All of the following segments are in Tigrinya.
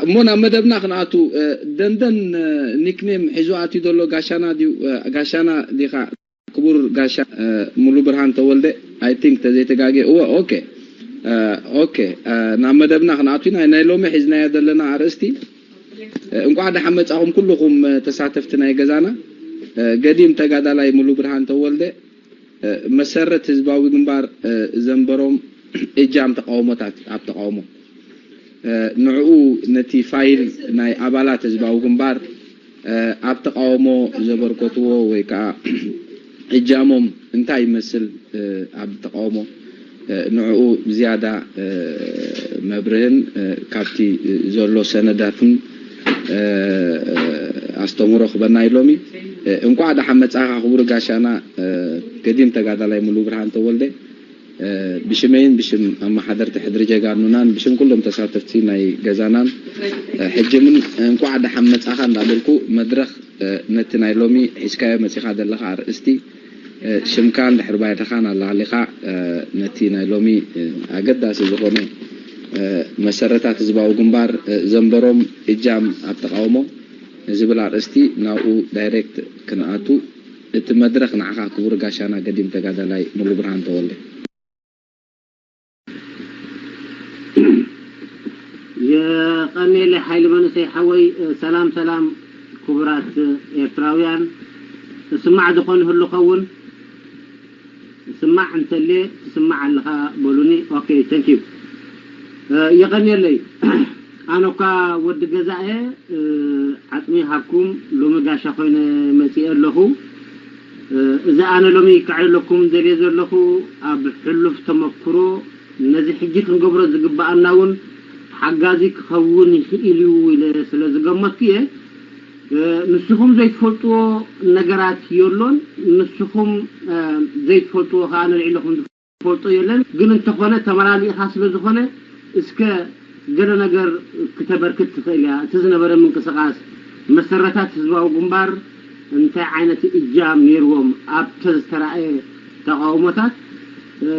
እሞ ናብ መደብና ክንኣቱ። ደንደን ኒክኔም ሒዙ ኣትዩ ዘሎ ጋሻና ድዩ? ጋሻና ዲኻ? ክቡር ጋሻ ሙሉ ብርሃን ተወልደ፣ I think ተዘይተጋጌ እወ። ኦኬ፣ ኦኬ። ናብ መደብና ክንኣቱ ኢና። ናይ ሎሚ ሒዝናዮ ዘለና ኣርእስቲ፣ እንኳዕ ደሓን መጻኹም ኩልኹም ተሳተፍቲ ናይ ገዛና። ገዲም ተጋዳላይ ሙሉ ብርሃን ተወልደ፣ መሰረት ህዝባዊ ግንባር፣ ዘንበሮም እጃም ተቃውሞታት ኣብ ተቃውሞ፣ ንዕኡ፣ ነቲ ፋይል ናይ ኣባላት ህዝባዊ ግንባር ኣብ ተቃውሞ ዘበርከትዎ ወይ ከዓ እጃሞም እንታይ ይመስል ኣብ ተቃውሞ፣ ንዕኡ ዝያዳ መብርህን ካብቲ ዘሎ ሰነዳትን ኣስተምህሮ ክበና ኢሎሚ። እንኳዕ ደሓን መጻኻ ክቡር ጋሻና ገዲም ተጋዳላይ ሙሉ ብርሃን ተወልደ። ብሽመይን ብሽም ኣመሓደርቲ ሕድሪ ጀጋኑናን ብሽም ኩሎም ተሳተፍቲ ናይ ገዛናን ሕጂ ምን እንኳዕ ደሓን መጻኻ እንዳበልኩ፣ መድረኽ ነቲ ናይ ሎሚ ሒዝካዮ መጺኻ ዘለኻ ኣርእስቲ፣ ሽምካን ድሕሪ ባይታኻን ኣላሊኻ፣ ነቲ ናይ ሎሚ ኣገዳሲ ዝኾነ መሰረታት ህዝባዊ ግንባር ዘንበሮም እጃም ኣብ ተቃውሞ ዝብል ኣርእስቲ ናብኡ ዳይሬክት ክንኣቱ፣ እቲ መድረኽ ንዓኻ ክቡር ጋሻና ገዲም ተጋዳላይ ሙሉ ብርሃን ተወልደ። የቐኔለ ሓይሊ መንእሰይ ሓወይ። ሰላም ሰላም ክቡራት ኤርትራውያን። እስማዕ ዝኾን ህሉ ኸውን? ስማዕ እንተሌ ትስማዕ ኣለኻ በሉኒ። ኦኬ፣ thank you። የቐኔለይ። ኣነ እኳ ወዲ ገዛ እየ፣ ዓጽሚ ሃብኩም ሎሚ ጋሻ ኮይነ መጺኤ ኣለኹ። እዚ ኣነ ሎሚ ከዕልለኩም ደልየ ዘለኹ ኣብ ሕሉፍ ተመክሮ ነዚ ሕጂ ክንገብሮ ዝግባኣና እውን ሓጋዚ ክኸውን ይኽእል እዩ ኢለ ስለ ዝገመትኩ እየ። ንስኹም ዘይትፈልጥዎ ነገራት የሎን፣ ንስኹም ዘይትፈልጥዎ ከዓ ንልዕለኹም ዝፈልጦ የለን። ግን እንተኾነ ተመላሊእኻ ስለ ዝኾነ እስከ ገለ ነገር ክተበርክት ትኽእል እያ። እቲ ዝነበረ ምንቅስቃስ መሰረታት ህዝባዊ ግንባር እንታይ ዓይነት እጃም ነይርዎም ኣብተ ዝተራእየ ተቃውሞታት።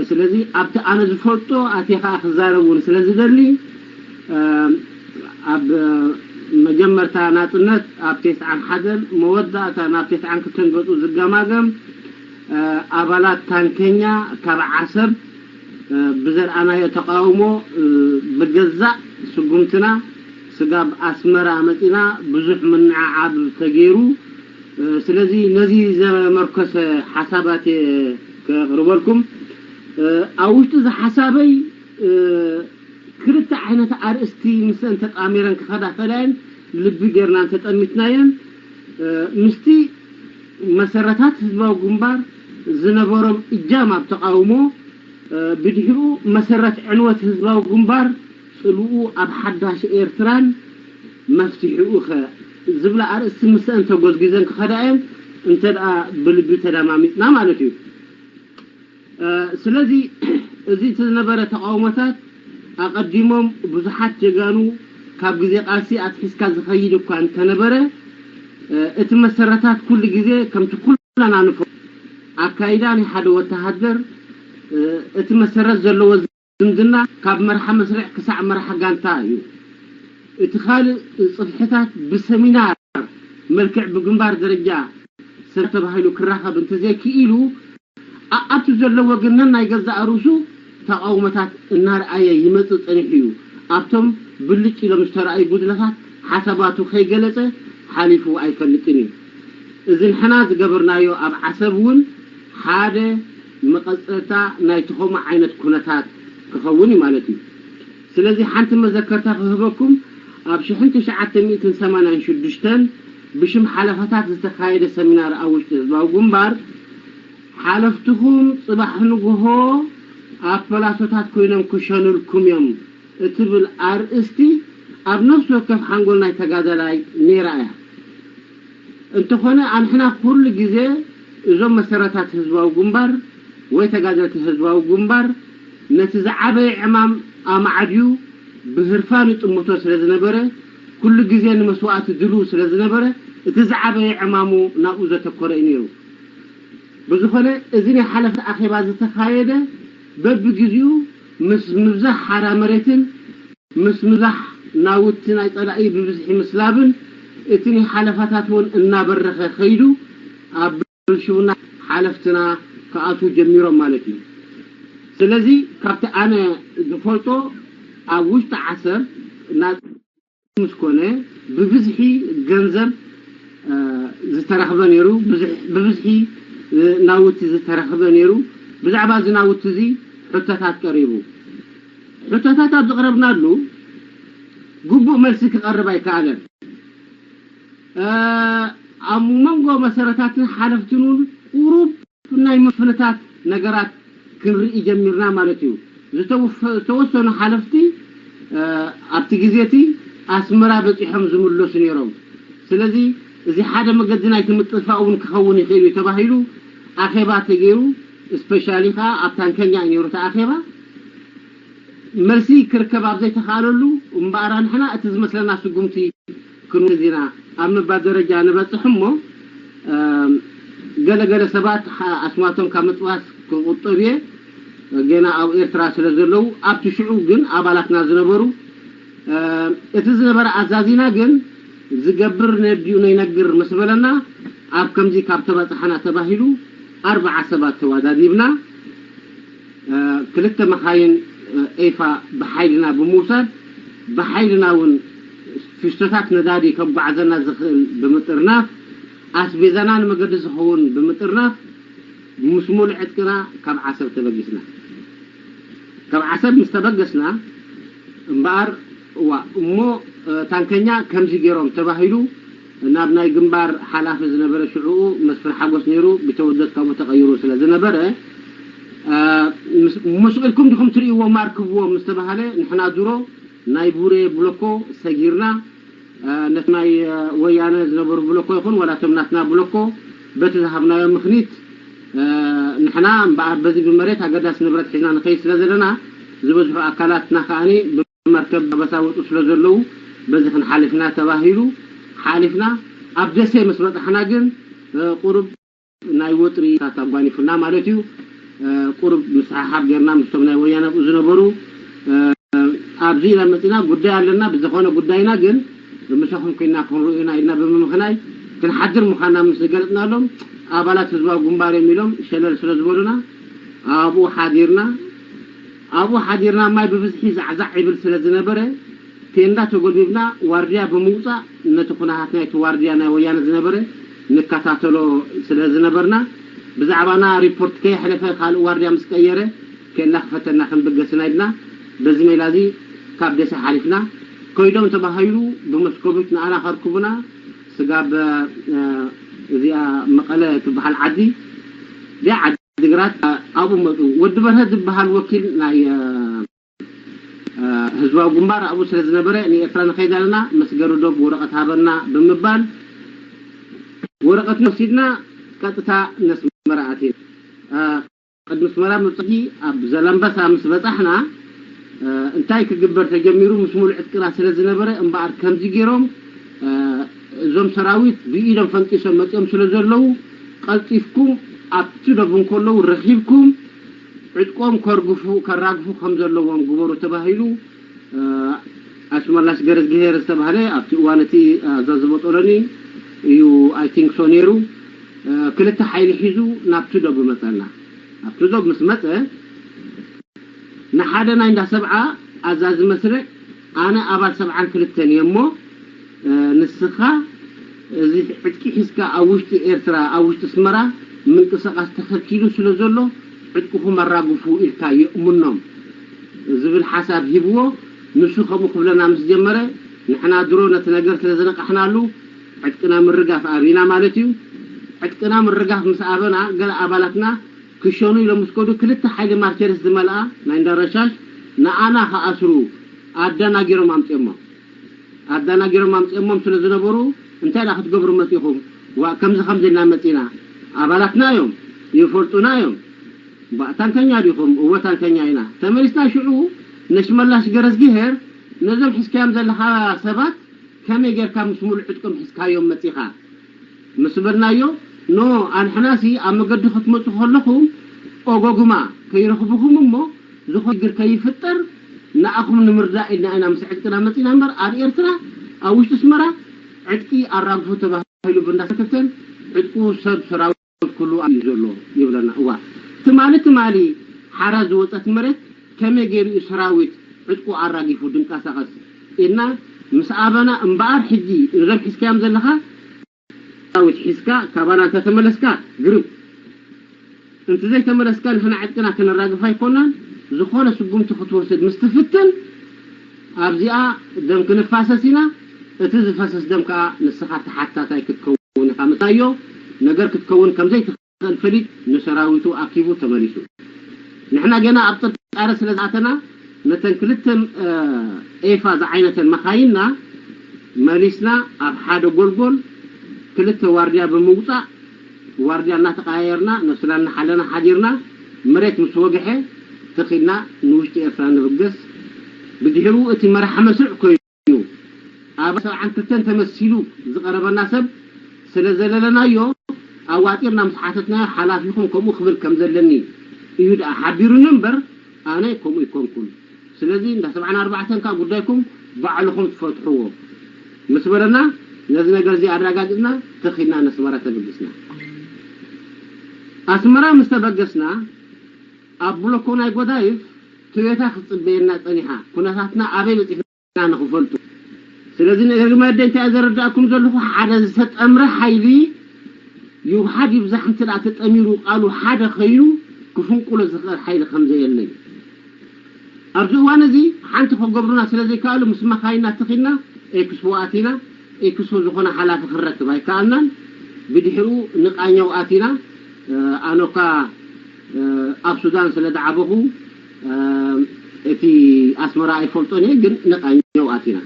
ስለዚ ኣብቲ ኣነ ዝፈልጦ ኣትየ ከዓ ክዛረብ እውን ስለ ዝደሊ ኣብ መጀመርታ ናጽነት ኣብ ተስዓን ሓደን መወዳእታ ናብ ተስዓን ክልተን ገጹ ዝገማገም ኣባላት ታንከኛ ካብ ዓሰብ ብዘርኣናዮ ተቃውሞ ብገዛእ ስጉምትና ስጋብ ኣስመራ መጺና ብዙሕ ምንዓዓብ ተገይሩ። ስለዚ ነዚ ዘመርኮሰ ሓሳባት እየ ከቕርበልኩም። ኣብ ውሽጢ እዚ ሓሳበይ ክልተ ዓይነት ኣርእስቲ ምስአን ተጣሚረን ክኸዳ ኸላየን ልቢ ጌርና እንተጠሚትናየን ምስቲ መሰረታት ህዝባዊ ግንባር ዝነበሮም እጃም ኣብ ተቃውሞ ብድሕሪኡ መሰረት ዕንወት ህዝባዊ ግንባር ጽልኡ ኣብ ሓዳሽ ኤርትራን መፍትሒኡ ኸ ዝብላ ኣርእስቲ ምስአን ተጎዝጊዘን ክኸዳ እየን እንተ ደኣ ብልቢ ተደማሚጽና ማለት እዩ። ስለዚ እዚ እቲ ዝነበረ ተቃውሞታት ኣቐዲሞም ብዙሓት ጀጋኑ ካብ ግዜ ቃልሲ ኣትሒዝካ ዝኸይድ እኳ እንተነበረ እቲ መሰረታት ኩሉ ግዜ ከምቲ ኩልና ንፈልጦ ኣካይዳ ናይ ሓደ ወተሃደር እቲ መሰረት ዘለዎ ዝምድና ካብ መርሓ መስርዕ ክሳዕ መርሓ ጋንታ እዩ። እቲ ካልእ ጽፍሕታት ብሰሚናር መልክዕ ብግንባር ደረጃ ሰብ ተባሂሉ ክራኸብ እንተዘይክኢሉ ኣብቲ ዘለዎ ግን ነናይ ገዛእ ርእሱ ተቃውሞታት እናርኣየ ይመጽእ ጸኒሑ እዩ። ኣብቶም ብልጭ ኢሎም ዝተራእዩ ጉድለታት ሓሳባቱ ከይገለጸ ሓሊፉ ኣይፈልጥን እዩ። እዚ ንሕና ዝገበርናዮ ኣብ ዓሰብ እውን ሓደ መቐጸልታ ናይቲ ከምኡ ዓይነት ኩነታት ክኸውን እዩ ማለት እዩ። ስለዚ ሓንቲ መዘከርታ ክህበኩም፣ ኣብ ሽሕን ትሽዓተ ሚእትን ሰማንያን ሽዱሽተን ብሽም ሓለፋታት ዝተኻየደ ሰሚናር ኣብ ውሽጢ ህዝባዊ ግንባር ሓለፍትኹም ጽባሕ ንግሆ ኣብ ፓላሶታት ኮይኖም ክሸኑልኩም እዮም እትብል ኣርእስቲ ኣብ ነፍሲ ወከፍ ሓንጎል ናይ ተጋዳላይ ነይራ እያ። እንተኾነ ኣንሕና ኩሉ ግዜ እዞም መሰረታት ህዝባዊ ግንባር ወይ ተጋደልቲ ህዝባዊ ግንባር ነቲ ዝዓበየ ዕማም ኣማዕድዩ ብህርፋን ይጥምቶ ስለ ዝነበረ ኩሉ ግዜ ንመስዋእቲ ድልው ስለ ዝነበረ እቲ ዝዓበየ ዕማሙ ናብኡ ዘተኮረ እዩ ነይሩ። ብዝኾነ እዚ ናይ ሓለፍቲ ኣኼባ ዝተኻየደ በብግዜኡ ምስ ምብዛሕ ሓራ መሬትን ምስ ምብዛሕ ናውቲ ናይ ጸላኢ ብብዝሒ ምስላብን እቲ ናይ ሓለፋታት እውን እናበረኸ ከይዱ ኣብ ብልሽውና ሓለፍትና ክኣትዉ ጀሚሮም ማለት እዩ። ስለዚ ካብቲ ኣነ ዝፈልጦ ኣብ ውሽጢ ዓሰብ ናጽ ምስ ኮነ ብብዝሒ ገንዘብ ዝተረኽበ ነይሩ፣ ብብዝሒ ናውቲ ዝተረኽበ ነይሩ። ብዛዕባ እዚ ናውቲ እዚ ሕቶታት ቀሪቡ። ሕቶታት ኣብ ዝቕረብናሉ ግቡእ መልሲ ክቐርብ ኣይከኣለን። ኣብ መንጎ መሰረታትን ሓለፍትን እውን ቁሩብ ናይ ምፍንታት ነገራት ክንርኢ ጀሚርና ማለት እዩ። ዝተወሰኑ ሓለፍቲ ኣብቲ ግዜ እቲ ኣስመራ በፂሖም ዝምለሱ ነይሮም። ስለዚ እዚ ሓደ መገዲ ናይቲ ምጥፋእ እውን ክኸውን ይኽእል እዩ ተባሂሉ ኣኼባ ተገይሩ። ስፔሻሊ ከዓ ኣብ ታንከኛ እዩ ነይሩ እቲ ኣኼባ። መልሲ ክርከብ ኣብ ዘይተኻእለሉ እምበኣር ንሕና እቲ ዝመስለና ስጉምቲ ክንወስድ ኢና ኣብ ምባል ደረጃ ንበፅሕ እሞ ገለገለ ሰባት ኣስማቶም ካብ ምጥቃስ ክቑጠብ እየ። ገና ኣብ ኤርትራ ስለ ዘለዉ ኣብቲ ሽዑ ግን ኣባላትና ዝነበሩ እቲ ዝነበረ ኣዛዚና ግን ዝገብር ነዲኡ ነይነግር ምስ በለና ኣብ ከምዚ ካብ ተባፅሓና ተባሂሉ ኣርባዓ ሰባት ተዋዳዲብና ክልተ መኻይን ኤፋ ብሓይልና ብምውሳድ ብሓይልና እውን ፊስቶታት ነዳዲ ከጓዓዘና ዝኽእል ብምጥርናፍ ኣስቤዛና ንመገዲ ዝኸውን ብምጥርናፍ ምስ ሙሉእ ዕጥቅና ካብ ዓሰብ ተበጊስና። ካብ ዓሰብ ምስ ተበገስና እምበኣር እዋ እሞ ታንከኛ ከምዚ ገይሮም ተባሂሉ ናብ ናይ ግንባር ሓላፊ ዝነበረ ሽዕኡ መስፍን ሓጎስ ነይሩ፣ ቢተወደድ ካብኡ ተቐይሩ ስለ ዝነበረ ምስኡ ኢልኩም ዲኹም ትርእይዎ ማርክብዎ ምስ ተባሃለ ንሕና ድሮ ናይ ቡሬ ብሎኮ ሰጊርና ነቲ ናይ ወያነ ዝነበሩ ብሎኮ ይኹን ዋላ እቶም ናትና ብሎኮ በቲ ዝሃብናዮ ምኽኒት ንሕና እምበኣር በዚ ብመሬት ኣገዳሲ ንብረት ሒዝና ንኸይድ ስለ ዘለና ዝበዝሑ ኣካላትና ከዓኒ ብመርከብ ኣበሳ ወፁ ስለ ዘለዉ በዚ ክንሓልፍና ተባሂሉ ሓሊፍና ኣብ ደሴ ምስ በፃሕና ግን ቁሩብ ናይ ወጥሪ ታት ኣጓኒፉና ማለት እዩ። ቁሩብ ምስሓሓብ ጌርና ምስቶም ናይ ወያነ ኣብኡ ዝነበሩ ኣብዚ ኢና መፂና ጉዳይ ኣለና ብዝኾነ ጉዳይና ግን ምሳኹም ኮይና ክንርእዩና ኢልና ብምምኽናይ ክንሓድር ምዃና ምስ ዝገለፅናሎም ኣባላት ህዝባዊ ግንባር እዮም ኢሎም ሸለል ስለ ዝበሉና ኣብኡ ሓዲርና ኣብኡ ሓዲርና ማይ ብብዝሒ ዛዕዛዕ ይብል ስለ ዝነበረ ቴንዳ ተጎልቢብና ዋርድያ ብምውፃእ ነቲ ኩነታት ናይቲ ዋርድያ ናይ ወያነ ዝነበረ ንከታተሎ ስለ ዝነበርና ብዛዕባና ሪፖርት ከየሕለፈ ካልእ ዋርድያ ምስ ቀየረ ኬላ ክፈተና ክንብገስና ኢልና በዚ ሜላ እዚ ካብ ደሴ ሓሊፍና ከይዶም ተባሂሉ ብመስኮቢት ንኣና ከርክቡና ስጋብ እዚኣ መቐለ ትበሃል ዓዲ እዚኣ ዓዲ ግራት ኣብኡ መፁ። ወዲ በርሀ ዝበሃል ወኪል ናይ ህዝባዊ ግንባር ኣብኡ ስለ ዝነበረ ንኤርትራ ንኸይድ ኣለና ምስ ገርዶብ ወረቐት ሃበና ብምባል ወረቐት ወሲድና ቀጥታ ነስመራ ኣቲና። ቅድሚ ኣስመራ ምብጻሕኪ ኣብ ዘላምበሳ ምስ በጻሕና እንታይ ክግበር ተጀሚሩ ምስ ሙሉእ ዕጥቅና ስለ ዝነበረ እምበኣር ከምዚ ገይሮም እዞም ሰራዊት ብኢዶም ፈንጢሶም መጺኦም ስለ ዘለዉ ቀልጢፍኩም ኣብቲ ዶብ እንከለዉ ረኺብኩም ዕጥቆም ከርግፉ ከራግፉ ከም ዘለዎም ግበሩ ተባሂሉ ኣሽመላሽ ገረዝግሄር ዝተባህለ ኣብቲ እዋን እቲ ኣዛዚ ቦጦሎኒ እዩ I think so ነይሩ ክልተ ሓይሊ ሒዙ ናብቲ ዶብ መፀና ኣብቲ ዶብ ምስ መፀ ንሓደ ናይ እንዳ ሰብዓ ኣዛዚ መስርዕ ኣነ ኣባል ሰብዓን ክልተን እየ እሞ ንስኻ እዚ ዕጥቂ ሒዝካ ኣብ ውሽጢ ኤርትራ ኣብ ውሽጢ ኣስመራ ምንቅስቃስ ተኸልኪሉ ስለ ዘሎ ዕጥቅኹም ኣራግፉ ኢልካ የእምኖም ዝብል ሓሳብ ሂብዎ ንሱ ከምኡ ክብለና ምስ ጀመረ ንሕና ድሮ ነቲ ነገር ስለ ዝነቃሕናሉ ዕጥቅና ምርጋፍ ኣብና ማለት እዩ ዕጥቅና ምርጋፍ ምስ ኣበና ገለ ኣባላትና ክሸኑ ኢሎም ምስ ከዱ ክልተ ሓይሊ ማርቸርስ ዝመልኣ ናይ እንዳረሻሽ ንኣና ክኣስሩ ኣደናጊሮም ኣምፅኦሞ ኣደናጊሮም ኣምፅኦሞም ስለ ዝነበሩ እንታይ ዳ ክትገብሩ መፂኹም ዋእ ከምዚ ከምዚ ኢልና መፂና ኣባላትና እዮም ይፈልጡና እዮም ባእ ታንከኛ ዲኹም እወ ታንከኛ ኢና ተመሊስና ሽዑ ነሽመላሽ ገረዝግሄር ነዞም ሒዝካዮም ዘለኻ ሰባት ከመይ ጌርካ ምስ ሙሉእ ዕጥቆም ሒዝካዮም መፂኻ ምስ በልናዮ ኖ ኣንሕናሲ ኣብ መገዲ ክትመፁ ከለኹም ኦጎጉማ ከይረኽብኹም እሞ ዝኾነ ሽግር ከይፍጠር ንኣኹም ንምርዳእ ኢልና ኢና ምስ ዕጥቅና መጺና እምበር ኣብ ኤርትራ ኣብ ውሽጢ ኣስመራ ዕጥቂ ኣራግፉ ተባሂሉ ብእንዳሰከተን ዕጥቁ ሰብ ሰራዊት ኩሉ እዩ ዘሎ ይብለና። እዋ ትማሊ ትማሊ ሓራ ዝወጸት መሬት ከመይ ገይሩ እዩ ሰራዊት ዕጥቁ ኣራጊፉ ድንቀሳቐስ ኢልና ምስ ኣበና እምበኣር ሕጂ እዞም ሒዝካዮም ዘለኻ ሰራዊት ሒዝካ ካባና እንተተመለስካ ግርም፣ እንተ ዘይተመለስካ ንሕና ዕጥቅና ከነራግፍ ኣይኮናን። ዝኾነ ስጉምቲ ክትወስድ ምስ ትፍትን ኣብዚኣ ደም ክንፋሰስ ኢና። እቲ ዝፈሰስ ደም ከዓ ንስኻ ተሓታታይ ክትከውን ኢኻ። ምታዮ ነገር ክትከውን ከም ዘይትኽእል ፈሊጥ ንሰራዊቱ ኣኪቡ ተመሊሱ። ንሕና ገና ኣብ ጥርጣረ ስለ ዝኣተና ነተን ክልተ ኤፋ ዝዓይነተን መኻይንና መሊስና ኣብ ሓደ ጎልጎል ክልተ ዋርድያ ብምውፃእ ዋርድያ እናተቀያየርና ነስና እናሓለና ሓዲርና መሬት ምስ ወግሐ ተኺልና ንውሽጢ ኤርትራ ንብገስ። ብድሕሩ እቲ መራሒ መስርዕ ኮይኑ ኣብ ሰብዓን ክልተን ተመሲሉ ዝቐረበና ሰብ ስለ ዘለለናዮ ኣዋጢርና ምስ ሓተትናዮ ሓላፊኹም ከምኡ ክብል ከም ዘለኒ እዩ ደኣ ሓቢሩኒ እምበር ኣነ ከምኡ ይኮንኩን። ስለዚ እንዳ ሰብዓን ኣርባዕተን ካብ ጉዳይኩም ባዕልኹም ትፈትሕዎ ምስ በለና ነዚ ነገር እዚ ኣረጋጊጽና ተኺልና ነስመራ ተበግስና። ኣስመራ ምስ ተበገስና ኣብ ብሎኮ ናይ ጎዳይፍ ቶዮታ ክትጽበየና ጸኒሓ። ኩነታትና ኣበይ በጺሕና ንኽፈልጡ። ስለዚ ነገር ግመደ እንታይ ዘረዳእኩም ዘለኹ ሓደ ዝተጠምረ ሓይሊ ይውሓድ ይብዛሕ እንተ ተጠሚሩ ቃሉ ሓደ ኸይኑ ክፍንቁሎ ዝኽእል ሓይሊ ከም ዘየለዩ ኣብዚ እዋን እዚ ሓንቲ ክገብሩና ስለ ዘይከኣሉ ምስ መኻይና ተኺልና ኤክስፖ ኣቲና። ኤክስፖ ዝኾነ ሓላፊ ክንረክብ ኣይከኣልናን። ብድሕሩ ንቃኘው ኣቲና። ኣኖካ ኣብ ሱዳን ስለ ዝዓበኹ እቲ ኣስመራ ኣይፈልጦን እየ፣ ግን ንቃኘው ኣቲና።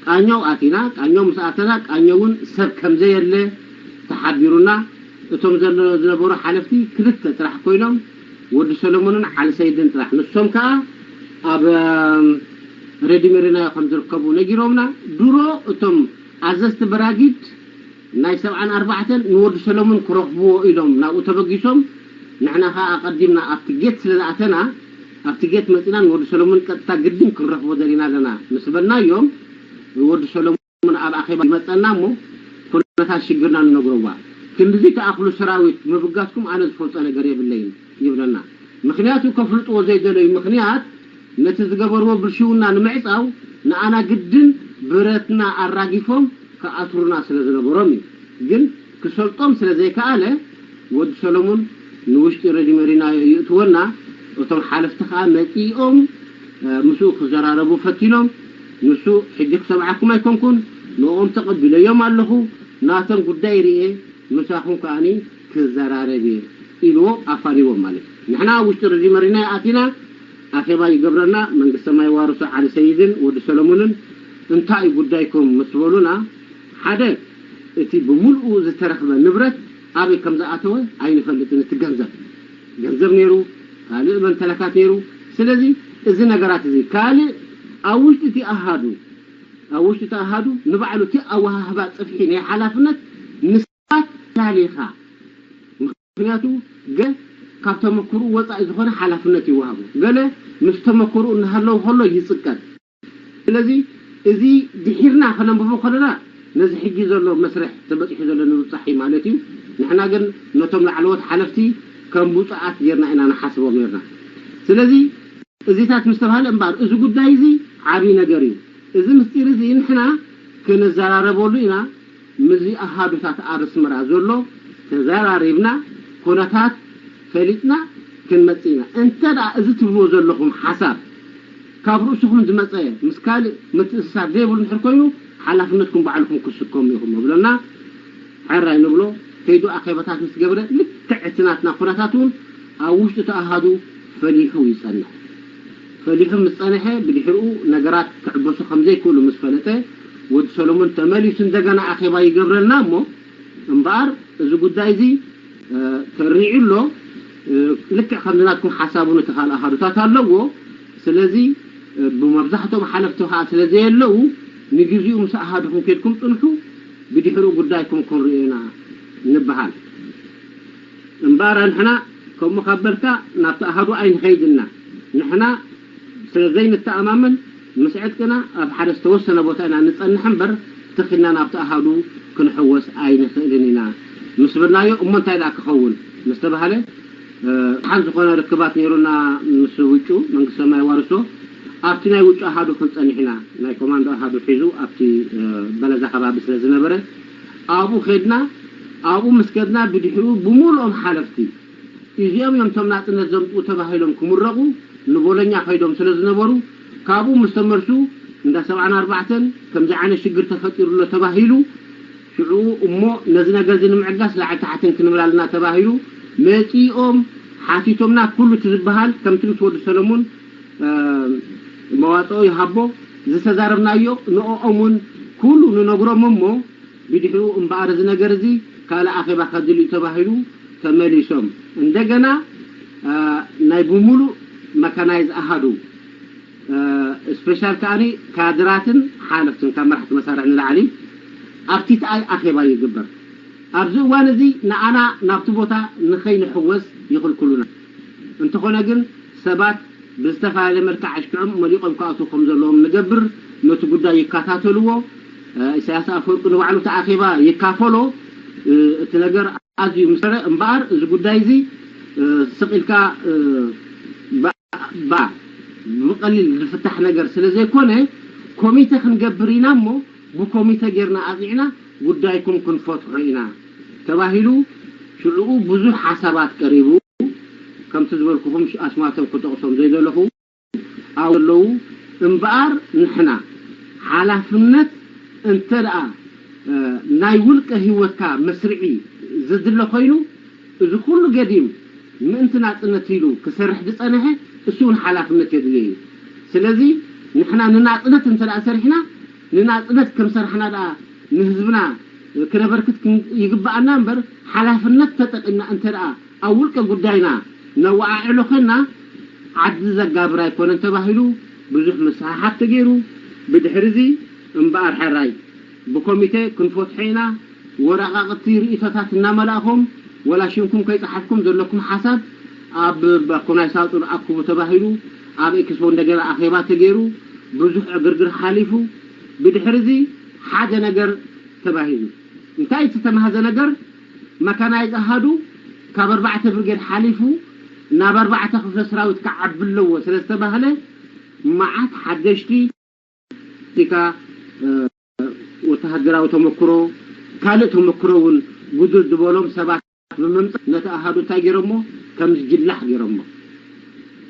ቃኘው ኣቲና። ቃኘው ምስ ኣተና ቃኘው እውን ሰብ ከም ዘየለ ተሓቢሩና። እቶም ዘሎ ዝነበሩ ሓለፍቲ ክልተ ጥራሕ ኮይኖም ወዲ ሰለሞንን ዓሊ ሰይድን ጥራሕ። ንሶም ከዓ ኣብ ሬዲ መሪናዮ ከም ዝርከቡ ነጊሮምና። ድሮ እቶም ኣዘዝቲ በራጊድ ናይ ሰብዓን ኣርባዕተን ንወዲ ሰለሙን ክረኽብዎ ኢሎም ናብኡ ተበጊሶም። ንሕና ኸዓ ኣቐዲምና ኣብቲ ጌት ስለ ዝኣተና ኣብቲ ጌት መፂና ንወዲ ሰለሙን ቀጥታ ግድን ክንረኽቦ ደሊና ኣለና ምስ በልናዮም ወዲ ሰለሙን ኣብ ኣኼባ ይመፀና እሞ ኩነታት ሽግርና ንነግረዋ። ክንድዚ ተኣኽሉ ሰራዊት ምብጋስኩም ኣነ ዝፈልጦ ነገር የብለይን ይብለና። ምኽንያቱ ከፍልጥዎ ዘይደለዩ ምኽንያት ነቲ ዝገበርዎ ብልሽውና ንምዕጻው ንኣና ግድን ብረትና ኣራጊፎም ክኣስሩና ስለ ዝነበሮም እዩ። ግን ክሰልጦም ስለ ዘይከኣለ ወዲ ሰለሙን ንውሽጢ ረዲ መሪና ይእትወና። እቶም ሓለፍቲ ከዓ መጺኦም ምስኡ ክዘራረቡ ፈቲኖም። ንሱ ሕጂ ክሰምዓኩም ኣይኮንኩን፣ ንኦም ተቐቢለዮም ኣለኹ፣ ናቶም ጉዳይ ርኤ ምሳኹም ከዓኒ ክዘራረብ እየ ኢልዎ ኣፋኒዎም ማለት እዩ። ንሕና ኣብ ውሽጢ ረዲ መሪና ኣቲና ኣኼባ ይገብረና። መንግስተ ማይ ዋርሶ ዓሊ ሰይድን ወዲ ሰለሙንን እንታይ እዩ ጉዳይኩም ምስ በሉና፣ ሓደ እቲ ብምልኡ ዝተረኽበ ንብረት ኣበይ ከም ዝኣተወ ኣይንፈልጥን። እቲ ገንዘብ ገንዘብ ነይሩ፣ ካልእ መንተለካት ነይሩ። ስለዚ እዚ ነገራት እዚ ካልእ ኣብ ውሽጢ እቲ ኣሃዱ ኣብ ውሽጢ እቲ ኣሃዱ ንባዕሉ እቲ ኣወሃህባ ጽፍሒ ናይ ሓላፍነት ንስኻ ትላሌኻ። ምኽንያቱ ገለ ካብ ተመክርኡ ወጻኢ ዝኾነ ሓላፍነት ይወሃቡ፣ ገለ ምስ ተመክርኡ እናሃለዉ ከሎ ይጽቀጥ። ስለዚ እዚ ድሒርና ከነንብቦ ከለና ነዚ ሕጂ ዘሎ መስርሕ ተበጺሑ ዘሎ ንምብጻሕ እዩ ማለት እዩ። ንሕና ግን ነቶም ላዕለዎት ሓለፍቲ ከም ብፁዓት ጌርና ኢና ንሓስቦም ኔርና። ስለዚ እዚታት ምስ ተባህለ እምበኣር እዚ ጉዳይ እዚ ዓብዪ ነገር እዩ። እዚ ምስጢር እዚ ንሕና ክንዘራረበሉ ኢና። ምስዚ ኣሃዱታት ኣብ ኣስመራ ዘሎ ተዘራሪብና ኩነታት ፈሊጥና ክንመጽእ ኢና። እንተ ደኣ እዚ ትብልዎ ዘለኹም ሓሳብ ካብ ርእስኹም ዝመጸ ምስ ካልእ ምትእስሳር ዘይብሉ እንድሕር ኮይኑ ሓላፍነትኩም ባዕልኹም ክትስከሙ ኢኹም ንብለና። ሕራይ ንብሎ። ከይዱ ኣኼባታት ምስ ገብረ ልክዕ እቲ ናትና ኩነታት እውን ኣብ ውሽጢ እቲ ኣሃዱ ፈሊሑ ይጸንሕ። ፈሊሑ ምስ ጸንሐ ብድሕርኡ ነገራት ክዕበሱ ከም ዘይክእሉ ምስ ፈለጠ ወዲ ሰሎሞን ተመሊሱ እንደገና ኣኼባ ይገብረልና እሞ እምበኣር እዚ ጉዳይ እዚ ተሪዑ ኣሎ። ልክዕ ከምዚ ናትኩም ሓሳብ እውን እቲ ካልእ ኣሃዱታት ኣለዎ። ስለዚ ብመብዛሕትኦም ሓለፍቲ ከዓ ስለ ዘየለዉ ንግዚኡ ምስ ኣሃዱኹም ከድኩም ፅንሑ፣ ብድሕሪኡ ጉዳይኩም ክንሪኦ ኢና ንበሃል። እምበኣር ንሕና ከምኡ ካብ በልካ ናብቲ ኣሃዱ ኣይንኸይድና። ንሕና ስለ ዘይንተኣማመን፣ ምስ ዕጥቅና ኣብ ሓደ ዝተወሰነ ቦታ ኢና ንጸንሕ እምበር፣ ትኺልና ናብቲ ኣሃዱ ክንሕወስ ኣይንኽእልን ኢና ምስ በልናዮ፣ እሞ እንታይ ደኣ ክኸውን ምስ ተባህለ፣ ሓን ዝኾነ ርክባት ነይሩና ምስ ውጩ፣ መንግስቲ ሰማይ ዋርሶ፣ ኣብቲ ናይ ውጩ ኣሃዱ ክንጸንሕ ኢና። ናይ ኮማንዶ ኣሃዱ ሒዙ ኣብቲ በለዛ ከባቢ ስለ ዝነበረ፣ ኣብኡ ኸድና። ኣብኡ ምስ ከድና፣ ብድሕሪኡ ብምሉኦም ሓለፍቲ፣ እዚኦም እዮም እቶም ናጽነት ዘምጽኡ ተባሂሎም ክምረቑ ንቦሎኛ ከይዶም ስለ ዝነበሩ፣ ካብኡ ምስ ተመልሱ፣ እንዳ ሰብዓን ኣርባዕተን ከምዚ ዓይነት ሽግር ተፈጢሩ ኣሎ ተባሂሉ። ሽዑ እሞ ነዚ ነገር እዚ ንምዕጋስ ላዕሊ ታሕትን ክንብል ኣለና ተባሂሉ። መጺኦም ሓቲቶምና፣ ኩሉ እቲ ዝበሃል ከምቲ ምስ ወዲ ሰለሙን መዋጽኦ ይሃቦ ዝተዛረብናዮ ንኦኦም እውን ኩሉ ንነግሮም እሞ፣ ብድሕሪኡ እምበኣር እዚ ነገር እዚ ካልእ ኣኼባ ከድልዩ ተባሂሉ ተመሊሶም። እንደገና ናይ ብምሉእ መካናይዝ ኣሃዱ፣ ስፔሻል ከኣ ካድራትን ሓለፍትን ካብ መራሕቲ መሳርሒ ንላዕሊ ኣብ ቲቲኣይ ኣኼባ ይግበር። ኣብዚ እዋን እዚ ንኣና ናብቲ ቦታ ንኸይንሕወስ ይኽልክሉና። እንተኾነ ግን ሰባት ብዝተፈላለየ መልክዕ ኣሽኪዖም መሊቖም ክኣትዉ ከም ዘለዎም ንገብር፣ ነቲ ጉዳይ ይከታተልዎ። ኢሳያስ ኣፈወርቂ ንባዕሉ እቲ ኣኼባ ይካፈሎ። እቲ ነገር ኣዝዩ ምስ እምበኣር፣ እዚ ጉዳይ እዚ ስቕ ኢልካ ብቐሊል ዝፍታሕ ነገር ስለ ዘይኮነ፣ ኮሚተ ክንገብር ኢና እሞ፣ ብኮሚተ ጌርና ኣጽኒዕና ጉዳይኩም ክንፈትሖ ኢና ተባሂሉ። ሽዕኡ ብዙሕ ሓሳባት ቀሪቡ። ከምቲ ዝበልኩኹም፣ ኣስማቶም ክጠቕሶም ዘይደለኹ ኣብኡ ኣለዉ። እምበኣር ንሕና ሓላፍነት እንተ ደኣ ናይ ውልቀ ህይወትካ መስርዒ ዘድለ ኮይኑ፣ እዚ ኩሉ ገዲም ምእንቲ ናጽነት ኢሉ ክሰርሕ ዝጸንሐ፣ እሱ እውን ሓላፍነት የድልዮ እዩ። ስለዚ ንሕና ንናጽነት እንተ ደኣ ሰሪሕና፣ ንናጽነት ከም ሰርሕና ደኣ ንህዝብና ክነበርክት ይግብኣና እምበር፣ ሓላፍነት ተጠቂምና እንተ ደኣ ኣብ ውልቀ ጉዳይና ነወዓዕሎ ኮይንና፣ ዓዲ ዘጋብር ኣይኮነን ተባሂሉ ብዙሕ ምስሕሓብ ተገይሩ። ብድሕሪ እዚ እምበኣር ሕራይ ብኮሚቴ ክንፈትሖ ኢና። ወረቓቕቲ ርእይቶታት እናመላእኹም፣ ወላ ሽምኩም ከይጸሓፍኩም ዘለኩም ሓሳብ ኣብ ባኮ ናይ ሳጹን ኣክቡ ተባሂሉ፣ ኣብ ኤክስፖ እንደገና ኣኼባ ተገይሩ፣ ብዙሕ ዕግርግር ሓሊፉ። ብድሕሪ እዚ ሓደ ነገር ተባሂሉ። እንታይ እቲ ዝተማህዘ ነገር? መካናይዝ ኣሃዱ ካብ ኣርባዕተ ብርጌድ ሓሊፉ ናብ ኣርባዕተ ክፍለ ሰራዊት ክዓቢ ኣለዎ ስለ ዝተባህለ፣ መዓት ሓደሽቲ ቲካ ወተሃደራዊ ተመክሮ፣ ካልእ ተመክሮ እውን ጉድል ዝበሎም ሰባት ብምምጻእ፣ ነቲ ኣሃዱ እንታይ ገይሮሞ? ከም ዝጅላሕ ገይሮሞ።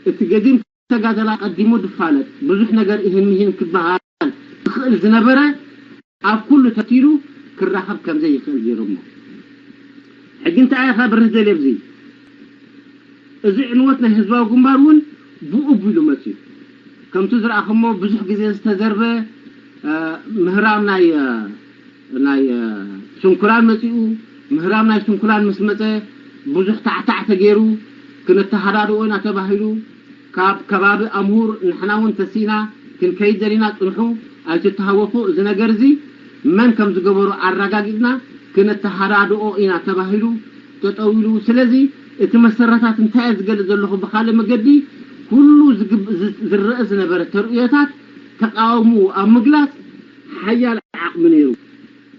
እቲ ገዲም ተጋደላ ቀዲሙ ዝፋለጥ፣ ብዙሕ ነገር ኢህን ምሂን ክበሃል ዝኽእል ዝነበረ፣ ኣብ ኩሉ ተቲሉ ክራኸብ ከም ዘይኽእል ገይሮሞ። ሕጂ እንታይ ኢኻ ብርህ ደልየ ኣብዚ? እዚ ዕንወት ናይ ህዝባዊ ግንባር እውን ብኡ ኣቢሉ መጺኡ። ከምቲ ዝረኣኹሞ፣ ብዙሕ ግዜ ዝተዘርበ፣ እ፣ ምህራም ናይ፣ እ፣ ናይ፣ እ፣ ስንኩላን መጺኡ። ምህራም ናይ ስንኩላን ምስ መጸ፣ ብዙሕ ታዕታዕ ተገይሩ፣ ክነተሃዳድኦ ኢና ተባሂሉ። ካብ ከባቢ ኣምሁር ንሕና እውን ተሲእና ክንከይድ ደሊና፣ ጽንሑ፣ ኣይትተሃወኹ፣ እዚ ነገር እዚ መን ከም ዝገበሮ ኣረጋጊጽና ክነተሃዳድኦ ኢና ተባሂሉ ጠጠው ኢሉ። ስለዚ እቲ መሰረታት እንታይ እየ ዝገልጽ ዘለኹ፣ ብኻልእ መገዲ ኩሉ ዝግብ-፣ ዝ-፣ ዝረአ ዝነበረ ተርእዮታት ተቃውሞ ኣብ ምግላጽ ሓያል ዓቕሚ ነይሩ።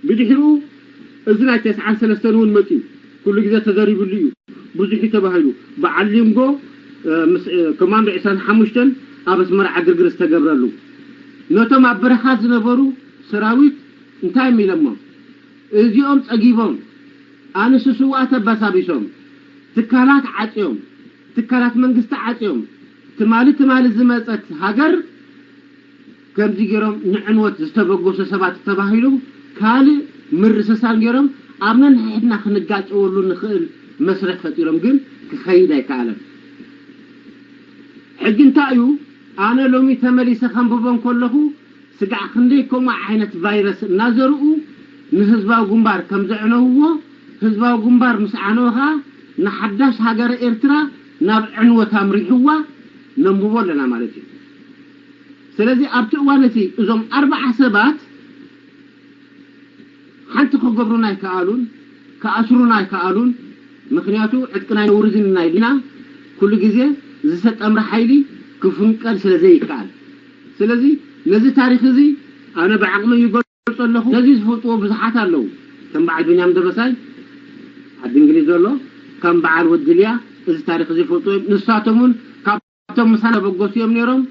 ብድሕሪኡ እዚ ናይ ተስዓን ሰለስተን እውን መጺኡ፣ ኩሉ ግዜ ተዘሪብሉ እዩ፣ ብዙሕ እዩ ተባሂሉ። በዓል ሊንጎ፣ እ፣ ምስ፣ እ፣ ኮማንዶ ዕስራን ሓሙሽተን ኣብ ኣስመራ ዕግርግር ዝተገብረሉ። ነቶም ኣብ በረኻ ዝነበሩ ሰራዊት እንታይ እዮም ኢሎሞም? እዚኦም ጸጊቦም፣ ኣንስቲ ስውኣት ኣባሳቢሶም፣ ትካላት ዓጽዮም፣ ትካላት መንግስቲ ዓጽዮም፣ ትማሊ ትማሊ ዝመጸት ሃገር ከምዚ ገይሮም ንዕንወት ዝተበገሱ ሰባት ተባሂሉ ካልእ ምርስሳን ገይሮም ኣብ ነንሕድና ክንጋጨወሉ ንኽእል መስርሕ ፈጢሮም፣ ግን ክኸይድ ኣይከኣለን። ሕጂ እንታይ እዩ? ኣነ ሎሚ ተመሊሰ ከንብቦ እንከለኹ፣ ስጋዕ ክንደይ ከምኡ ዓይነት ቫይረስ እናዘርኡ ንህዝባዊ ግንባር ከም ዘዕነውዎ፣ ህዝባዊ ግንባር ምስ ዓነወ ኸኣ ንሓዳሽ ሃገረ ኤርትራ ናብ ዕንወት ኣምሪሕዋ ነንብቦ ኣለና ማለት እዩ። ስለዚ ኣብቲ እዋን እቲ እዞም ኣርባዓ ሰባት ሓንቲ ክገብሩና ኣይከኣሉን፣ ክኣስሩና ኣይከኣሉን። ምኽንያቱ ዕጥቅና ኣይነውርድን ኢና ኢልና፣ ኩሉ ግዜ ዝተጠምረ ሓይሊ ክፍንቀል ስለ ዘይከኣል። ስለዚ ነዚ ታሪኽ እዚ ኣነ ብዓቕመይ ይገልጾ ኣለኹ። ነዚ ዝፈልጥዎ ብዙሓት ኣለዉ። ከም በዓል ቢንያም ደበሳይ ዓዲ እንግሊዝ ዘሎ፣ ከም በዓል ወዲ ልያ እዚ ታሪኽ እዚ ይፈልጥዎ እዮም። ንሳቶም እውን ካብቶም ምሳና ተበገሱ እዮም ነይሮም።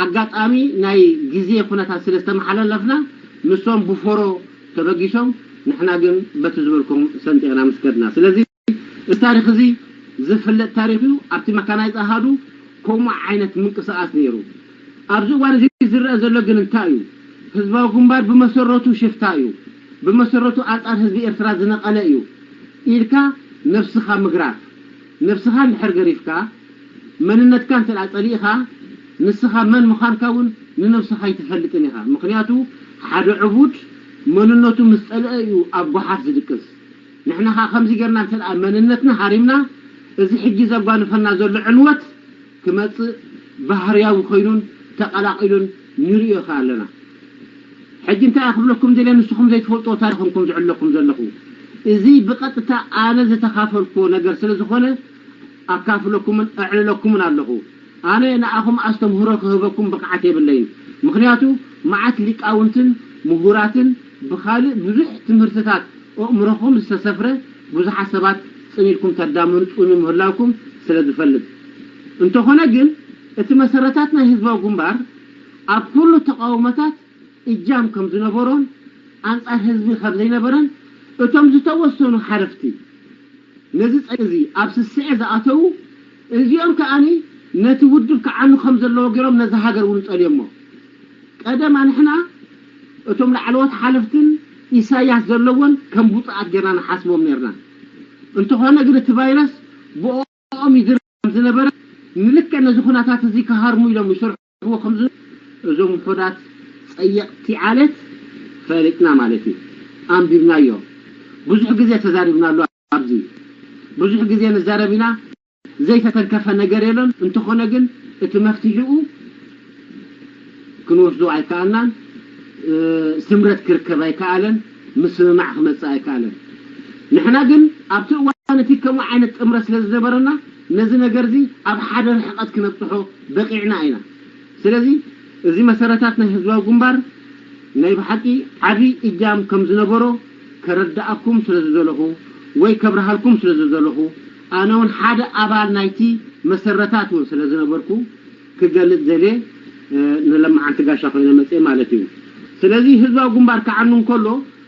ኣጋጣሚ ናይ ግዜ ኩነታት ስለ ዝተመሓላለፍና ንሶም ብፎሮ ተበጊሶም፣ ንሕና ግን በቲ ዝበልኩም ሰንጢቕና ምስ ከድና። ስለዚ እዚ ታሪኽ እዚ ዝፍለጥ ታሪኽ እዩ። ኣብቲ መካናይዝ ኣሃዱ ከምኡ ዓይነት ምንቅስቓስ ነይሩ። ኣብዚ እዋን እዚ ዝረአ ዘሎ ግን እንታይ እዩ? ህዝባዊ ግንባር ብመሰረቱ ሽፍታ እዩ። ብመሰረቱ ኣንጻር ህዝቢ ኤርትራ ዝነቐለ እዩ ኢልካ ነብስኻ ምግራፍ። ነብስኻ እንድሕር ገሪፍካ፣ መንነትካ እንተ ደኣ ጸሊእኻ፣ ንስኻ መን ምዃንካ እውን ንነብስኻ ኣይትፈልጥን ኢኻ። ምኽንያቱ ሓደ ዕቡድ መንነቱ ምስ ጸልአ እዩ ኣብ ጓሓፍ ዝድቅስ። ንሕና ኸኣ ከምዚ ጌርና እንተ ደኣ መንነትና ሃሪምና፣ እዚ ሕጂ ዘጓንፈና ዘሎ ዕንወት ክመጽእ ባህርያዊ ኮይኑን ተቐላቒሉን ንርእዮ ኸኣ ኣለና። ሕጂ እንታይ እየ ክብለኩም ደልየ፣ ንስኹም ዘይትፈልጥዎ ታሪኽ እንኩም ዝዕለኩም ዘለኹ። እዚ ብቐጥታ ኣነ ዝተኻፈልኩዎ ነገር ስለ ዝኾነ ኣካፍለኩምን ኣዕልለኩምን ኣለኹ። ኣነ ንኣኹም ኣስተምህሮ ክህበኩም ብቕዓት የብለይን። ምኽንያቱ መዓት ሊቃውንትን ምሁራትን ብኻልእ ብዙሕ ትምህርትታት ኣእምሮኹም ዝተሰፍረ ብዙሓት ሰባት ጽን ኢልኩም ተዳምኑ ጽኑ ምህላውኩም ስለ ዝፈልጥ። እንተኾነ ግን እቲ መሰረታት ናይ ህዝባዊ ግንባር ኣብ ኩሉ ተቃውሞታት እጃም ከም ዝነበሮን ኣንጻር ህዝቢ ከም ዘይነበረን እቶም ዝተወሰኑ ሓለፍቲ ነዚ ጸ-፣ እዚ ኣብ ስስዐ ዝኣተዉ፣ እዚኦም ከኣኒ ነቲ ውድብ ክዓኑ ከም ዘለዎ ገይሮም ነዛ ሃገር እውን ጸልዮሞ። ቀደም ኣንሕና እቶም ላዕለዎት ሓለፍትን ኢሳያስ ዘለዎን ከም ብፁዓት ጌርና ንሓስቦም ነርና። እንተኾነ ግን እቲ ቫይረስ ብኦኦም ይዝረብ ከም ዝነበረ፣ ንልክዕ ነዚ ኩነታት እዚ ክሃርሙ ኢሎም ይሰርሕዎ ከም ዝነበሩ እዞም ውሑዳት ጸየቕቲ ዓለት ፈሊጥና ማለት እዩ። ኣንቢብናዮ። ብዙሕ ግዜ ተዛሪብናሉ። ኣብዚ ብዙሕ ግዜ ንዛረብ ኢና። ዘይተተንከፈ ነገር የለን። እንተኾነ ግን እቲ መፍትሒኡ ክንወስዶ ኣይከኣልናን። እ፣ ስምረት ክርከብ ኣይከኣለን። ምስምማዕ ክመጽእ ኣይከኣለን። ንሕና ግን ኣብቲ እዋን እቲ ከምኡ ዓይነት ጥምረት ስለ ዝነበረና ነዚ ነገር እዚ ኣብ ሓደ ርሕቐት ክነብጽሖ በቂዕና ኢና። ስለዚ እዚ መሰረታት ናይ ህዝባዊ ግንባር ናይ ብሓቂ ዓቢ እጃም ከም ዝነበሮ ከረድኣኩም ስለ ዝደለኹ ወይ ከብርሃልኩም ስለ ዝደለኹ፣ ኣነ እውን ሓደ ኣባል ናይቲ መሰረታት እውን ስለ ዝነበርኩ ክገልጽ ዘልየ፣ እ፣ ንለማዓንቲ ጋሻ ኮይነ መጽየ ማለት እዩ። ስለዚ ህዝባዊ ግንባር ክዓኑ እንከሎ፣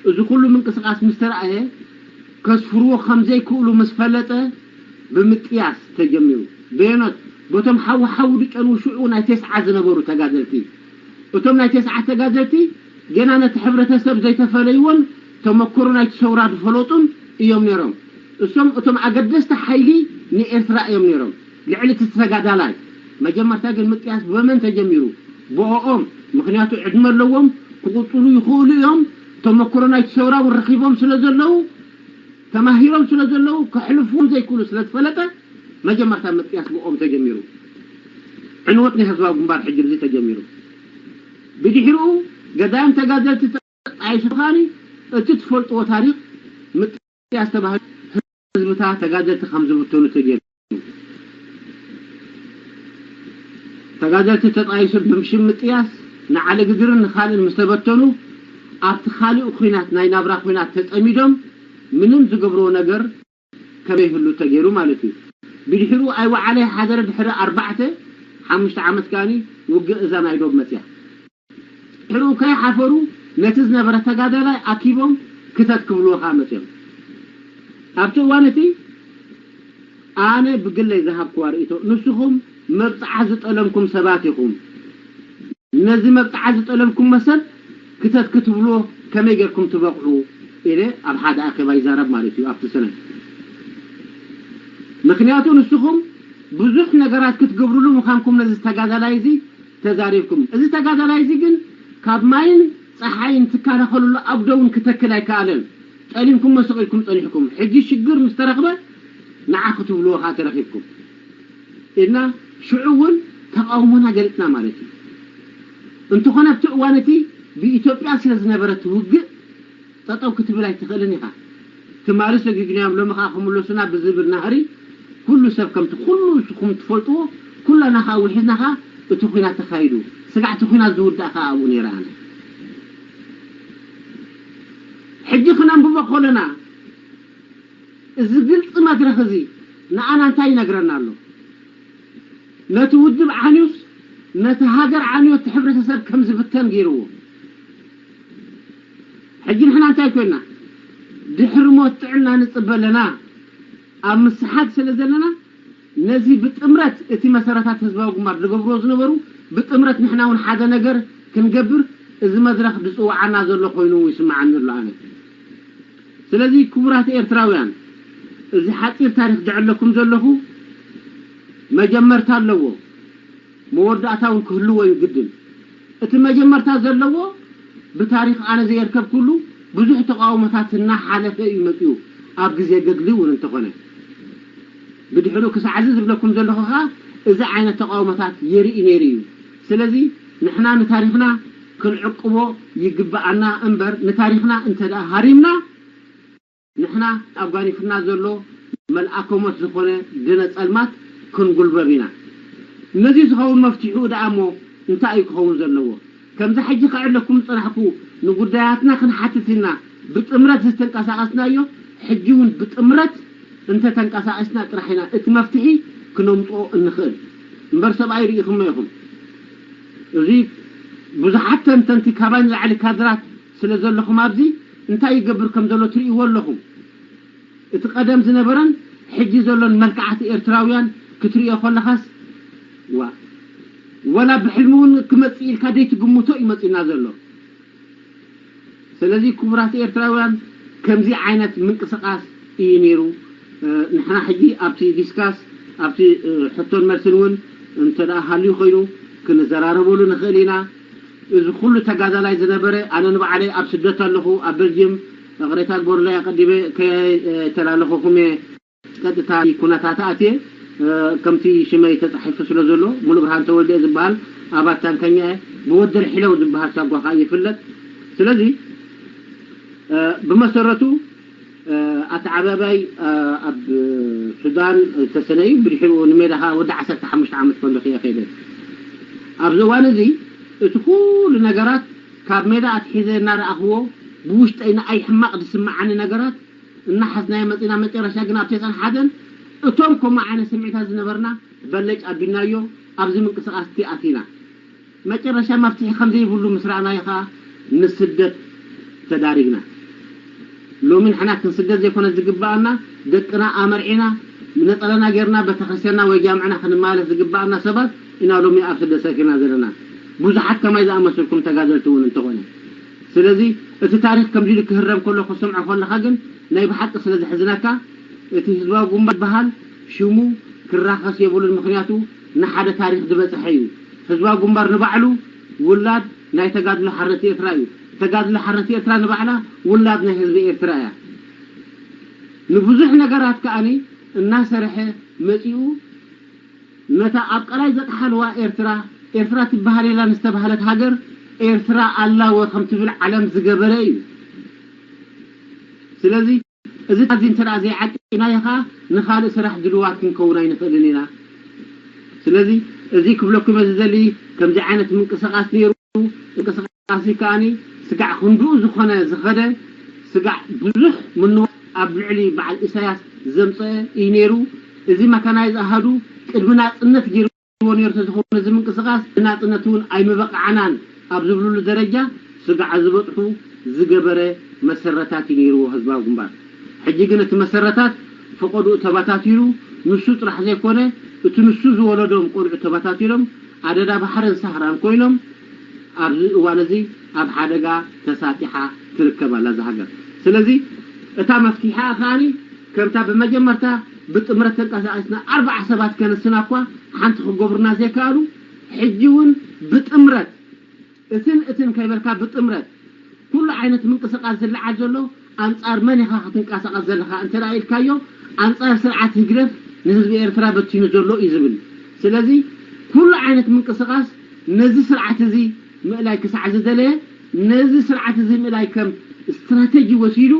እዚ ኩሉ ምንቅስቓስ ምስ ተራእየ፣ ከስፍርዎ ከም ዘይክእሉ ምስ ፈለጠ፣ ብምጥያስ ተጀሚሩ። በየኖት? በቶም ሓዊ ሓዊ ዝጨንዉ ሽዑ ናይ ተስዓ ዝነበሩ ተጋደልቲ። እቶም ናይ ተስዓ ተጋደልቲ ገና ነቲ ሕብረተሰብ ዘይተፈለይዎን ተመክሮ ናይቲ ሰውራ ዝፈለጡን እዮም ነይሮም። እሶም እቶም ኣገደስቲ ሓይሊ ንኤርትራ እዮም ነይሮም። ልዕሊ እቲ ተጋዳላይ። መጀመርታ ግን ምጥያስ በመን ተጀሚሩ? ብኦኦም። ምኽንያቱ ዕድመ ኣለዎም፣ ክቕጽሉ ይኽእሉ እዮም። ተመክሮ ናይቲ ሰውራ እውን ረኺቦም ስለ ዘለዉ፣ ተማሂሮም ስለ ዘለዉ፣ ከሕልፍዎም ዘይክእሉ ስለ ዝፈለጠ፣ መጀመርታ ምጥያስ ብኦም ተጀሚሩ። ዕንወት ናይ ህዝባዊ ግንባር ሕጂ ብዚ ተጀሚሩ። ብድሕሪኡ ገዳይም ተጋደልቲ ተጣይሱ ኻኒ እቲ ትፈልጥዎ ታሪኽ ምጥያስ ተባሂሉ ህዝብታት ተጋደልቲ ከም ዝብተኑ ተገይሩ። ተጋደልቲ ተጣይሱ ብሽም ምጥያስ ንዓሊ ግድርን ንኻልእን ምስ ተበተኑ፣ ኣብቲ ካልእ ኲናት፣ ናይ ናብራ ኲናት ተጸሚዶም ምንም ዝገብርዎ ነገር ከም ዘይህሉ ተገይሩ ማለት እዩ። ብድሕሪኡ ኣይወዓለ ሓደረ ድሕሪ ኣርባዕተ፣ ሓሙሽተ ዓመት ከኣኒ ውግእ እዛ ናይ ዶብ መጽያ። ድሕሪኡ ከይሓፈሩ ነቲ ዝነበረ ተጋዳላይ ኣኪቦም ክተት ክብልዎ ከኣ መጽዮም። ኣብቲ እዋን እቲ ኣነ ብግለይ ዝሃብክዋ ርእይቶ፣ ንስኹም መብጽዓ ዝጠለምኩም ሰባት ኢኹም። ነዚ መብጽዓ ዝጠለምኩሞ ሰብ ክተት ክትብልዎ ከመይ ጌርኩም ትበቕዑ? ኢለ ኣብ ሓደ ኣኼባ ይዛረብ ማለት እዩ ኣብቲ ሰነ። ምኽንያቱ ንስኹም ብዙሕ ነገራት ክትገብርሉ ምዃንኩም ነዚ ተጋዳላይ እዚ ተዛሪብኩም። እዚ ተጋዳላይ እዚ ግን ካብ ማይን ጸሓይን ትከላኸልሉ ኣብ ደውን ክተክል ኣይከኣለን። ጠሊምኩሞ ስቕ ኢልኩም ጸኒሕኩም። ሕጂ ሽግር ምስ ተረኽበ ንዓ ክትብልዎ ከኣ ተረኺብኩም። ኢልና ሽዑ እውን ተቓውሞና ገሊጽና ማለት እዩ። እንተኾነ ኣብቲ እዋን እቲ ብኢትዮጵያ ስለ ዝነበረት ውግእ ጠጠው ክትብል ኣይትኽእልን ኢኻ። ትማሊ ሰጊግናዮም ሎሚ ኸኣ ክምለሱና ብዝብል ናህሪ ኩሉ ሰብ ከምቲ ኩሉ ንስኹም ትፈልጥዎ ኩላና ኸኣ ውሒዝና ኸኣ እቲ ኲናት ተኻይዱ። ስጋዕ እቲ ኲናት ዝውዳእ ከኣ ኣብኡ ነይረ ኣነ። ሕጂ ክነንብቦ ከለና፣ እዚ ግልፂ መድረኽ እዚ ንኣና እንታይ ይነግረና ኣሎ? ነቲ ውድብ ዓንዩስ፣ ነቲ ሃገር ዓንዩ፣ እቲ ሕብረተሰብ ከም ዝብተን ገይርዎ። ሕጂ ንሕና እንታይ ኮይና? ድሕሪ ሞት ጥዕና ንጽበ ኣለና። ኣብ ምስሓግ ስለ ዘለና፣ ነዚ ብጥምረት እቲ መሰረታት ህዝባዊ ግንባር ዝገብርዎ ዝነበሩ፣ ብጥምረት ንሕና እውን ሓደ ነገር ክንገብር፣ እዚ መድረኽ ዝጽውዓና ዘሎ ኮይኑ ይስምዓኒ ኣሎ ኣነ። ስለዚ ክቡራት ኤርትራውያን፣ እዚ ሓጺር ታሪኽ ዘዕለኩም ዘለኹ መጀመርታ ኣለዎ፣ መወዳእታ እውን ክህልዎ እዩ ግድን። እቲ መጀመርታ ዘለዎ ብታሪኽ ኣነ ዘየርከብኩሉ ብዙሕ ተቃውሞታት እናሓለፈ እዩ መጺኡ፣ ኣብ ግዜ ገድሊ እውን እንተኾነ። ብድሕሪኡ ክሳዕ እዚ ዝብለኩም ዘለኹ ኸኣ እዚ ዓይነት ተቃውሞታት የርኢ ነይሩ እዩ። ስለዚ ንሕና ንታሪኽና ክንዕቅቦ ይግብኣና እምበር፣ ንታሪኽና እንተ ደኣ ሃሪምና፣ ንሕና ኣብ ጓኒፍና ዘሎ መልኣከ ሞት ዝኾነ ግነ ጸልማት ክንጉልበብ ኢና። ነዚ ዝኸውን መፍትሒኡ ደኣ እሞ እንታይ እዩ ክኸውን ዘለዎ? ከምዚ ሕጂ ከዕለኩም ዝጸናሕኩ ንጉዳያትና ክንሓትት ኢልና ብጥምረት ዝተንቀሳቐስናዮ፣ ሕጂ እውን ብጥምረት እንተ ተንቀሳቒስና ጥራሕ ኢና እቲ መፍትሒ ክነምጽኦ እንኽእል። እምበር ሰብኣይ ርኢኹሞ ኢኹም። እዚ ብዙሓት ተንተንቲ ካባይ ንላዕሊ ካድራት ስለ ዘለኹም ኣብዚ እንታይ ይገብር ከም ዘሎ ትርእይዎ ኣለኹም። እቲ ቀደም ዝነበረን ሕጂ ዘሎን መልክዓት ኤርትራውያን ክትርእዮ ከለኻስ፣ ዋ፣ ወላ ብሕልሚ እውን ክመጽእ ኢልካ ዘይትግምቶ እዩ መጺእና ዘሎ። ስለዚ ክቡራት ኤርትራውያን፣ ከምዚ ዓይነት ምንቅስቃስ እዩ ነይሩ። እ፣ ንሕና ሕጂ ኣብቲ ዲስካስ፣ ኣብቲ፣ እ፣ ሕቶን መልስን እውን እንተ ደኣ ሃልዩ ኮይኑ ክንዘራረበሉ ንኽእል ኢና። እዚ ኩሉ ተጋዳላይ ዝነበረ፣ ኣነ ንባዕለይ ኣብ ስደት ኣለኹ፣ ኣብ ቤልጅየም፣ ይቕሬታ ግበሩለይ ኣቐዲመ ከይተላለኹኹም እየ። ቀጥታ ኩነታት ኣትየ፣ እ፣ ከምቲ ሽመይ ተጻሒፉ ስለ ዘሎ፣ ሙሉብርሃን ተወልደ ዝበሃል ኣባት ታንከኛ እየ። ብወደል ሒለው ዝበሃል ሳጓ ከኣ ይፍለጥ። ስለዚ፣ እ፣ ብመሰረቱ፣ እ፣ ኣተዓባባይ፣ እ፣ ኣብ ሱዳን ዝተሰነዩ፣ ብድሕሪኡ ንሜዳ ከኣ ወዲ ዓሰርተ ሓሙሽተ ዓመት ከሎ እየ ከይደ። ኣብዚ እዋን እዚ፣ እቲ ኩሉ ነገራት ካብ ሜዳ ኣትሒዘ እናረኣኽዎ፣ ብውሽጠይ ንኣይ ሕማቕ ዝስምዓኒ ነገራት እናሓዝናዮ መጺና፣ መጨረሻ ግን ኣብ ተስዓን ሓደን እቶም ከምኡ ዓይነት ስምዒታት ዝነበርና በለጭ ኣቢልናዮ፣ ኣብዚ ምንቅስቓስ እቲ ኣቲና። መጨረሻ መፍትሒ ከም ዘይብሉ ምስ ረኣናዮ ኸኣ ንስደት ተዳሪግና። ሎሚ ንሕና ክንስደት ዘይኮነ ዝግብኣና፣ ደቅና ኣመርዒና፣ ነጸላና ጌርና ቤተክርስትያንና ወይ ጃምዕና ክንመላለስ ዝግብኣና ሰባት ኢና ሎሚ ኣብ ስደት ሰፊርና ዘለና። ብዙሓት ከማይ ዝኣመሰልኩም ተጋደልቲ እውን እንተኾነ። ስለዚ እቲ ታሪኽ ከምዚ ኢሉ ክህረም ከሎ ክሰምዖ ከለኻ ግን ናይ ብሓቂ ስለ ዘሕዝነካ፣ እቲ ህዝባዊ ግንባር ዝበሃል ሽሙ ክራኸስ የብሉን። ምኽንያቱ ንሓደ ታሪኽ ዝበጽሐ እዩ። ህዝባዊ ግንባር ንባዕሉ ውላድ ናይ ተጋድሎ ሓርነት ኤርትራ እዩ። ተጋድሎ ሓርነት ኤርትራ ንባዕላ ውላድ ናይ ህዝቢ ኤርትራ እያ። ንብዙሕ ነገራት ከኣኒ እናሰርሐ መጺኡ፣ ነታ ኣብ ቀላይ ዘጥሓልዋ ኤርትራ፣ ኤርትራ ትበሃል የላን ዝተባህለት ሃገር ኤርትራ ኣላወ ከም ትብል ዓለም ዝገበረ እዩ። ስለዚ እዚ ታዚ እንተ ደኣ ዘይዓቂብናዮ ኸኣ ንኻልእ ስራሕ ድልዋት ክንከውን ኣይንኽእልን ኢና። ስለዚ እዚ ክብለኩም እየ ዝደሊ፣ ከምዚ ዓይነት ምንቅስቓስ ነይሩ። ምንቅስቓስ ከኣኒ ስጋዕ ክንድኡ ዝኾነ ዝኸደ፣ ስጋዕ ብዙሕ ምንዋት ኣብ ልዕሊ በዓል ኢሳያስ ዘምጸአ እዩ ነይሩ። እዚ መካናይዝ ኣሃዱ ቅድሚ ናጽነት ገይርዎ ነይሩ ተዝኸውን፣ እዚ ምንቅስቓስ ንናጽነት እውን ኣይምበቕዓናን ኣብ ዝብልሉ ደረጃ ስጋዕ ዝበጽሑ ዝገበረ መሰረታት እዩ ነይርዎ ህዝባዊ ግንባር። ሕጂ ግን እቲ መሰረታት ፈቐድኡ ተበታቲኑ፣ ንሱ ጥራሕ ዘይኮነ፣ እቲ ንሱ ዝወለዶም ቆልዑ ተበታቲኖም፣ ኣደዳ ባሕርን ሳህራን ኮይኖም፣ ኣብዚ እዋን እዚ ኣብ ሓደጋ ተሳጢሓ ትርከብ ኣላ እዛ ሃገር። ስለዚ እታ መፍትሒኣ ከኣኒ ከምታ ብመጀመርታ ብጥምረት ተንቀሳቒስና ኣርባዓ ሰባት ከነስና እኳ ሓንቲ ክገብሩና ዘይከኣሉ፣ ሕጂ እውን ብጥምረት እትን እትን ከይበልካ ብጥምረት ኩሉ ዓይነት ምንቅስቓስ ዝለዓል ዘሎ ኣንጻር መን ኢኻ ክትንቀሳቐስ ዘለኻ እንተ ደኣ ኢልካዮ፣ ኣንጻር ስርዓት ህግደፍ ንህዝቢ ኤርትራ በቲኑ ዘሎ እዩ ዝብል። ስለዚ ኩሉ ዓይነት ምንቅስቓስ ነዚ ስርዓት እዚ ምእላይ ክሳዕ ዝደለየ፣ ነዚ ስርዓት እዚ ምእላይ ከም ስትራተጂ ወሲዱ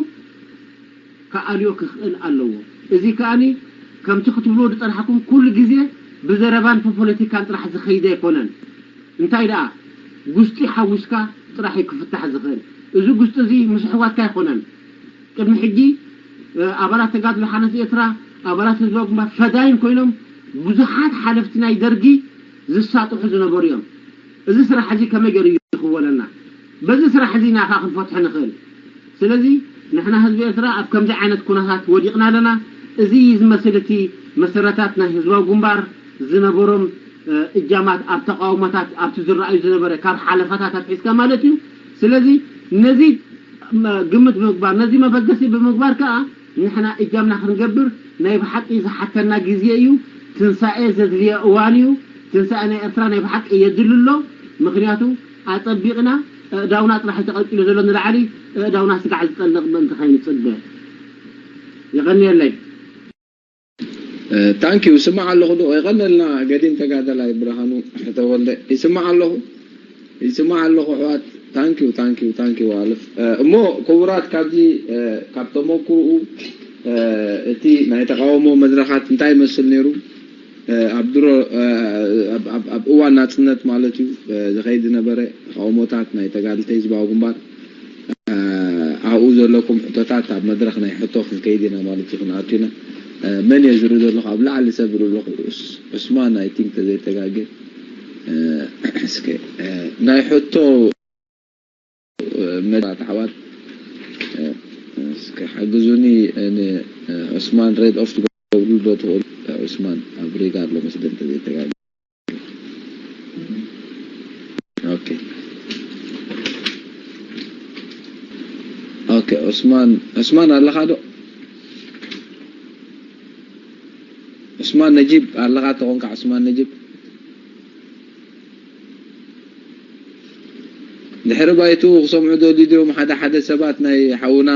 ክኣልዮ ክኽእል ኣለዎ። እዚ ከኣኒ ከምቲ ክትብልዎ ዝጸናሕኩም ኩሉ ግዜ ብዘረባን ብፖለቲካን ጥራሕ ዝኸይድ ኣይኮነን። እንታይ ደኣ፣ ጉስጢ ሓዊስካ ጥራሕ እዩ ክፍታሕ ዝኽእል። እዚ ጉስጢ እዚ ምስ ኣሕዋትካ ኣይኮነን። ቅድሚ ሕጂ ኣባላት ተጋድሎ ሓርነት ኤርትራ፣ ኣባላት ህዝባዊ ግንባር ፈዳይን ኮይኖም ብዙሓት ሓለፍቲ ናይ ደርጊ ዝሳጥሑ ዝነበሩ እዮም። እዚ ስራሕ እዚ ከመይ ገይሩ እዩ ክወለና? በዚ ስራሕ እዚ ኢና ከኣ ክንፈትሖ ንኽእል። ስለዚ ንሕና ህዝቢ ኤርትራ ኣብ ከምዚ ዓይነት ኩነታት ወዲቕና ኣለና። እዚ እዩ ዝመስል እቲ መሰረታት ናይ ህዝባዊ ግንባር ዝነበሮም እጃማት ኣብ ተቃውሞታት ኣብቲ ዝረኣዩ ዝነበረ ካብ ሓለፋታት ኣትሒዝካ ማለት እዩ። ስለዚ ነዚ ግምት ብምግባር ነዚ መበገሲ ብምግባር ከኣ ንሕና እጃምና ክንገብር ናይ ብሓቂ ዝሓተና ግዜ እዩ። ትንሳኤ ዘድልዮ እዋን እዩ። ትንሳኤ ናይ ኤርትራ ናይ ብሓቂ የድሊ ኣሎ። ምክንያቱ ኣጸቢቕና ኣእዳውና ጥራሕ ተቐልቂሉ ዘሎ ንላዕሊ ኣእዳውና ስጋዕ ዝጠልቕ ምእንቲ ከይንጽበ። የቐንየለይ። ታንኪዩ ስማዕ ኣለኹ ዶ የቐነልና። ገዲም ተጋዳላይ ብርሃኑ ተወልደ ይስማዕ ኣለኹ። ይስማዕ ኣለኹ ኣሕዋት። ታንኪዩ ታንኪዩ ታንኪዩ ኣልፍ። እሞ ክቡራት፣ ካብዚ ካብ ተመክርኡ እቲ ናይ ተቃውሞ መድረኻት እንታይ ይመስል ነይሩ? ኣብ ድሮ ኣብ እዋን ናጽነት ማለት እዩ ዝኸይድ ዝነበረ ተቃውሞታት ናይ ተጋድልቲ ህዝባዊ ግንባር ኣብኡ ዘለኩም ሕቶታት ኣብ መድረኽ ናይ ሕቶ ክንከይድ ኢና ማለት እዩ። ክንኣቱ ኢና። መን እየ ዝርኢ ዘለኹ? ኣብ ላዕሊ ሰብ ዝርኢ ኣለኹ። ዑስማን፣ ኣይ ቲንክ፣ ተዘይተጋገ እስከ ናይ ሕቶ መድረኽ ኣሕዋት እስከ ሓግዙኒ። ዑስማን ሬድ ኦፍ ትገብሩ ዶ ትኽእሉ? ዑስማን ኣብ ሪጋ ኣሎ መስለኒ ተዘይተጋገ። ኦኬ ኦኬ። ዑስማን፣ ዑስማን ኣለኻ ዶ? ዑስማን ነጂብ ኣለኻ? ተኾንካ ዑስማን ነጂብ። ድሕሪ ባይቱ ክሰምዑ ደልዩ ድዮም ሓደ ሓደ ሰባት ናይ ሓውና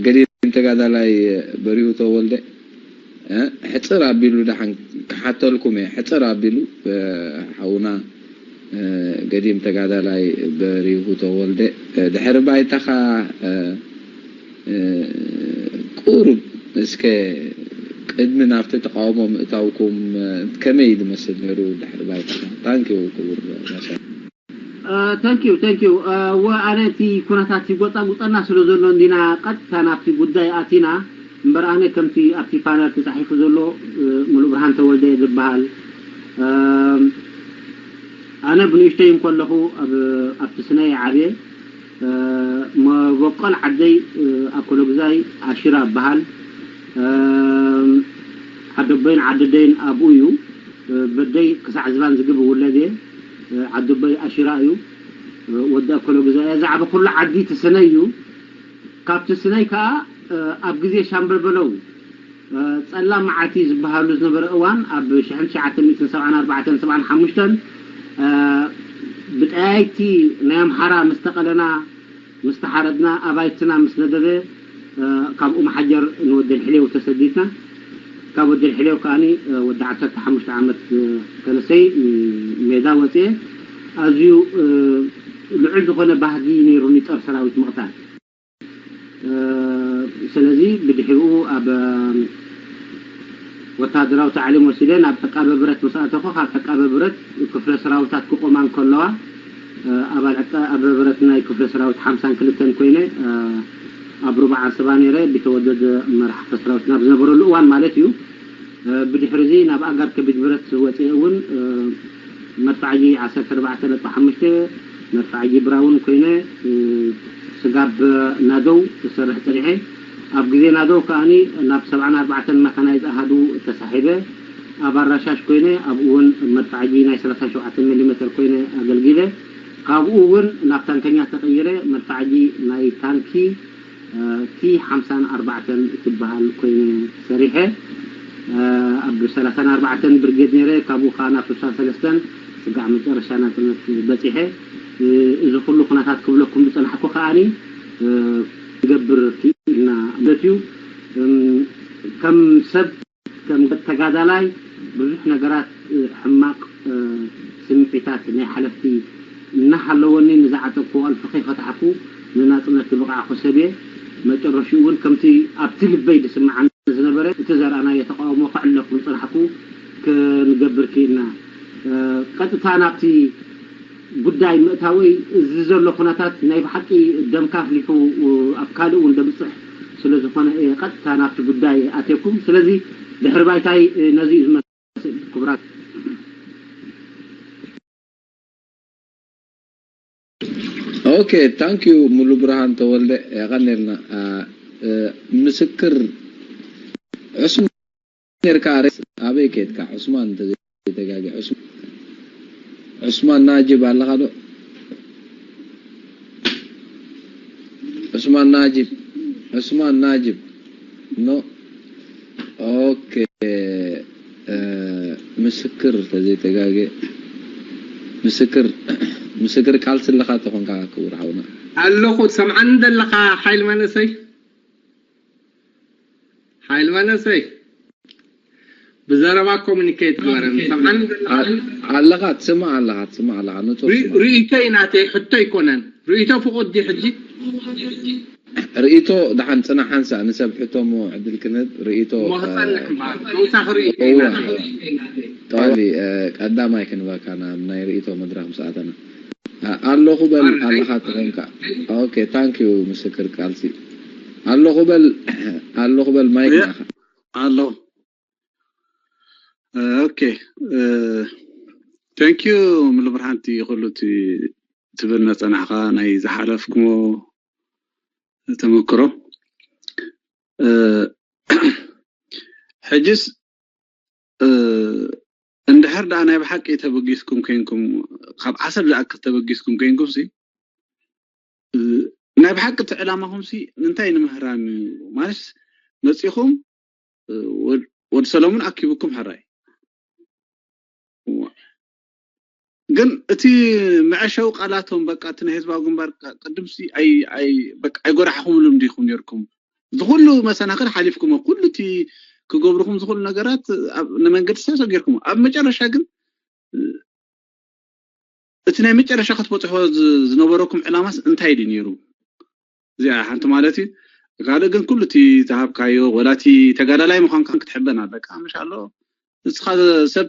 ገዲም ተጋዳላይ በሪሁ ተወልደ ሕጽር ኣቢሉ ደሓን ክሓተልኩም እየ። ሕጽር ኣቢሉ ሓውና ገዲም ተጋዳላይ በሪሁ ተወልደ ድሕሪ ባይታኻ ቁሩብ እስከ ቅድሚ ናብቲ ተቃውሞ ምእታውኩም ከመይ ዝመስል ነይሩ ድሕሪ ባይታኻ? ታንኪዩ ክቡር ማሻ Thank you thank you። ወ ኣነ እቲ ኩነታት ይጎጻጉጸና ስለ ዘሎ እንዲና ቀጥታ ናብቲ ጉዳይ ኣቲና። እምበር ኣነ ከምቲ ኣብቲ ፓነል ተጻሒፉ ዘሎ ሙሉእ ብርሃን ተወልደ ዝበሃል። ኣነ ብንእሽተይ እንከለኹ ኣብቲ ስነ ይዓብየ። መበቆል ዓደይ ኣኮሎግዛይ ኣሽራ እበሃል። ዓደቦይን ዓደደይን ኣብኡ እዩ። በደይ ክሳዕ ዝባን ዝግብ ውለድ እየ። ዓደቦይ ኣሽራ እዩ። ወዲ ኣኮሎግዛይ እየ። ዝዓበኹሉ ዓዲ እቲ ስነ እዩ። ካብቲ ስነይ ከኣ ኣብ ግዜ ሻምበል በለው ጸላም መዓልቲ ዝበሃሉ ዝነበረ እዋን ኣብ ሽሕን ትሽዓተ ሚእትን ሰብዓን ኣርባዕተን ሰብዓን ሓሙሽተን ብጠያይቲ ናይ ኣምሓራ ምስ ተቐለና ምስ ተሓረድና ኣባይትና ምስ ነደበ ካብኡ መሓጀር ንወደል ሕሌው ተሰዲድና ካብ ወደል ሕሌው ከኣኒ ወዲ ዓሰርተ ሓሙሽተ ዓመት ከለሰይ ሜዳ ወፅየ ኣዝዩ ልዑል ዝኾነ ባህጊ ነይሩኒ ጸር ሰራዊት ምቕታል። ስለዚ ብድሕሪኡ ኣብ ወታደራዊ ታዕሊም ወሲደ ናብ ዕቃበ ብረት ምስ ኣተኹ ካብ ዕቃበ ብረት ክፍለ ሰራዊታት ክቆማ እንከለዋ ኣባል ዕቃበ ብረት ናይ ክፍለ ሰራዊት ሓምሳን ክልተን ኮይነ ኣብ ሩባዕ ዓንሰባ ነይረ። ቢተወደድ መራሕ ክፍለ ሰራዊት ናብ ዝነበረሉ እዋን ማለት እዩ። ብድሕሪ እዚ ናብ ኣጋር ከቢድ ብረት ወፅኤ እውን መድፋዕጂ ዓሰርተ ኣርባዕተ ነጥቢ ሓሙሽተ መድፋዕጂ ብራውን ኮይነ ስጋብ ናደው ዝሰርሕ ፀኒሐ። ኣብ ግዜ ናደው ከኣኒ ናብ ሰብዓን ኣርባዕተን መካናይዝ ኣሃዱ ተሳሒበ ኣብ ኣራሻሽ ኮይነ ኣብኡ እውን መድፋዕጂ ናይ ሰላሳ ሸውዓተ ሚሊ ሜተር ኮይነ ኣገልጊለ። ካብኡ እውን ናብ ታንከኛ ተቐይረ መድፋዕጂ ናይ ታንኪ ቲ ሓምሳን ኣርባዕተን እትበሃል ኮይነ ሰሪሐ። ኣብ ሰላሳን ኣርባዕተን ብርጌድ ነይረ። ካብኡ ከዓ ናብ ስሳን ሰለስተን ስጋዕ መጨረሻ ናፅነት በፂሐ። እዚ ኩሉ ኩነታት ክብለኩም ዝፀናሕኩ ከዓኒ ንገብር ክኢልና ማለት እዩ። ከም ሰብ ከም ተጋዳላይ ብዙሕ ነገራት ሕማቕ ስምዒታት ናይ ሓለፍቲ እናሃለወኒ ንዝዓጠቅኩ ቁልፊ ከይፈታሕኩ ንናፅነት ዝበቓዕኩ ሰብ እየ። መጨረሽኡ እውን ከምቲ ኣብቲ ልበይ ዝስምዓኒ ዝነበረ እቲ ዘርኣናዮ ተቃውሞ ከዕሎ ክንጽናሕኩ ክንገብር ክኢልና። ቀጥታ ናብቲ ጉዳይ ምእታወይ፣ እዚ ዘሎ ኩነታት ናይ ብሓቂ ደምካ ኣፍሊሑ ኣብ ካልእ እውን ደምጽሕ ስለ ዝኾነ እየ ቀጥታ ናብቲ ጉዳይ ኣትየኩም። ስለዚ ድሕሪ ባይታይ ነዚ እዩ ዝመስል። ክቡራት ኦኬ፣ ታንክ ዩ ሙሉ ብርሃን ተወልደ፣ የቐኔልና። ምስክር ዕስማን ኔርካ፣ ኣበይ ከድካ? ዕስማን እንተዘይተጋጊ፣ ዕስማን ናጅብ ኣለኻ ዶ? ዕስማን ናጅብ፣ ዕስማን ናጅብ ኖ። ኦኬ፣ ምስክር ተዘይተጋገ፣ ምስክር ምስክር ቃልሲ ኣለኻ ተኾንካ ክቡር ሓውና። ኣለኹ። ትሰምዓኒ ዘለኻ ሓይል መንእሰይ? ሓይል መንእሰይ፣ ብዘረባ ኮሙኒኬት ግበረኒ። ትሰምዓኒ ዘለኻ? ኣለኻ፣ ትስማዕ ኣለኻ፣ ትስማዕ ኣለኻ። ንጹር ርእይቶ እዩ ናተይ፣ ሕቶ ኣይኮነን። ርእይቶ ፍቑድ ድዩ ሕጂ? ርእይቶ ደሓን ጽናሕ ሓንሳእ ንሰብ ሕቶ እሞ ዕድል ክንህብ። ርእይቶ እሞ ክጸንሕ እምበኣር ተወሳኺ ርእይቶ እዩ ናተይ። ጠዋሊ ቀዳማይ ክንበካ ናብ ናይ ርእይቶ መድረኽ ምስ ኣተና። ኣለኹ በል ኣለኻ ተኾንካ። ኦኬ፣ ታንክ ዩ ምስክር ቃልሲ። ኣለኹ በል፣ ኣለኹ በል፣ ማይክ ናኻ። ኣሎ። ኦኬ፣ ታንክ ዩ ሙሉ ብርሃንቲ፣ ኩሉ እቲ ትብል ነጸናሕካ ናይ ዝሓለፍኩሞ ተመክሮ። ሕጅስ እንድሕር ደኣ ናይ ብሓቂ ተበጊስኩም ኮይንኩም፣ ካብ ዓሰብ ዝኣክል ተበጊስኩም ኮይንኩም ሲ፣ ናይ ብሓቂ እቲ ዕላማኹም ሲ እንታይ ንምህራም እዩ? ማለት መጺኹም ወድ ሰለሙን ኣኪቡኩም ሕራይ። ግን እቲ መዐሸዊ ቃላቶም በቃ እቲ ናይ ህዝባዊ ግንባር ቅድም ሲ ኣይ ኣይ በቃ ኣይጎዳሕኹምሉም ዲኹም ነርኩም? ዝኹሉ መሰናኽል ሓሊፍኩሞ፣ ኩሉ እቲ ክገብርኹም ዝኽእሉ ነገራት ኣብ ንመንገዲ ሰብ ገርኩሞ። ኣብ መጨረሻ ግን እቲ ናይ መጨረሻ ክትበጽሖ ዝነበረኩም ዕላማስ እንታይ ድዩ ነይሩ? እዚኣ ሓንቲ ማለት እዩ። ካልእ ግን ኩሉ እቲ ዝሃብካዮ ወላ እቲ ተጋዳላይ ምዃንካን ክትሕበን ኣለካ። ምሻሎ ንስኻ ሰብ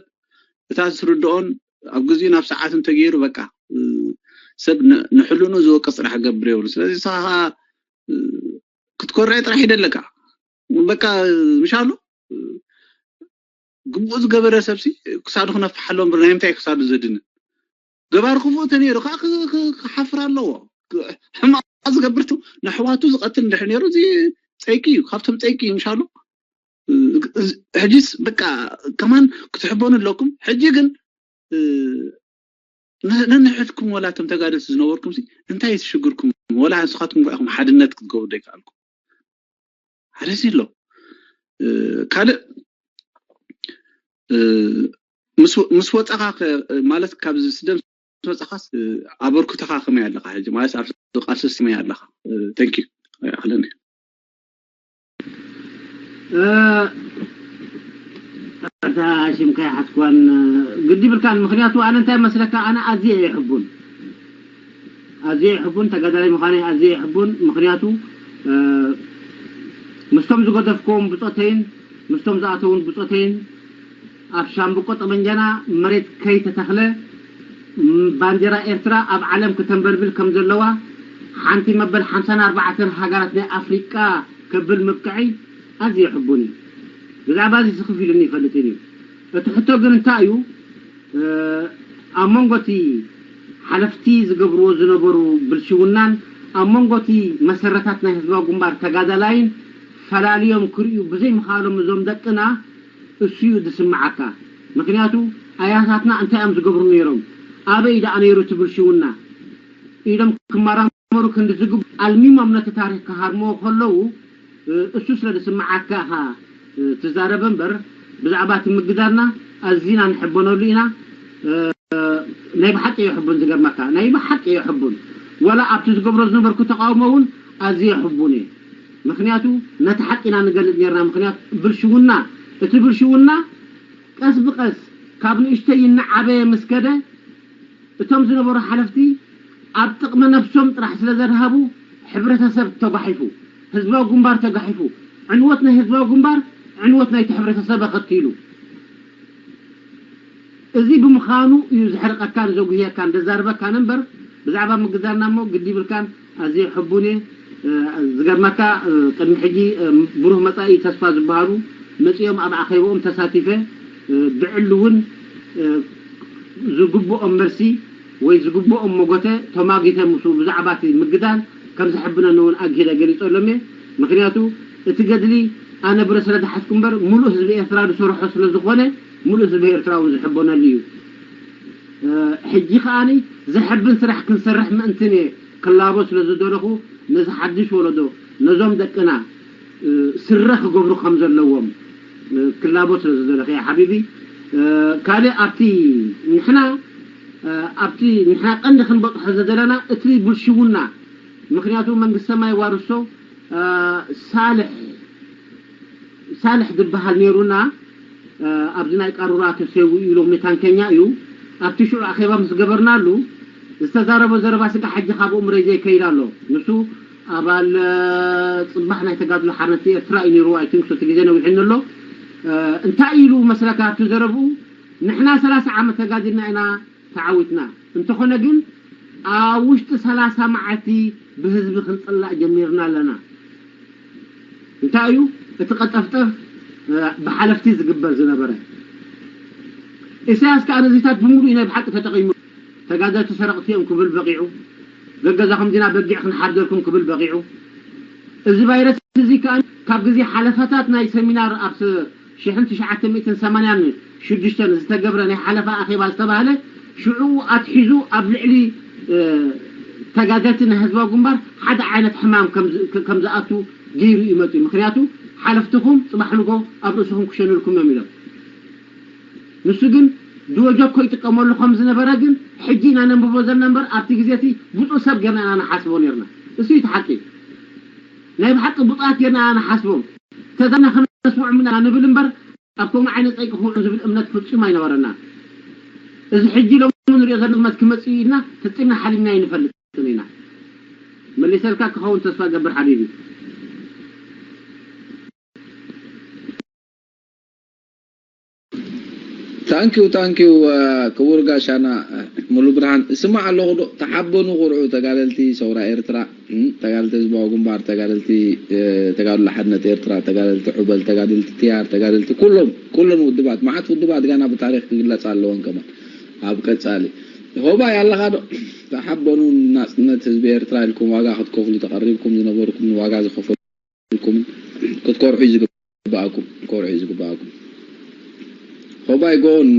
እታ ትርድኦን ኣብ ግዜኡ ናብ ሰዓቱ እንተገይሩ በቃ ሰብ ንሕልኑ ዝወቅስ ጥራሕ ክገብር የብሉ። ስለዚ ንስኻ ክትኮርዕ ጥራሕ ይደለካ። በቃ ምሻሎ ግቡእ ዝገበረ ሰብሲ ክሳዱ ክነፍሕ ኣለዎ እምበር ናይ ምንታይ ክሳዱ ዘድንን? ገባር ክፉእ ተነይሩ ከዓ ክሓፍር ኣለዎ። ሕማቕ ዝገብር ነሕዋቱ ዝቐትል እንድሕር ነይሩ እዚ ፀይቂ እዩ፣ ካብቶም ፀይቂ እዩ ምሻሉ። ሕጂስ በቃ ከማን ክትሕበኑ ኣለኩም። ሕጂ ግን ነንሕድኩም ወላ እቶም ተጋደልቲ ዝነበርኩም እንታይ ሽግርኩም? ወላ ንስኻትኩም ኢኹም ሓድነት ክትገብሩ ዘይከኣልኩም። ሓደ ሲ ኣሎ። ካልእ ምስ ወፃኻ ማለት ካብዚ ስደት ምስ ወፃኻስ ኣበርክቶኻ ከመይ ኣለኻ? ሕጂ ማለት ኣብ ቃልሲ ከመይ ኣለኻ? Thank you። ኣይኣኽለኒ። እታ ሽምካ ይሓትኳን ግዲ ብልካን። ምክንያቱ ኣነ እንታይ መስለካ፣ ኣነ ኣዝየ እየ ሕቡን፣ ኣዝየ እየ ሕቡን ተጋዳላይ ምዃነይ ኣዝየ እየ ሕቡን። ምክንያቱ ምስቶም ዝገደፍክዎም ብፆተይን ምስቶም ዝኣተውን ብፆተይን ኣብ ሻምብቆ ጠበንጃና መሬት ከይተተኽለ ባንዴራ ኤርትራ ኣብ ዓለም ክተንበልብል ከም ዘለዋ ሓንቲ መበል ሓምሳን ኣርባዕተን ሃገራት ናይ ኣፍሪቃ ከብል ምብቅዐይ ኣዝየ ሕቡን እዩ። ብዛዕባ እዚ ስኽፍ ኢሉኒ ይፈልጥን እዩ። እቲ ሕቶ ግን እንታይ እዩ? ኣብ መንጎ እቲ ሓለፍቲ ዝገብርዎ ዝነበሩ ብልሽውናን ኣብ መንጎ እቲ መሰረታት ናይ ህዝባዊ ግንባር ተጋዳላይን ፈላልዮም ክርእዩ ብዘይምኽኣሎም እዞም ደቅና እሱ እዩ ዝስምዓካ። ምክንያቱ ኣያታትና እንታይ እዮም ዝገብሩ ነይሮም? ኣበይ ደኣ ነይሩ እቲ ብልሽውና? ኢሎም ክመራመሩ ክንዲ ዝግቡ ኣልሚሞም ነቲ ታሪኽ ክሃርምዎ ከለዉ እሱ ስለ ዝስምዓካ ኢኻ ትዛረብ እምበር ብዛዕባ እቲ ምግዳልና ኣዚና ንሕበነሉ ኢና። ናይ ብሓቂ እየ ሕቡን ዝገርመካ ናይ ብሓቂ እየ ሕቡን ወላ ኣብቲ ዝገብሮ ዝነበርኩ ተቃውሞ እውን ኣዝየ ሕቡን እየ። ምክንያቱ ነቲ ሓቂ ኢና ንገልጽ ነርና። ምክንያቱ ብልሽውና እቲ ብልሽውና ቀስ ብቀስ ካብ ንእሽተይ እናዓበየ ምስ ከደ እቶም ዝነበሩ ሓለፍቲ ኣብ ጥቕሚ ነብሶም ጥራሕ ስለ ዘድሃቡ ሕብረተሰብ ተጓሒፉ፣ ህዝባዊ ግንባር ተጓሒፉ፣ ዕንወት ናይ ህዝባዊ ግንባር፣ ዕንወት ናይቲ ሕብረተሰብ ኣኸቲሉ። እዚ ብምዃኑ እዩ ዘሕርቐካን ዘጉህየካን ዘዛርበካን እምበር፣ ብዛዕባ ምግዳልና እሞ ግዲ ይብልካን። ኣዝየ ሕቡን እየ። እ፣ ዝገርመካ፣ እ፣ ቅድሚ ሕጂ፣ እ፣ ብሩህ መጻኢ ተስፋ ዝበሃሉ መጺኦም ኣብ ኣኼባኦም ተሳቲፈ፣ እ፣ ብዕሊ እውን፣ እ፣ ዝግብኦም መልሲ ወይ ዝግብኦም መጎተ ተማጊተ ምስኡ ብዛዕባ እቲ ምግዳል ከም ዘሕብነኒ እውን ኣግሂደ ገሊጸሎም እየ። ምኽንያቱ እቲ ገድሊ ኣነ ብረ ስለ ዝሓዝኩ እምበር፣ ምሉእ ህዝቢ ኤርትራ ዝሰርሖ ስለ ዝኾነ፣ ምሉእ ህዝቢ ኤርትራ እውን ዝሕበነሉ እዩ። እ፣ ሕጂ ከኣኒ ዘሕብን ስራሕ ክንሰርሕ ምእንትን እየ ክላቦ ስለ ዝደለኹ፣ ነዚ ሓድሽ ወለዶ፣ ነዞም ደቅና፣ እ፣ ስረ ክገብሩ ከም ዘለዎም፣ እ፣ ክላቦ ስለ ዝደለኹ እየ ሓቢቢ። እ፣ ካልእ ኣብቲ ንሕና፣ እ፣ ኣብቲ ንሕና ቀንዲ ክንበጽሖ ዝደለና እቲ ብልሽውና፣ ምኽንያቱ መንግስተ ሰማይ ዋርሶ፣ እ፣ ሳልሕ ሳልሕ ዝበሃል ነይሩና፣ እ፣ ኣብዚ ናይ ቃሩራ ተሰዊኡ ኢሎም ንታንከኛ እዩ። ኣብቲ ሽዑ ኣኼባ ምስ ገበርናሉ ዝተዛረቦ ዘረባ ስጋ ሕጂ ካብ ኣእምሮይ ዘይከይድ ኣሎ። ንሱ ኣባል፣ እ፣ ጽባሕ ናይ ተጋድሎ ሓርነት ኤርትራ እዩ ነይሩ። ኣይ ቲንክ እቲ ግዜ ነዊሕኒ ኣሎ። እ፣ እንታይ ኢሉ መስለካ ኣብቲ ዘረብኡ? ንሕና ሰላሳ ዓመት ተጋዲልና ኢና ተዓዊትና። እንተኾነ ግን ኣብ ውሽጢ ሰላሳ መዓልቲ ብህዝቢ ክንጽላእ ጀሚርና ኣለና። እንታይ እዩ እቲ ቀጠፍጠፍ፣ እ፣ ብሓለፍቲ ዝግበር ዝነበረ? ኢሳያስ ከኣ ነዚታት ብምሉእ ናይ ብሓቂ ተጠቒሙ። ተጋደልቲ ሰረቕቲ እዮም ክብል በቒዑ። ገገዛኹም ዲና በጊዕ ክንሓርደልኩም ክብል በቒዑ። እዚ ቫይረስ እዚ ከኣ ካብ ግዜ ሓለፋታት ናይ ሰሚናር ኣብ ስ-፣ ሽሕን ትሽዓተ ሚእትን ሰማንያን ሽዱሽተን ዝተገብረ ናይ ሓለፋ ኣኼባ ዝተባህለ ሽዑ ኣትሒዙ ኣብ ልዕሊ፣ እ፣ ተጋደልቲ ናይ ህዝባዊ ግንባር ሓደ ዓይነት ሕማም ከም ዝ-፣ ከ-፣ ከም ዝኣቱ ገይሩ እዩ መጺኡ። ምኽንያቱ ሓለፍትኹም ጽባሕ ንጎ ኣብ ርእስኹም ክሸኑልኩም እዮም ኢሎም። ንሱ ግን ድወ ጆኮ ይጥቀመሉ ከም ዝነበረ ግን ሕጂ ኢና ነንብቦ ዘለና እምበር ኣብቲ ግዜ እቲ ብጹእ ሰብ ጌርና ኢና ንሓስቦ ኔርና። እሱ እዩ እቲ ሓቂ። ናይ ብሓቂ ብጹኣት ጌርና ኢና ንሓስቦም። ተዛና ከነስምዖም ኢና ንብል እምበር ኣብ ከምኡ ዓይነት ጸይቂ ክውዕሉ ዝብል እምነት ፍጹም ኣይነበረና። እዚ ሕጂ ሎሚ ንሪኦ ዘለና እምነት ክመጽእ እዩ ኢልና ፈጺምና ሓሊምና ኣይንፈልጥን ኢና። መሊሰልካ ክኸውን ተስፋ ገብር ሓቢቢ። ታንኪዩ ታንኪዩ፣ ክቡር ጋሻና ሙሉ ብርሃን። እስማዕ ኣለኹ ዶ? ተሓበኑ ኩርዑ ተጋደልቲ ሰውራ ኤርትራ፣ እም፣ ተጋደልቲ ህዝባዊ ግንባር፣ ተጋደልቲ፣ እ፣ ተጋድሎ ሓድነት ኤርትራ፣ ተጋደልቲ ዑበል፣ ተጋደልቲ ትያር፣ ተጋደልቲ ኩሎም፣ ኩሎም ውድባት፣ መዓት ውድባት ጋና ብታሪኽ ክግለጽ ኣለዎን ከማን ኣብ ቀጻሊ። ሆባይ ኣለኻ ዶ? ተሓበኑ፣ ናጽነት ህዝቢ ኤርትራ ኢልኩም ዋጋ ክትከፍሉ ተቐሪብኩም ዝነበርኩም፣ ዋጋ ዝኸፈሉ ኢልኩም ክትኮርሑ እዩ ዝግብኣኩም፣ ክትኮርሑ እዩ ዝግብኣኩም። ሆባይ ጎን፣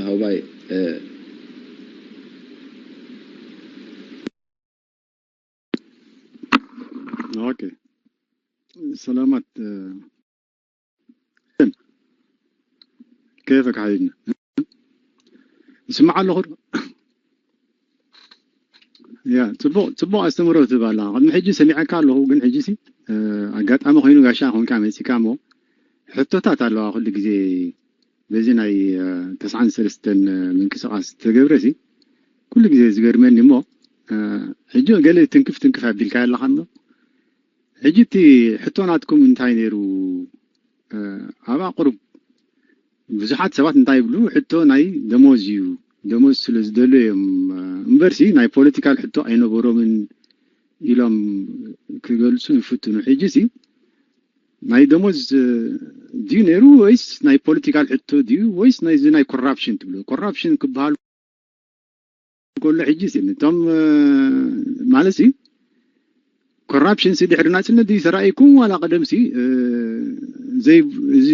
ሆባይ፣ እ፣ ኦኬ፣ ሰላማት፣ እ፣ ከይፈካ ሓቢብና ይስማዕ ኣለኹ ዶ? ያ፣ ጽቡቕ፣ ጽቡቕ ኣስተምህሮ ትህብ ኣላ። ቅድሚ ሕጂ ሰሚዐካ ኣለኹ፣ ግን ሕጂ ሲ፣ እ፣ ኣጋጣሚ ኮይኑ ጋሻ ኮንካ መጺካ እሞ፣ ሕቶታት ኣለዋ ኩሉ ግዜ በዚ ናይ፣ እ፣ ተስዓን ሰለስተን ምንቅስቓስ ዝተገብረ ሲ፣ ኩሉ ግዜ ዝገርመኒ እሞ፣ እ፣ ሕጂ ገለ ትንክፍ ትንክፍ ኣቢልካዮ ኣለኻ እሞ፣ ሕጂ እቲ ሕቶ ናትኩም እንታይ ነይሩ? እ፣ ኣብኣ ቁሩብ ብዙሓት ሰባት እንታይ ይብሉ፣ ሕቶ ናይ ደሞዝ እዩ፣ ደሞዝ ስለ ዝደልዩ እዮም፣ እ፣ እምበርሲ ናይ ፖለቲካል ሕቶ ኣይነበሮምን ኢሎም ክገልጹ ይፍትኑ። ሕጂሲ ናይ ደሞዝ፣ እ፣ ድዩ ነይሩ ወይስ ናይ ፖለቲካል ሕቶ ድዩ ወይስ ናይዚ ናይ ኮራፕሽን ትብሉ? ኮራፕሽን ክበሃል ከሎ ሕጂ ሲ ነቶም፣ እ፣ ማለት ሲ ኮራፕሽን ሲ ድሕሪ ናጽነት ድዩ ተራእይኩም ዋላ ቀደም ሲ፣ እ፣ ዘይ፣ እዚ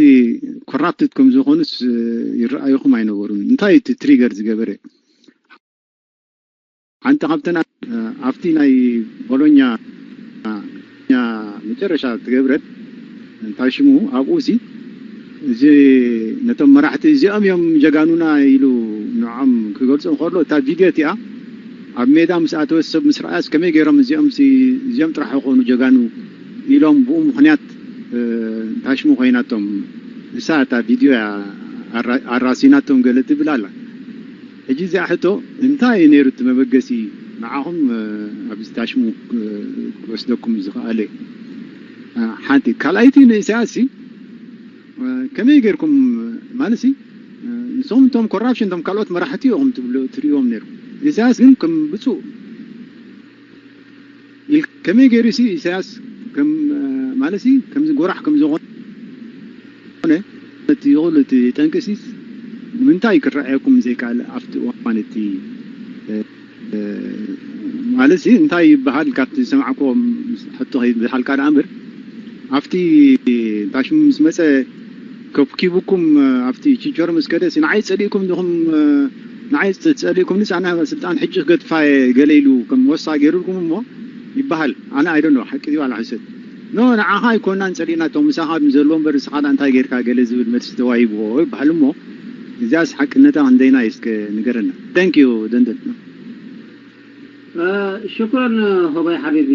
ኮራፕትድ ከም ዝኾኑስ፣ እ፣ ይረኣዩኹም ኣይነበሩን? እንታይ እቲ ትሪገር ዝገበረ? ሓንቲ ካብተን፣ እ፣ ኣብቲ ናይ ቦሎኛ፣ እ፣ መጨረሻ ትገብረት እንታይ ሽሙ ኣብኡ ሲ እዚ ነቶም መራሕቲ እዚኦም እዮም ጀጋኑና ኢሉ ንዖም ክገልጾም ከሎ እታ ቪድዮ እቲኣ ኣብ ሜዳ ምስ ኣተወ ሰብ ምስ ረኣያስ ከመይ ገይሮም እዚኦም ሲ እዚኦም ጥራሕ ይኾኑ ጀጋኑ ኢሎም ብኡ ምኽንያት፣ እ፣ እንታይ ሽሙ ኮይናቶም እሳ እታ ቪድዮ እያ ኣራ-፣ ኣራሲናቶም ገለ ትብል ኣላ። ሕጂ እዚኣ ሕቶ እንታይ እዩ ነይሩ እቲ መበገሲ ንዓኹም፣ እ፣ ኣብዚ ታሽሙ፣ እ፣ ክወስደኩም ዝኸኣለ? ሓንቲ ካልኣይቲ ንኢሳያስ ሲ ከመይ ጌርኩም ማለት ሲ ንሶም እቶም ኮራፕሽን እቶም ካልኦት መራሕቲ እዮም ትብሉ ትርእዮም ነይሩ። ኢሳያስ ግን ከም ብፁዕ ከመይ ገይሩ ሲ ኢሳያስ ከም ማለት ሲ ከምዚ ጎራሕ ከም ዝኾነ እቲ ይኹሉ እቲ ጠንቂ ሲ ንምንታይ ክረኣየኩም ዘይከኣለ ኣብቲ እዋን እቲ ማለት ሲ እንታይ ይበሃል ካብቲ ዝሰማዕኩዎ ሕቶ ከይበሃልካ ደኣ እምበር ኣብቲ ታሽሙ ምስ መፀ ከብኪቡኩም ኣብቲ ችንቸሮ ምስ ከደ ንዓይ ጸሊእኩም ዲኹም ንዓይ ጸሊእኩም ንስ ኣና ስልጣን ሕጂ ክገድፋ ገለ ኢሉ ከም ወሳ ገይሩልኩም እሞ ይበሃል። ኣነ ኣይደኖ ሓቂ ዋላ ሕሰት ኖ ንዓኻ ኣይኮናን ጸሊእና እቶም ምሳኻ ዘለዎም በር ንስኻ እንታይ ጌርካ ገለ ዝብል መልሲ ተዋሂብዎ ይበሃል እሞ እዚኣስ ሓቅነታ ክንደይና እስከ ንገረና። Thank you ደንደን። ሽኩረን ሆባይ ሓቢቢ።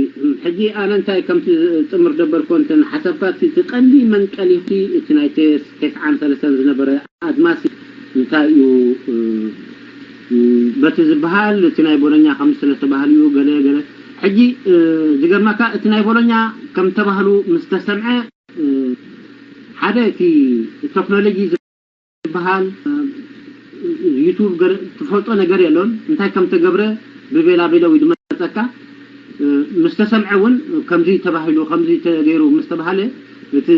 ሕጂ ኣነ እንታይ ከምቲ ጥምር ደበርኮ እንትን ሓሳብካ እቲ ቀንዲ መንቀሊ እቲ ናይ ተስዓን ሰለስተን ዝነበረ ኣድማሲ እንታይ እዩ በቲ ዝበሃል እቲ ናይ ቦሎኛ ከም ስለተባህሉ እዩ ገለ ገለ ሕጂ ዝገርመካ እቲ ናይ ቦሎኛ ከም ተባህሉ ምስ ተሰምዐ ሓደ እቲ ቴክኖሎጂ ዝበሃል ዩቱብ ትፈልጦ ነገር የሎን እንታይ ከም ተገብረ ብቤላ ቤለው ይድመፀካ ምስ ተሰምዐ እውን ከምዚ ተባሂሉ ከምዚ ተገይሩ ምስ ተባሃለ እቲ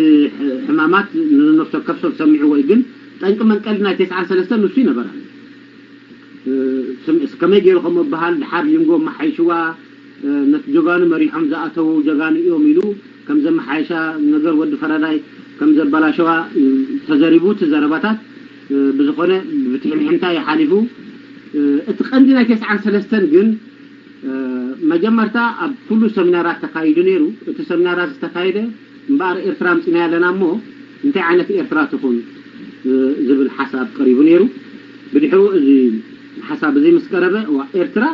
ሕማማት ንነፍሰ ከፍሶ ሰሚዕዎ እዩ ግን ጠንቂ መንቀሊ ናይ ተስዓን ሰለስተን ንሱ ይነበረ ከመይ ገይሩ ከም በሃል ድሓር ሊንጎ መሓይሽዋ ነቲ ጀጋኑ መሪሖም ዝኣተዉ ጀጋኑ እዮም ኢሉ ከም ዘመሓየሻ ነገር ወዲ ፈራዳይ ከም ዘበላሸዋ ተዘሪቡ እቲ ዘረባታት ብዝኾነ ብትሕምሕምታ እዩ ሓሊፉ እቲ ቀንዲ ናይ ተስዓን ሰለስተን ግን መጀመርታ ኣብ ኩሉ ሰሚናራት ተካይዱ ነይሩ እቲ ሰሚናራት ዝተካየደ እምበኣር ኤርትራ ኣምፂና ኣለና እሞ እንታይ ዓይነት ኤርትራ ትኹን ዝብል ሓሳብ ቀሪቡ ነይሩ ብድሕሩ እዚ ሓሳብ እዚ ምስ ቀረበ ኤርትራ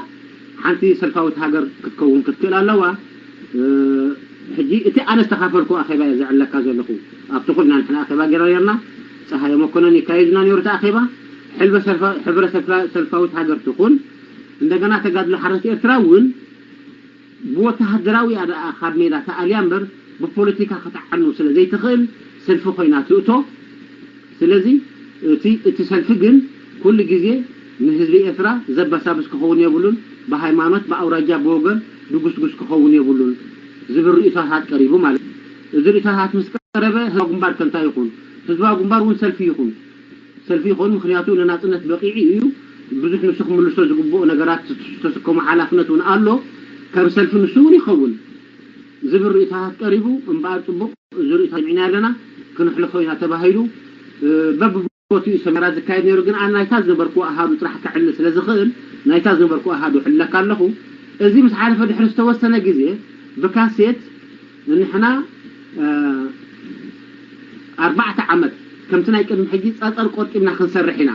ሓንቲ ሰልፋዊት ሃገር ክትከውን ክትክእል ኣለዋ ሕጂ እቲ ኣነ ዝተካፈልኩ ኣኼባ እየ ዘዕለካ ዘለኹ ኣብቲ ኩልና ንሕና ኣኼባ ጌራ ነርና ፀሃየ መኮነን ይካየድና ነይሩ እቲ ኣኼባ ሕብረ ሰልፋዊት ሃገር ትኹን እንደገና ተጋድሎ ሓርነት ኤርትራ እውን ብወተሃደራዊ ኣደኣ ካብ ሜዳ ተኣልያ እምበር ብፖለቲካ ክትዓኑ ስለ ዘይትኽእል ሰልፊ ኮይና ትእቶ ስለዚ እቲ እቲ ሰልፊ ግን ኩሉ ግዜ ንህዝቢ ኤርትራ ዘበሳብስ ክኸውን የብሉን ብሃይማኖት ብኣውራጃ ብወገን ድጉስጉስ ክኸውን የብሉን ዝብል ርእይቶታት ቀሪቡ ማለት እዩ እዚ ርእይቶታት ምስ ቀረበ ህዝባዊ ግንባር ከንታ ይኹን ህዝባዊ ግንባር እውን ሰልፊ ይኹን ሰልፊ ይኸውን ምክንያቱ ንናፅነት በቂዑ እዩ ብዙሕ ንሱ ክምልሶ ዝግብኦ ነገራት ዝተስከሞ ሓላፍነት እውን ኣሎ ከም ሰልፊ ንሱ እውን ይኸውን ዝብል ርእይቶታት ቀሪቡ እምበኣር ፅቡቕ እዚ ርእይቶ ሰሚዕና ኣለና ክነሕልፎ ኢና ተባሂሉ በብቦትኡ ሰመራ ዝካየድ ነይሩ ግን ኣነ ናይታ ዝነበርኩ ኣሃዱ ጥራሕ ከዕሊ ስለ ዝኽእል ናይታ ዝነበርኩ ኣሃዱ ሕለካ ኣለኹ እዚ ምስ ሓለፈ ድሕሪ ዝተወሰነ ግዜ ብካሴት ንሕና ኣርባዕተ ዓመት ከምቲ ናይ ቅድሚ ሕጂ ጸጸር ቆርጢምና ክንሰርሕ ኢና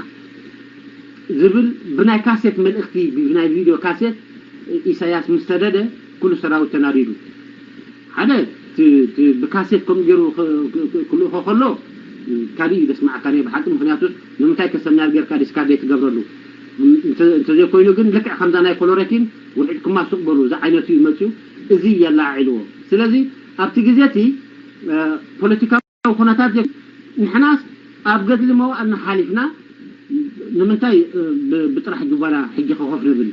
ዝብል ብናይ ካሴት መልእኽቲ ብናይ ቪድዮ ካሴት ኢሳያስ ምስ ሰደደ ኩሉ ሰራዊት ተናዲዱ ሓደ ብካሴት ከምኡ ገይሩ ክልእኾ ከሎ ካሊእ እዩ ዘስማዕካ ናይ ብሓቂ ምክንያቱስ ንምንታይ ከሰሚናር ጌርካ ዲስካርድ ትገብረሉ እንተዘይኮይኑ ግን ልክዕ ከምዛ ናይ ኮሎረኪን ውሒጥኩማ ሱቅ በሉ እዚ ዓይነቱ ይመፅኡ እዚ የላዓዒልዎ ስለዚ ኣብቲ ግዜ እቲ ፖለቲካዊ ኩነታት ንሕናስ ኣብ ገድሊ መዋእልና ሓሊፍና ንምንታይ ብጥራሕ ጁባና ሕጂ ከኾፍ ንብል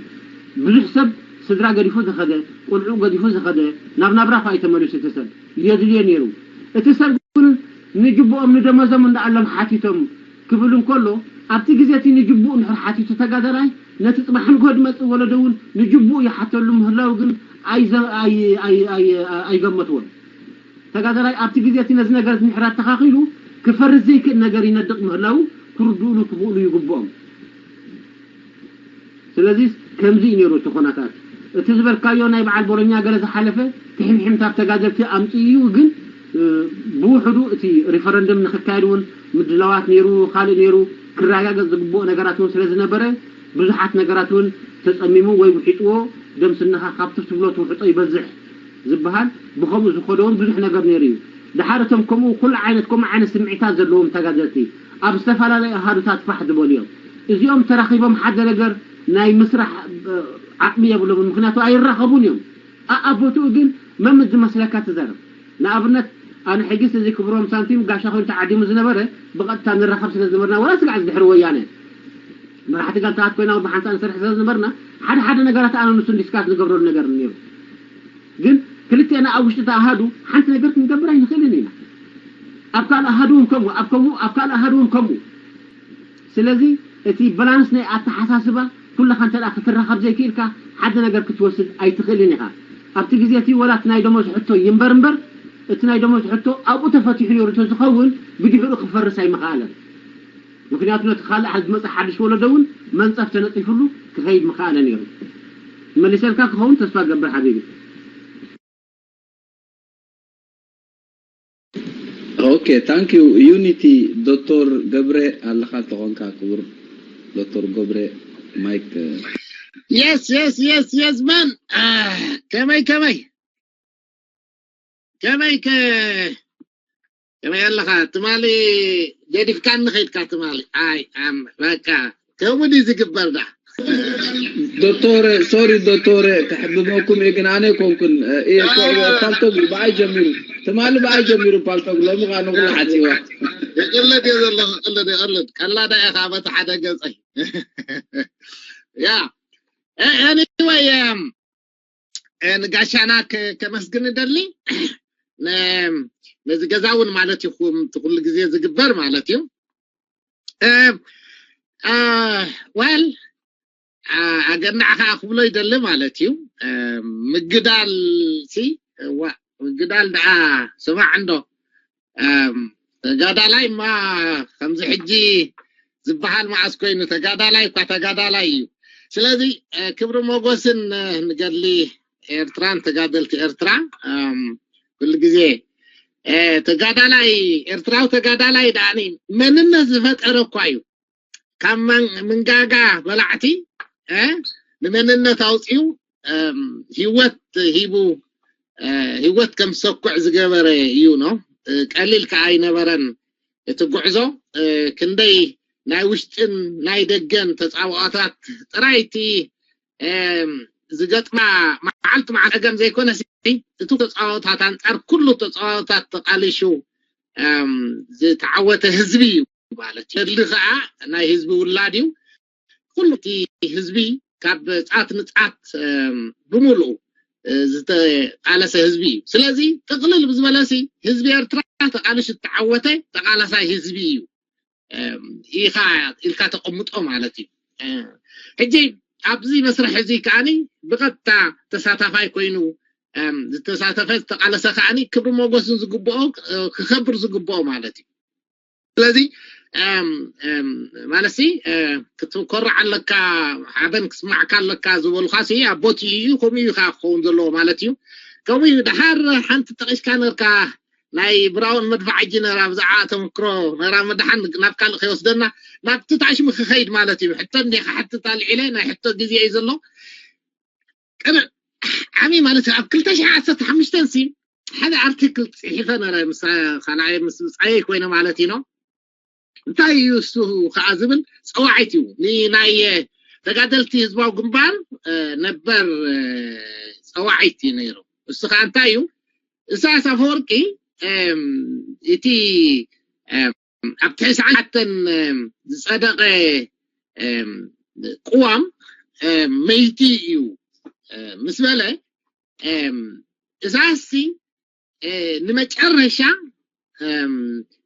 ብዙሕ ሰብ ስድራ ገዲፉ ዝኸደ ቆልዑ ገዲፉ ዝኸደ ናብ ናብራ ኳ እዩ ተመሊሱ እቲ ሰብ የድልዮ ነይሩ እቲ ሰብ ግን ንጅብኦም ንደመዞም እንዳኣሎም ሓቲቶም ክብል እንከሎ ኣብቲ ግዜ እቲ ንጅቡኡ እንድሕር ሓቲቱ ተጋዳላይ ነቲ ፅባሕ ንግሆ ዝመፅእ ወለዶ እውን ንጅቡኡ ይሓተሉ ምህላው ግን ኣይገመትዎን ተጋዳላይ ኣብቲ ግዜ እቲ ነዚ ነገር ምሕር ኣተኻኺሉ ክፈርስ ዘይክእል ነገር ይነድቕ ምህላው ክርድኡሉ ክኽእሉ ይግብኦም ስለዚ ከምዚ እዩ ነይሩ እቲ ኩነታት እቲ ዝበልካዮ ናይ በዓል ቦሎኛ ገለ ዝሓለፈ ትሕምሕምታ ኣብ ተጋደልቲ ኣምፅኡ እዩ ግን ብውሕዱ እቲ ሪፈረንደም ንክካየድ እውን ምድላዋት ነይሩ ካልእ ነይሩ ክረጋገፅ ዝግብኦ ነገራት እውን ስለ ዝነበረ ብዙሓት ነገራት እውን ተፀሚሙ ወይ ውሒጥዎ ደምስነኻ ካብቲ ትብሎ ትውሕጦ ይበዝሕ ዝበሃል ብኸምኡ ዝኸደውን ብዙሕ ነገር ነይሩ እዩ ድሓር እቶም ከምኡ ኩሉ ዓይነት ከምኡ ዓይነት ስምዒታት ዘለዎም ተጋደልቲ ኣብ ዝተፈላለዩ ኣሃዱታት ፋሕ ዝበሉ እዮም እዚኦም ተራኺቦም ሓደ ነገር ናይ ምስራሕ ዓቕሚ የብሎምን ምክንያቱ ኣይራኸቡን እዮም ኣኣቦትኡ ግን መምድ ዝመስለካ ትዘርብ ንኣብነት ኣነ ሕጂ እዚ ክብሮም ሳንቲም ጋሻ ኮይኑ ተዓዲሙ ዝነበረ ብቐጥታ ንራኸብ ስለ ዝነበርና፣ ወላ ስጋዕ ድሕሪ ወያነ መራሕቲ ጋንታት ኮይና ብሓንሳእ ንሰርሕ ስለ ዝነበርና፣ ሓደ ሓደ ነገራት ኣነ ንሱን ዲስካስ ንገብረሉ ነገር ነይሩ። ግን ክልቴና ኣብ ውሽጢ እቲ ኣሃዱ ሓንቲ ነገር ክንገብር ኣይንኽእልን ኢና። ኣብ ካልእ ኣሃዱ እውን ከምኡ፣ ኣብ ከምኡ ኣብ ካልእ ኣሃዱ እውን ከምኡ። ስለዚ እቲ ባላንስ ናይ ኣተሓሳስባ ኩልኻ እንተ ክትራኸብ ዘይክእልካ ሓደ ነገር ክትወስድ ኣይትኽእልን ኢኻ። ኣብቲ ግዜ እቲ ወላ እቲ ናይ ደሞዝ ሕቶ ይንበር እምበር፣ እቲ ናይ ደሞዝ ሕቶ ኣብኡ ተፈቲሑ ነይሩ እንተዝኸውን ብድሕሩ ክፈርስ ኣይምኸኣለን። ምክንያቱ ነቲ ካልእ ዝመጽእ ሓድሽ ወለዶ እውን መንጸፍ ተነጺፍሉ ክኸይድ ምኸኣለ ነይሩ። መሊሰልካ ክኸውን ተስፋ ገብር ሓቢቢ። Okay, thank you. Unity, ዶክተር ገብረ ኣለኻ እንተኾንካ ክቡር ዶክተር ገብረ ማይክ። Yes, yes, yes, yes, man. ከመይ ከመይ ከመይ ከ ከመይ ኣለኻ? ትማሊ ገዲፍካኒ ኸይድካ ትማሊ። ኣይ ኣም በቃ ከምኡ ድዩ ዝግበር ዳ? ዶክተር፣ ሶሪ ዶክተር፣ ከሕብመኩም እየ ግን ኣነ ኣይኮንኩን። እየ እኮ ፓልቶግ ብኣይ ጀሚሩ፣ ትማሊ ብኣይ ጀሚሩ ፓልቶግ፣ ሎሚ ከዓ ንኹሉ ሓፂዋ። ይቕለድ እየ ዘለኹ፣ ይቕለድ፣ ይቕለድ። ቀላዳ ኢኻ በቲ ሓደ ገፀይ። ያ anyway ንጋሻና ከመስግን እደሊ። ነዚ ገዛ እውን ማለት ይኹም ኩሉ ግዜ ዝግበር ማለት እዩ። Well ኣገናዕ ከዓ ክብሎ ይደሊ ማለት እዩ። ምግዳል ሲ ምግዳል ደኣ ስማዕ እንዶ ተጋዳላይ ማ ከምዚ ሕጂ ዝበሃል መዓስ ኮይኑ ተጋዳላይ እኳ ተጋዳላይ እዩ። ስለዚ ክብሪ ሞጎስን ንገድሊ ኤርትራን ተጋደልቲ ኤርትራ ኩሉ ግዜ ተጋዳላይ ኤርትራዊ ተጋዳላይ ደኣኒ መንነት ዝፈጠረ እኳ እዩ። ካብ ምንጋጋ በላዕቲ ንመንነት ኣውፅኡ ህይወት ሂቡ ህይወት ከም ዝሰኩዕ ዝገበረ እዩ ነው። ቀሊል ከዓ ኣይነበረን እቲ ጉዕዞ። ክንደይ ናይ ውሽጥን ናይ ደገን ተፃብኦታት ጥራይ እቲ ዝገጥማ መዓልቲ መዓልቲ ፀገም ዘይኮነ እቲ ተፃወታት ኣንፃር ኩሉ ተፃወታት ተቃሊሹ ዝተዓወተ ህዝቢ እዩ ማለት እዩ። ገድሊ ከዓ ናይ ህዝቢ ውላድ እዩ። ኩሉ እቲ ህዝቢ ካብ ጫት ንጫት ብምሉኡ ዝተቃለሰ ህዝቢ እዩ። ስለዚ ጥቅልል ብዝበለሲ ህዝቢ ኤርትራ ተቃሊሹ ዝተዓወተ ተቃላሳይ ህዝቢ እዩ ኢኻ ኢልካ ተቀምጦ ማለት እዩ። ሕጂ ኣብዚ መስርሕ እዚ ከዓኒ ብቀጥታ ተሳታፋይ ኮይኑ ዝተሳተፈ ዝተቃለሰ ከዓኒ ክብሪ ሞጎስን ዝግብኦ ክከብር ዝግብኦ ማለት እዩ። ስለዚ ማለት ሲ ክትኮርዕ ኣለካ፣ ሓበን ክስማዕካ ኣለካ ዝበሉካ ሲ ኣቦት እዩ። ከምኡ እዩ ከዓ ክኸውን ዘለዎ ማለት እዩ። ከምኡ እዩ። ደሓር ሓንቲ ጠቂስካ ነርካ ናይ ብራውን መድፋዕ ሕጂ ነራ ብዛዕባ ተመክሮ ነራ መድሓን ናብ ካልእ ከይወስደና ናብቲ ታሽሙ ክኸይድ ማለት እዩ። ሕቶ እንዲኻ ሓትት ኣልዒለ ናይ ሕቶ ግዜ እዩ ዘሎ። ቅድሚ ዓሚ ማለት ኣብ ክልተ ሽሕ ዓሰርተ ሓሙሽተ ሲ ሓደ ኣርቲክል ፅሒፈ ነረ ምስ ካልኣይ ምስ ብፃየይ ኮይነ ማለት እዩ ነው። እንታይ እዩ እሱ ከዓ ዝብል ፀዋዒት እዩ። ንናይ ተጋደልቲ ህዝባዊ ግንባር ነበር ፀዋዒት እዩ ነይሩ። እሱ ከዓ እንታይ እዩ? ኢሳያስ ኣፈወርቂ እቲ ኣብ ትሕቲ ሰዓተን ዝፀደቐ ቅዋም መይቲ እዩ ምስ በለ እዛሲ ንመጨረሻ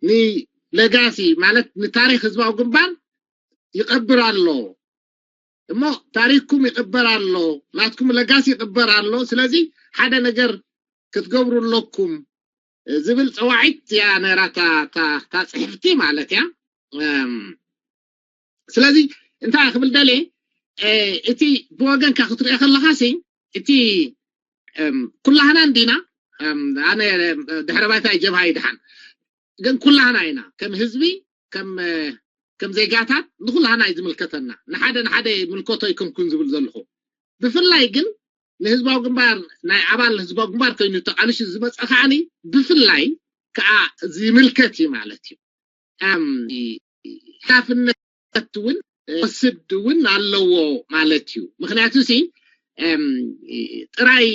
ንለጋሲ ማለት ንታሪክ ህዝባዊ ግንባር ይቀብር ኣሎ። እሞ ታሪክኩም ይቅበር ኣሎ፣ ናትኩም ለጋሲ ይቅበር ኣሎ። ስለዚ ሓደ ነገር ክትገብሩ ኣለኩም ዝብል ፀዋዒት እያ ነይራ እታ ፅሕፍቲ ማለት እያ። ስለዚ እንታይ ክብል ደልየ፣ እቲ ብወገንካ ክትሪኦ ከለካ ሲ እቲ ኩላህና እንዲና፣ ኣነ ድሕረ ባይታ ጀብሃ ይድሓን፣ ግን ኩላህና ኢና ከም ህዝቢ ከም ከም ዜጋታት ንኩላህና እዩ ዝምልከተና። ንሓደ ንሓደ ይምልከቶ ኣይኮንኩን ዝብል ዘለኹ። ብፍላይ ግን ንህዝባዊ ግንባር ናይ ኣባል ህዝባዊ ግንባር ኮይኑ ተቃልሹ ዝመፀ ከዓኒ ብፍላይ ከዓ ዝምልከት እዩ ማለት እዩ። ሓላፍነት እውን ወስድ እውን ኣለዎ ማለት እዩ። ምክንያቱ ሲ ጥራይ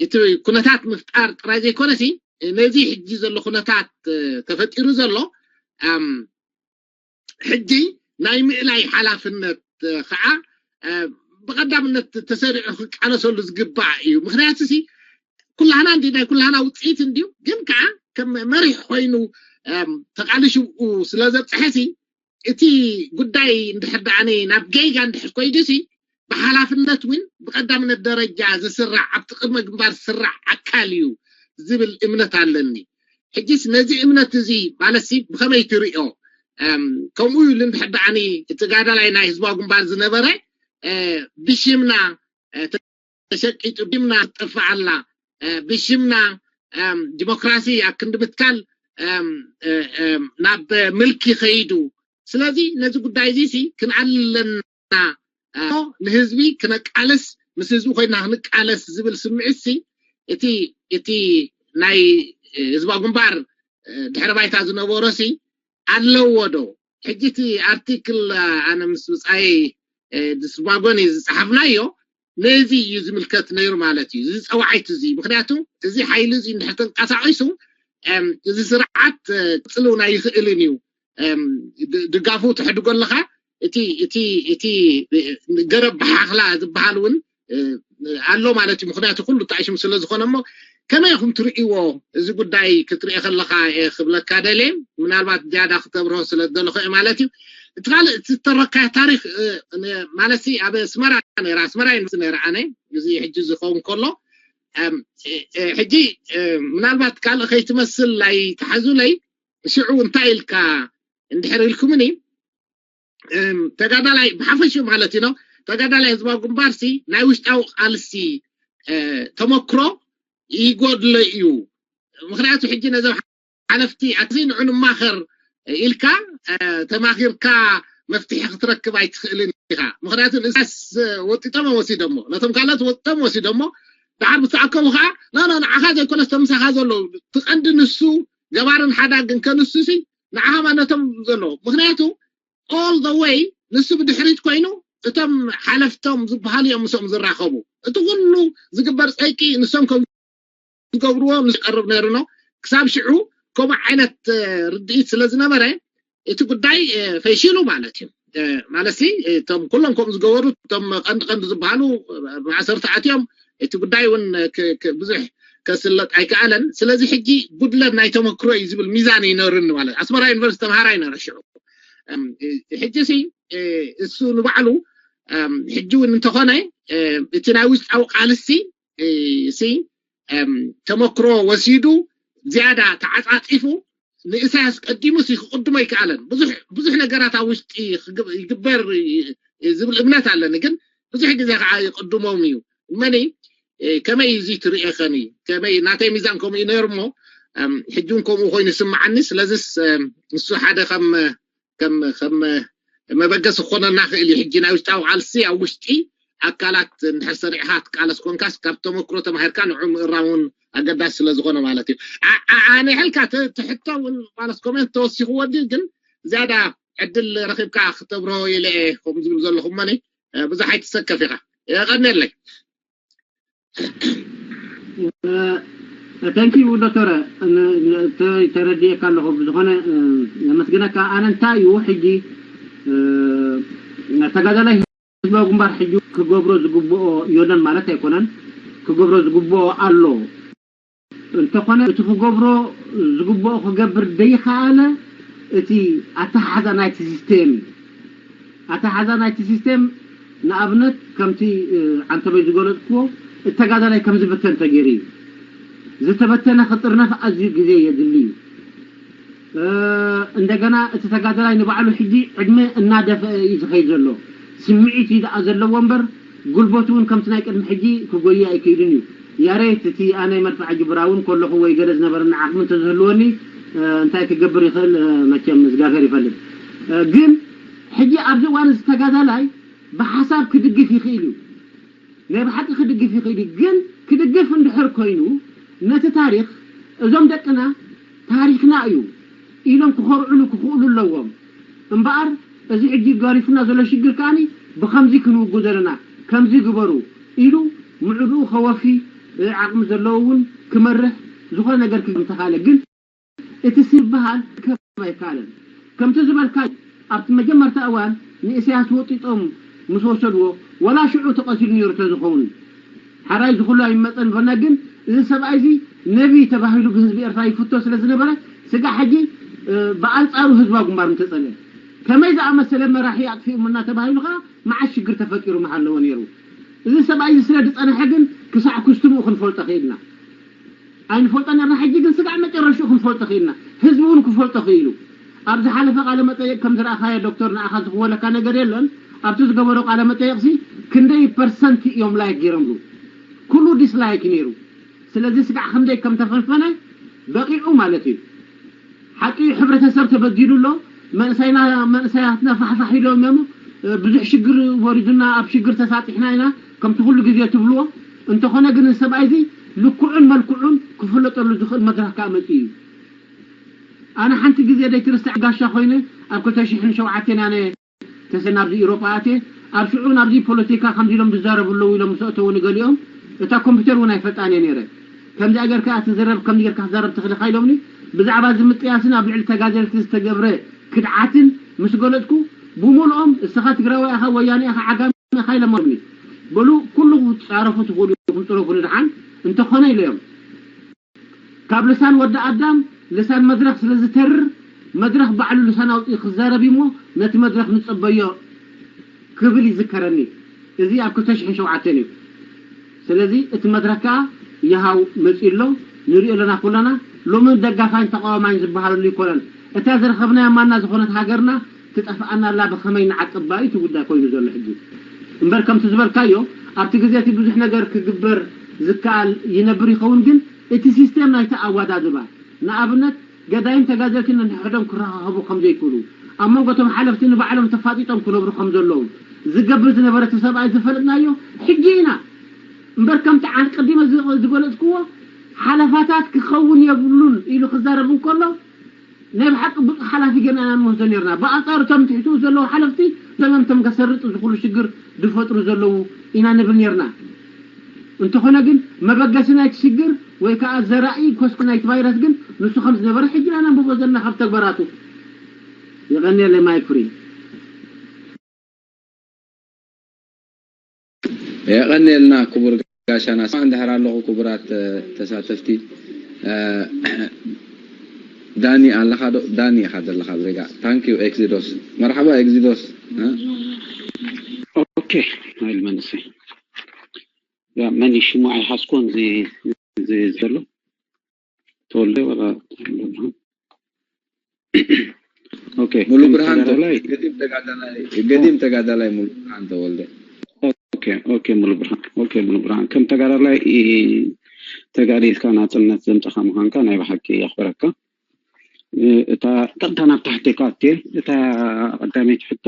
እቲ ኩነታት ምፍጣር ጥራይ ዘይኮነሲ ነዚ ሕጂ ዘሎ ኩነታት ተፈጢሩ ዘሎ ሕጂ ናይ ምእላይ ሓላፍነት ከዓ ብቀዳምነት ተሰሪዑ ክቃለሰሉ ዝግባእ እዩ። ምክንያቱ ሲ ኩላህና እንዲ ናይ ኩላህና ውፅኢት እንዲዩ፣ ግን ከዓ ከም መሪሕ ኮይኑ ተቃሊሹ ስለ ዘብፅሐ ሲ እቲ ጉዳይ እንድሕር ደኣኒ ናብ ገይጋ እንድሕር ኮይዱ ሲ ብሓላፍነት እውን ብቀዳምነት ደረጃ ዝስራዕ፣ ኣብቲ ቅድመ ግንባር ዝስራዕ ኣካል እዩ ዝብል እምነት ኣለኒ። ሕጂስ ነዚ እምነት እዚ ማለትሲ ብኸመይ ትሪኦ? ከምኡ ኢሉ እንድሕር ደኣኒ ተጋዳላይ ናይ ህዝባዊ ግንባር ዝነበረ ብሽምና ተሸቂጡ፣ ብሽምና ትጠፍእ ኣላ፣ ብሽምና ዲሞክራሲ ኣብ ክንዲ ምትካል ናብ ምልኪ ከይዱ። ስለዚ ነዚ ጉዳይ እዚ ሲ ክንኣልለና ንህዝቢ ክነቃለስ፣ ምስ ህዝቢ ኮይና ክንቃለስ ዝብል ስምዒት ሲ እቲ እቲ ናይ ህዝባዊ ግንባር ድሕሪ ባይታ ዝነበሮ ሲ ኣለዎ ዶ? ሕጂ እቲ ኣርቲክል ኣነ ምስ ብፃይ ድስባጎን ዝፀሓፍናዮ ነዚ እዩ ዝምልከት ነይሩ ማለት እዩ። እዚ ፀዋዒት እዚ ምክንያቱ እዚ ሓይሊ እዚ እንድሕር ተንቀሳቂሱ እዚ ስርዓት ክፅልውና ይኽእልን እዩ። ድጋፉ ትሕድጎ ኣለኻ። እቲ እቲ እቲ ገረብ ብሓኽላ ዝበሃል እውን ኣሎ ማለት እዩ። ምክንያቱ ኩሉ ጣይሽም ስለ ዝኾነ እሞ ከመይ ኢኹም ትርእይዎ? እዚ ጉዳይ ክትርኢ ከለኻ ክብለካ ደልየ፣ ምናልባት ዝያዳ ክተብርሆ ስለ ዝደለኹ ማለት እዩ። እቲ ካልእ ዝተረካዮ ታሪክ ማለት ኣብ ኣስመራ ነራ ኣስመራ ዩኒቨርሲቲ ነራ ኣነ እዚ ሕጂ ዝኸውን ከሎ ሕጂ ምናልባት ካልእ ከይትመስል ኣይትሓዙለይ። ሽዑ እንታይ ኢልካ እንድሕር ኢልኩምኒ ተጋዳላይ ብሓፈሽኡ ማለት እዩ ተጋዳላይ ህዝባዊ ግንባር ሲ ናይ ውሽጣዊ ቃልሲ ተመክሮ ይጎድሎ እዩ። ምክንያቱ ሕጂ ነዞም ሓለፍቲ ኣዚ ንዑ ንማኸር ኢልካ ተማኺርካ መፍትሒ ክትረክብ ኣይትኽእልን ኢኻ። ምክንያቱ ንሳስ ወጢጦም ወሲዶሞ ነቶም ካልኦት ወጢጦም ወሲዶሞ ድሓር ምስ ተኣከቡ ከዓ ኖ ኖ ንዓኻ ዘይኮነስ ተምሳኻ ዘሎ ትቐንዲ ንሱ ገባርን ሓዳግን ከንሱ ሲ ንዓኻ ማነቶም ዘሎ ምክንያቱ all the way ንሱ ብድሕሪት ኮይኑ እቶም ሓለፍቶም ዝበሃሉ እዮም ምስኦም ዝራኸቡ። እቲ ኩሉ ዝግበር ፀይቂ ንሶም ከም ዝገብርዎ ምስ ቀርብ ነይሩ ነው። ክሳብ ሽዑ ከምኡ ዓይነት ርድኢት ስለ ዝነበረ እቲ ጉዳይ ፈይሽሉ ማለት እዩ። ማለት እቶም ኩሎም ከምኡ ዝገበሩ እቶም ቀንዲ ቀንዲ ዝበሃሉ ማእሰርቲ ኣትዮም እቲ ጉዳይ እውን ብዙሕ ከስለጥ ኣይከኣለን። ስለዚ ሕጂ ጉድለት ናይ ተመክሮ እዩ ዝብል ሚዛን ይነርኒ ማለት ኣስመራ ዩኒቨርሲቲ ተምሃራይ ነረ ሽዑ ሕጂ ሲ እሱ ንባዕሉ ሕጂ እውን እንተኾነ እቲ ናይ ውሽጣዊ ቃልሲ ሲ ተመክሮ ወሲዱ ዝያዳ ተዓፃፂፉ ንእሳያስ ቀዲሙ ሲ ክቅድሞ ኣይከኣለን። ብዙሕ ብዙሕ ነገራት ኣብ ውሽጢ ይግበር ዝብል እምነት ኣለኒ፣ ግን ብዙሕ ግዜ ከዓ ይቅድሞም እዩ። እመኒ ከመይ እዚ ትርእየኸኒ ከመይ ናተይ ሚዛን ከምኡ እዩ ነይሩ እሞ ሕጂ እውን ከምኡ ኮይኑ ይስምዓኒ። ስለዚስ ንሱ ሓደ ከም ከም ከም መበገሲ ክኾነና ክእል እዩ። ሕጂ ናይ ውሽጣዊ ቃልሲ ኣብ ውሽጢ ኣካላት እንድሕር ሰሪዕካ ትቃለስ ኮንካስ ካብ ተመክሮ ተማሂርካ ንዑ ምእራም እውን ኣገዳሲ ስለ ዝኾነ ማለት እዩ። ኣነ ሕልካ ትሕቶ እውን ማለት ኮሜንት ተወሲኽዎ ድዩ ግን ዝያዳ ዕድል ረኺብካ ክተብርሆ ኢለ እየ ከምኡ ዝብል ዘለኹ እመኒ ብዙሕ ኣይትሰከፍ ኢኻ። የቐንየለይ። Thank you ዶክተር፣ ተረዲኤካ ኣለኹ። ብዝኾነ የመስግነካ። ኣነ እንታይ እዩ ሕጂ ተጋዳላይ ህዝባዊ ግንባር ሕጂ ክገብሮ ዝግብኦ የለን ማለት ኣይኮነን። ክገብሮ ዝግብኦ ኣሎ። እንተኾነ እቲ ክገብሮ ዝግብኦ ክገብር ደይኸኣለ እቲ ኣተሓሕዛ ናይቲ ሲስቴም እዩ። ኣተሓሕዛ ናይቲ ሲስቴም ንኣብነት ከምቲ ዓንተበይ ዝገለፅክዎ እቲ ተጋዳላይ ከም ዝበተን ተገይሩ እዩ። ዝተበተነ ክጥርነፍ ኣዝዩ ግዜ የድሊ እዩ። እንደገና እቲ ተጋዳላይ ንባዕሉ ሕጂ ዕድመ እናደፈአ እዩ ዝኸይድ ዘሎ። ስምዒት እዩ ደኣ ዘለዎ እምበር ጉልበቱ እውን ከምቲ ናይ ቅድሚ ሕጂ ክጎይ ኣይክእልን እዩ። ያሬት እቲ ኣነ መድፍዓ ጅብራ እውን ከለኹ ወይ ገለ ዝነበረኒ ዓቕሚ እንተዝህልወኒ እንታይ ክገብር ይኽእል መቸም እግዚኣብሔር ይፈልጥ። ግን ሕጂ ኣብዚ እዋን እዚ ተጋዳላይ ብሓሳብ ክድግፍ ይኽእል እዩ። ናይ ብሓቂ ክድግፍ ይኽእል እዩ። ግን ክድግፍ እንድሕር ኮይኑ ነቲ ታሪኽ እዞም ደቅና ታሪኽና እዩ ኢሎም ክኸርዕሉ ክኽእሉ ኣለዎም። እምበኣር እዚ ሕጂ ጋሪፉና ዘሎ ሽግር ከኣኒ ብኸምዚ ክንውጉ ዘለና ከምዚ ግበሩ ኢሉ ምዕድኡ ከወፊ ዓቕሚ ዘለዎ እውን ክመርሕ ዝኾነ ነገር ክግምተኻለ ግን እቲ ዝበሃል ክርከብ ኣይከኣለን። ከምቲ ዝበልካ ኣብቲ መጀመርታ እዋን ንእስያስ ወጢጦም ምስ ወሰድዎ ወላ ሽዑ ተቐቲሉ ነይሩ ተዝኸውን ሓራይ ዝኹሉ ኣይመፀን በና ግን እዚ ሰብኣይ እዚ ነቢ ተባሂሉ ብህዝቢ ኤርትራ ይፍቶ ስለ ዝነበረ ስጋ ሕጂ ብኣንፃሩ ህዝባዊ ግንባር ምተፀልአ ከመይ ዝኣመሰለ መራሒ ኣጥፊኡምና ተባሂሉ ከዓ መዓት ሽግር ተፈጢሩ ምሃለዎ ነይሩ። እዚ ሰብኣይ እዚ ስለ ዝፀንሐ ግን ክሳዕ ክስትምኡ ክንፈልጦ ክኢልና ኣይንፈልጦ ነርና ሕጂ ግን ስጋዕ መጨረሽኡ ክንፈልጦ ክኢልና ህዝቢ እውን ክፈልጦ ክኢሉ ኣብ ዝሓለፈ ቃለ መጠየቅ ከም ዝረኣኻዮ ዶክተር ንኣኻ ዝኽወለካ ነገር የለን ኣብቲ ዝገበሮ ቃለ መጠየቅሲ ክንደይ ፐርሰንት እዮም ላይክ ገይሮምሉ ኩሉ ዲስላይክ ነይሩ ስለዚ ስጋዕ ክንደይ ከም ተፈንፈነ በቂዑ ማለት እዩ ሓቂ ሕብረተሰብ ተበዲሉ ኣሎ መንእሰይና መንእሰያትና ፋሕፋሕ ኢሎም እዮም ብዙሕ ሽግር ወሪዱና ኣብ ሽግር ተሳጢሕና ኢና ከምቲ ኩሉ ግዜ ትብልዎ እንተኾነ ግን ሰብኣይ እዚ ልክዑን መልክዑን ክፍለጠሉ ዝኽእል መድረኽ ከዓ መፂኡ እዩ ኣነ ሓንቲ ግዜ ደይትርሳዕ ጋሻ ኮይነ ኣብ ክልተ ሽሕን ሸውዓተን ኣነ ተሰ ናብዚ ኢሮጳ ኣትየ ኣብ ሽዑ ናብዚ ፖለቲካ ከምዚ ኢሎም ዝዛረቡ ኣለዉ ኢሎም ምስ ኣእተውኒ ገሊኦም እታ ኮምፒተር እውን ኣይፈልጣን እየ ነይረ ከምዚኣ ጌርካ እያ ትዝረብ ከምዚ ጌርካ ትዛረብ ትኽልኻ ኢሎምኒ ብዛዕባ እዚ ምጥያስን ኣብ ልዕሊ ተጋደልቲ ዝተገብረ ክድዓትን ምስ ገለጽኩ ብምልኦም እስኻ ትግራዋይ ኢኻ ወያነ ኢኻ ዓጋመ ኢኻ ኢሎምኒ በሉ ኩሉ ክትጻረፉ ትኽእሉ ኢኹም ጽረፉ ንድሓን እንተኾነ ኢለዮም ካብ ልሳን ወዲ ኣዳም ልሳን መድረኽ ስለ ዝተርር መድረኽ ባዕሉ ልሳን ኣውፅኡ ክዛረብ እሞ ነቲ መድረኽ ንፀበዮ ክብል ይዝከረኒ። እዚ ኣብ ክልተ ሽሕን ሸውዓተን እዩ። ስለዚ እቲ መድረኽ ከዓ ይሃው መፂኡ ኣሎ። ንሪኦ ኣለና ኩለና። ሎሚ ደጋፋይን ተቃዋማይን ዝበሃለሉ ኣይኮነን። እታ ዝረኸብናያ ማና ዝኾነት ሃገርና ትጠፍኣና ኣላ ብኸመይ ንዓቅባ እዩ እቲ ጉዳይ ኮይኑ ዘሎ ሕጂ። እምበር ከምቲ ዝበልካዮ ኣብቲ ግዜ እቲ ብዙሕ ነገር ክግበር ዝከኣል ይነብር ይኸውን ግን እቲ ሲስተም ናይቲ ኣወዳድባ ንኣብነት ገዳይም ተጋደልቲ ነንሕድሕዶም ክረኻኸቡ ከም ዘይክእሉ፣ ኣብ መንጎ እቶም ሓለፍቲ ንባዕሎም ተፋጢጦም ክነብሩ ከም ዘለዎም ዝገብር ዝነበረ እቲ ሰብኣይ ዝፈለጥናዮ ሕጂ ኢና። እምበር ከምቲ ዓን ቀዲመ ዝገለጽክዎ ሓለፋታት ክኸውን የብሉን ኢሉ ክዛረብ እንከሎ ናይ ብሓቂ ብፁዕ ሓላፊ ጌርና ኢና ንወስዶ ኔርና። ብኣንጻሩ እቶም ትሕትኡ ዘለዉ ሓለፍቲ እቶም እዮም እቶም ከሰርጥ እዚ ኩሉ ሽግር ዝፈጥሩ ዘለዉ ኢና ንብል ኔርና። እንተኾነ ግን መበገሲ ናይቲ ሽግር ወይ ከዓ ዘራኢ ኮስኩ ናይቲ ቫይረስ ግን ንሱ ከም ዝነበረ ሕጂ ኢና ነንብቦ ዘለና ካብ ተግባራቱ። የቐንየለይ ማይክ ፍሪ። የቐንየልና ክቡር ጋሻና። ስማዕ እንድሕር ኣለኹ ክቡራት ተሳተፍቲ። ዳኒ ኣለኻ ዶ? ዳኒ ኢኻ ዘለኻ ብሬጋ። ታንክ ዩ ኤግዚዶስ። መርሓባ ኤግዚዶስ። ኦኬ ናይል መንሰ ያ መን ሽሙ ኣይሓስኮን እዚ ዘሎ ተወልደ ወላ ኦኬ ሙሉ ብርሃን ተጋዳላይ ገዲም ተጋዳላይ ገዲም ተጋዳላይ ሙሉ ብርሃን ተወልደ ኦኬ ኦኬ ሙሉ ብርሃን ኦኬ ሙሉ ብርሃን ከም ተጋዳላይ ተጋዲልካ ናጽነት ዘምጻኻ ምዃንካ ናይ ብሓቂ የኽብረካ። እታ ቀጥታ ናብ ታሕቲ ካቴ እታ ቀዳመይቲ ሕቶ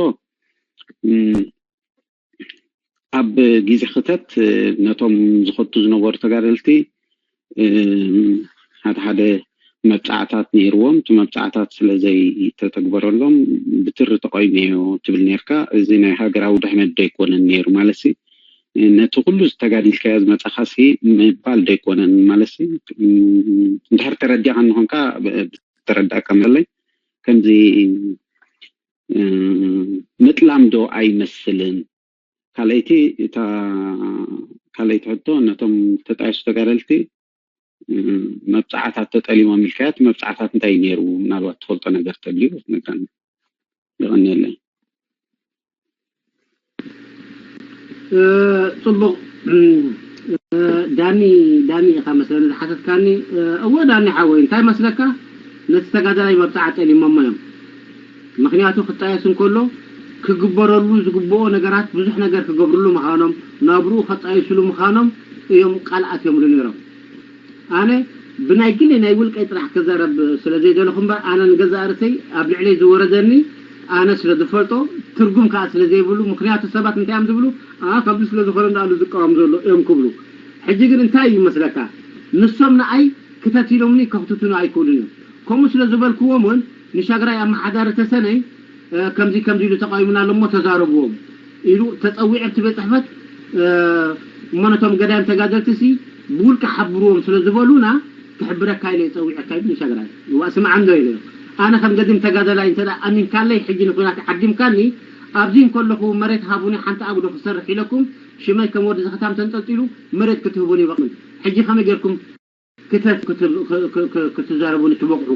ኣብ ግዜ ክተት ነቶም ዝኸቱ ዝነበሩ ተጋደልቲ ሓደ ሓደ መብፃዕታት ነይርዎም። እቲ መብፃዕታት ስለ ዘይተተግበረሎም ብትሪ ተቆይመዮ ትብል ነርካ። እዚ ናይ ሃገራዊ ድሕነት ዶ ኣይኮነን ነይሩ ማለት ሲ ነቲ ኩሉ ዝተጋዲልካዮ ዝመፃኻሲ ምባል ዶ ኣይኮነን ማለት ሲ እንድሕር ተረዲእካ እንኾንካ ተረዳእካ መለይ ከምዚ ምጥላም ዶ ኣይመስልን? ካልኣይቲ እታ ካልኣይቲ ሕቶ ነቶም ተጣየሱ ተጋደልቲ መብፃዕታት ተጠሊሞም ኢልካያ እቲ መብፃዕታት እንታይ ነይሩ? ምናልባት ትፈልጦ ነገር ተልዩ ክትነግረና። የቐንየለይ። ጽቡቕ ዳኒ ዳኒ ኢኻ መስለኒ ዝሓተትካኒ። እወ ዳኒ ሓወይ እንታይ መስለካ ነቲ ተጋዳላይ መብፅዓ ጠሊሞሞ እዮም። ምኽንያቱ ክጣየስ እንከሎ ክግበረሉ ዝግብኦ ነገራት ብዙሕ ነገር ክገብርሉ ምዃኖም ናብርኡ ከጣይስሉ ምዃኖም እዮም ቃል ኣትዮምሉ ነይሮም። ኣነ ብናይ ግለይ ናይ ውልቀይ ጥራሕ ክዛረብ ስለ ዘይደለኹ እምበር ኣነ ንገዛእ ርእሰይ ኣብ ልዕለይ ዝወረደኒ ኣነ ስለ ዝፈልጦ ትርጉም ከዓ ስለ ዘይብሉ ምኽንያቱ ሰባት እንታይ እዮም ዝብሉ ኣ ከምዚ ስለ ዝኾነ እንዳኣሉ ዝቃወም ዘሎ እዮም ክብሉ ሕጂ ግን እንታይ እዩ መስለካ ንሶም ንኣይ ክተት ኢሎምኒ ከኽትቱኒ ኣይክእሉን እዮም ከምኡ ስለ ዝበልክዎም እውን ንሻግራይ ኣመሓዳሪ ተሰነይ ከምዚ ከምዚ ኢሉ ተቃዊሙና ኣሎ እሞ ተዛረብዎም ኢሉ ተፀዊዑ ኣብቲ ቤት ፅሕፈት እሞ ነቶም ገዳይም ተጋደልቲ ሲ ብውልቂ ሓብርዎም ስለ ዝበሉና ክሕብረካ ኢለ ጸዊዐካ ይብል ሻግራይ። እዋ ስምዓ እንዶ ኢለዮ። ኣነ ከም ገዲም ተጋደላይ እንተ ደኣ ኣሚንካለይ ሕጂ ንኹናት ዓዲምካኒ ኣብዚ እንከለኹ መሬት ሃቡኒ ሓንቲ ኣጉዶ ክሰርሕ ኢለኩም ሽመይ ከም ወዲ ዝኽታም ተንጠልጢሉ መሬት ክትህቡኒ ይበቕምን። ሕጂ ከመይ ጌርኩም ክተ- ክት- ክ- ክ- ክ- ክትዛረቡኒ ትበቕዑ?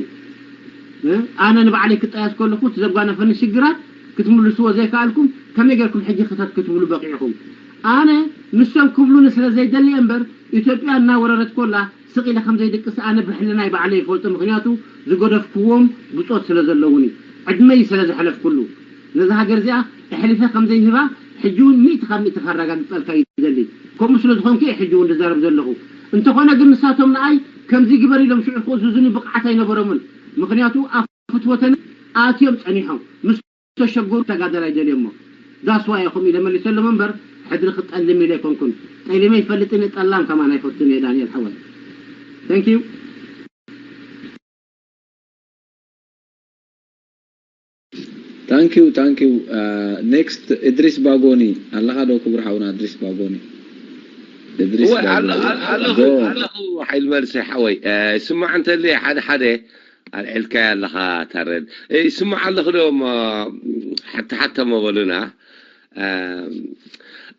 እ? ኣነ ንባዕለይ ክጣየስ ከለኹ እቲ ዘጓነፈኒ ሽግራት ክትምልስዎ ዘይከኣልኩም ከመይ ጌርኩም ሕጂ ክተት ክትብሉ በቒዕኹም? ኣነ ንሶም ክብሉኒ ስለ ዘይደሊ እምበር ኢትዮጵያ እናወረረት ኮላ ስቕ ኢለ ከም ዘይድቅስ ኣነ ብሕልናይ ባዕለይ ይፈልጦ። ምኽንያቱ ዝገደፍክዎም ብጾት ስለ ዘለዉኒ ዕድመይ ስለ ዘሕለፍኩሉ ነዛ ሃገር እዚኣ ኣሕሊፈ ከም ዘይህባ ሕጂ እውን ሚእቲ ካብ ሚእቲ ካረጋግጸልካ እዩ ዝደሊ። ከምኡ ስለ ዝኾንኩ እየ ሕጂ እውን ዝዛረብ ዘለኹ። እንተኾነ ግን ንሳቶም ንኣይ ከምዚ ግበር ኢሎም ሽዑ ክእዝዙኒ ብቕዓት ኣይነበሮምን። ምኽንያቱ ኣብ ፍትወተን ኣትዮም ጸኒሖም ምስ ተሸገሩ ተጋደላይ ደልዮሞ ዳስዋ ኢኹም ኢለ መሊሰሎም እምበር ሕድሪ ክጠልም ኢለ ኣይኮንኩን። ጠሊመ ይፈልጥን ጠላም ከማን ኣይፈቱን እየ ዳንኤል ሓወይ። Thank you. Thank you, thank you. Uh, next, Idris Bagoni. ኣለኻ ዶ ክቡር ሓውና እድሪስ ባጎኒ? እድሪስ እወ ባጎኒ። ኣለኹ ኣለኹ ጎ ኣለኹ ሓይል መልሲ ሓወይ እ፣ ስማዕ እንተልየ ሓደ ሓደ ኣልዒልካያ ኣለኻ ታረን እ፣ ይስማዕ ኣለኹ ዶ እሞ ሓቲ ሓተሞ በሉና እ፣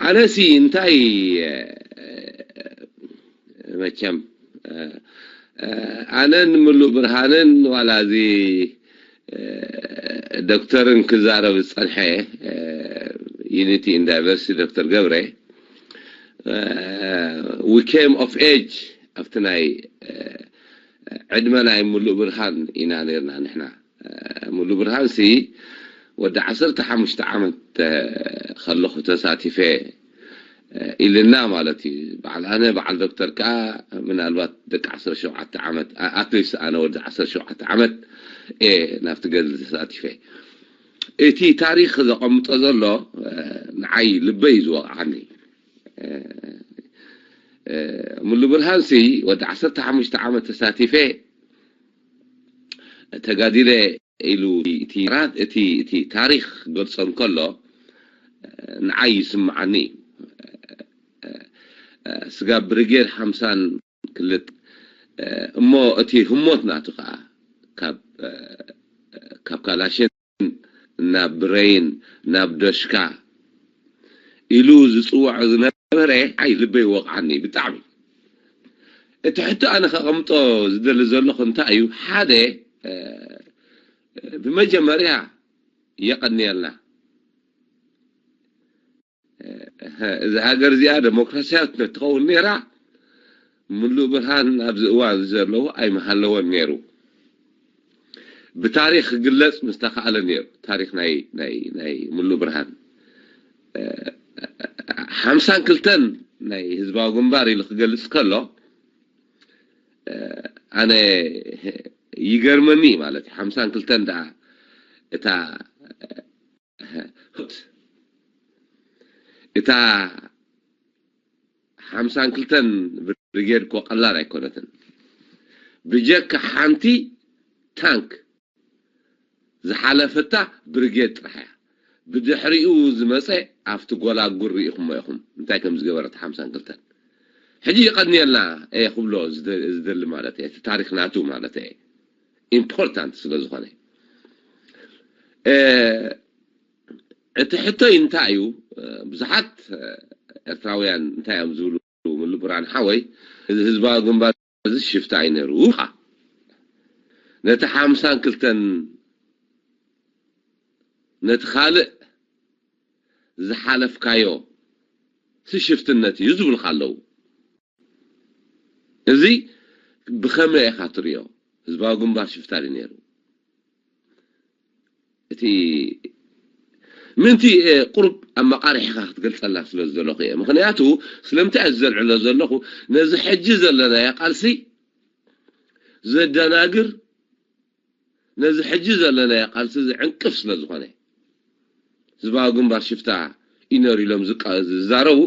ኣነሲ እንታይ እ፣ መቸም እ፣ እ፣ ኣነን ምሉእ ብርሃንን ዋላ እዚ እ፣ ዶክተርን ክዛረብ ዝጸንሐ ዩኒቲ ኢን ዳይቨርሲቲ ዶክተር ገብረ we came of age ኣብቲ ናይ እ፣ ዕድመ ናይ ሙሉእ ብርሃን ኢና ነርና ንሕና እ፣ ሙሉእ ብርሃን ሲ ወዲ ዓሰርተ ሓሙሽተ ዓመት እ፣ ከለኹ ተሳቲፈ እ፣ ኢልና ማለት እዩ በዓል ኣነ በዓል ዶክተር ከዓ ምናልባት ደቂ ዓሰርተ ሸውዓተ ዓመት ኣትሊስት ኣነ ወዲ ዓሰርተ ሸውዓተ ዓመት እየ ናብቲ ገድሊ ተሳቲፈ እቲ ታሪክ ዘቐምጦ ዘሎ እ፣ ንዓይ ልበይ እዩ ዝወቕዓኒ እ፣ እ፣ ሙሉ ብርሃንሲ ወዲ ዓሰርተ ሓሙሽተ ዓመት ተሳቲፈ ተጋዲለ ኢሉ እቲ ራ- እቲ እቲ ታሪክ ክገልጾ እንከሎ እ፣ ንዓይ ይስምዓኒ እዩ። እ፣ እ፣ ስጋብ ብሪጌድ ሓምሳን ክልተ እ፣ እሞ እቲ ህሞት ናቱ ከዓ ካብ እ፣ ካብ ካላሽን ናብ ብረይን ናብ ደሽካ ኢሉ ዝፅውዖ ዝነበረ ኣይ ልበይ ይወቕዓኒ ብጣዕሚ እቲ ሕቶ ኣነ ከቐምጦ ዝደሊ ዘለኹ እንታይ እዩ ሓደ እ፣ ብመጀመርያ የቐንየልና እዛ ሃገር እዚኣ ደሞክራሲያዊት ትኸውን ነይራ ምሉእ ብርሃን ኣብዚ እዋን እዚ ዘለዉ ኣይምሃለወን ነይሩ ብታሪክ ክግለፅ ምስተካኣለ ነይሩ ታሪክ ናይ ናይ ናይ ምሉእ ብርሃን ሓምሳን ክልተን ናይ ህዝባዊ ግንባር ኢሉ ክገልፅ ከሎ ኣነ ይገርመኒ ማለት ሓምሳን ክልተን ደኣ እታ እታ ሓምሳን ክልተን ብሪጌድ እኮ ቀላል ኣይኮነትን ብጀካ ሓንቲ ታንክ ዝሓለፈታ ብሪጌድ ጥራሕ እያ ብድሕሪኡ ዝመፀ ኣብቲ ጎላጉል ርኢኹሞ ኢኹም እንታይ ከም ዝገበረት ሓምሳን ክልተን ሕጂ ይቐንየልና እየ ክብሎ ዝደሊ ማለት እየ እቲ ታሪክ ናቱ ማለት እየ ኢምፖርታንት ስለ ዝኾነ እቲ ሕቶይ እንታይ እዩ ብዙሓት ኤርትራውያን እንታይ እዮም ዝብሉ ምሉ ብርሃን ሓወይ እዚ ህዝባዊ ግንባር እዚ ሽፍታ እዩ ነይሩ ኻ ነቲ ሓምሳን ክልተን ነቲ ካልእ ዝሓለፍካዮ ስሽፍትነት እዩ ዝብልካ ኣለዉ እዚ ብኸመይ ኢኻ ትሪኦ ህዝባዊ ግንባር ሽፍታ ድዩ ነይሩ እቲ ምንቲ ቁሩብ ኣመቃሪሕኻ ክትገልፀላ ስለ ዝደለኹ እየ ምክንያቱ ስለምንታይ እዚ ዘልዕሎ ዘለኹ ነዚ ሕጂ ዘለናዮ ቃልሲ ዘደናግር ነዚ ሕጂ ዘለናዮ ቃልሲ እዚ ዕንቅፍ ስለ ዝኾነ ህዝባዊ ግንባር ሽፍታ ኢነር ኢሎም ዝዛረቡ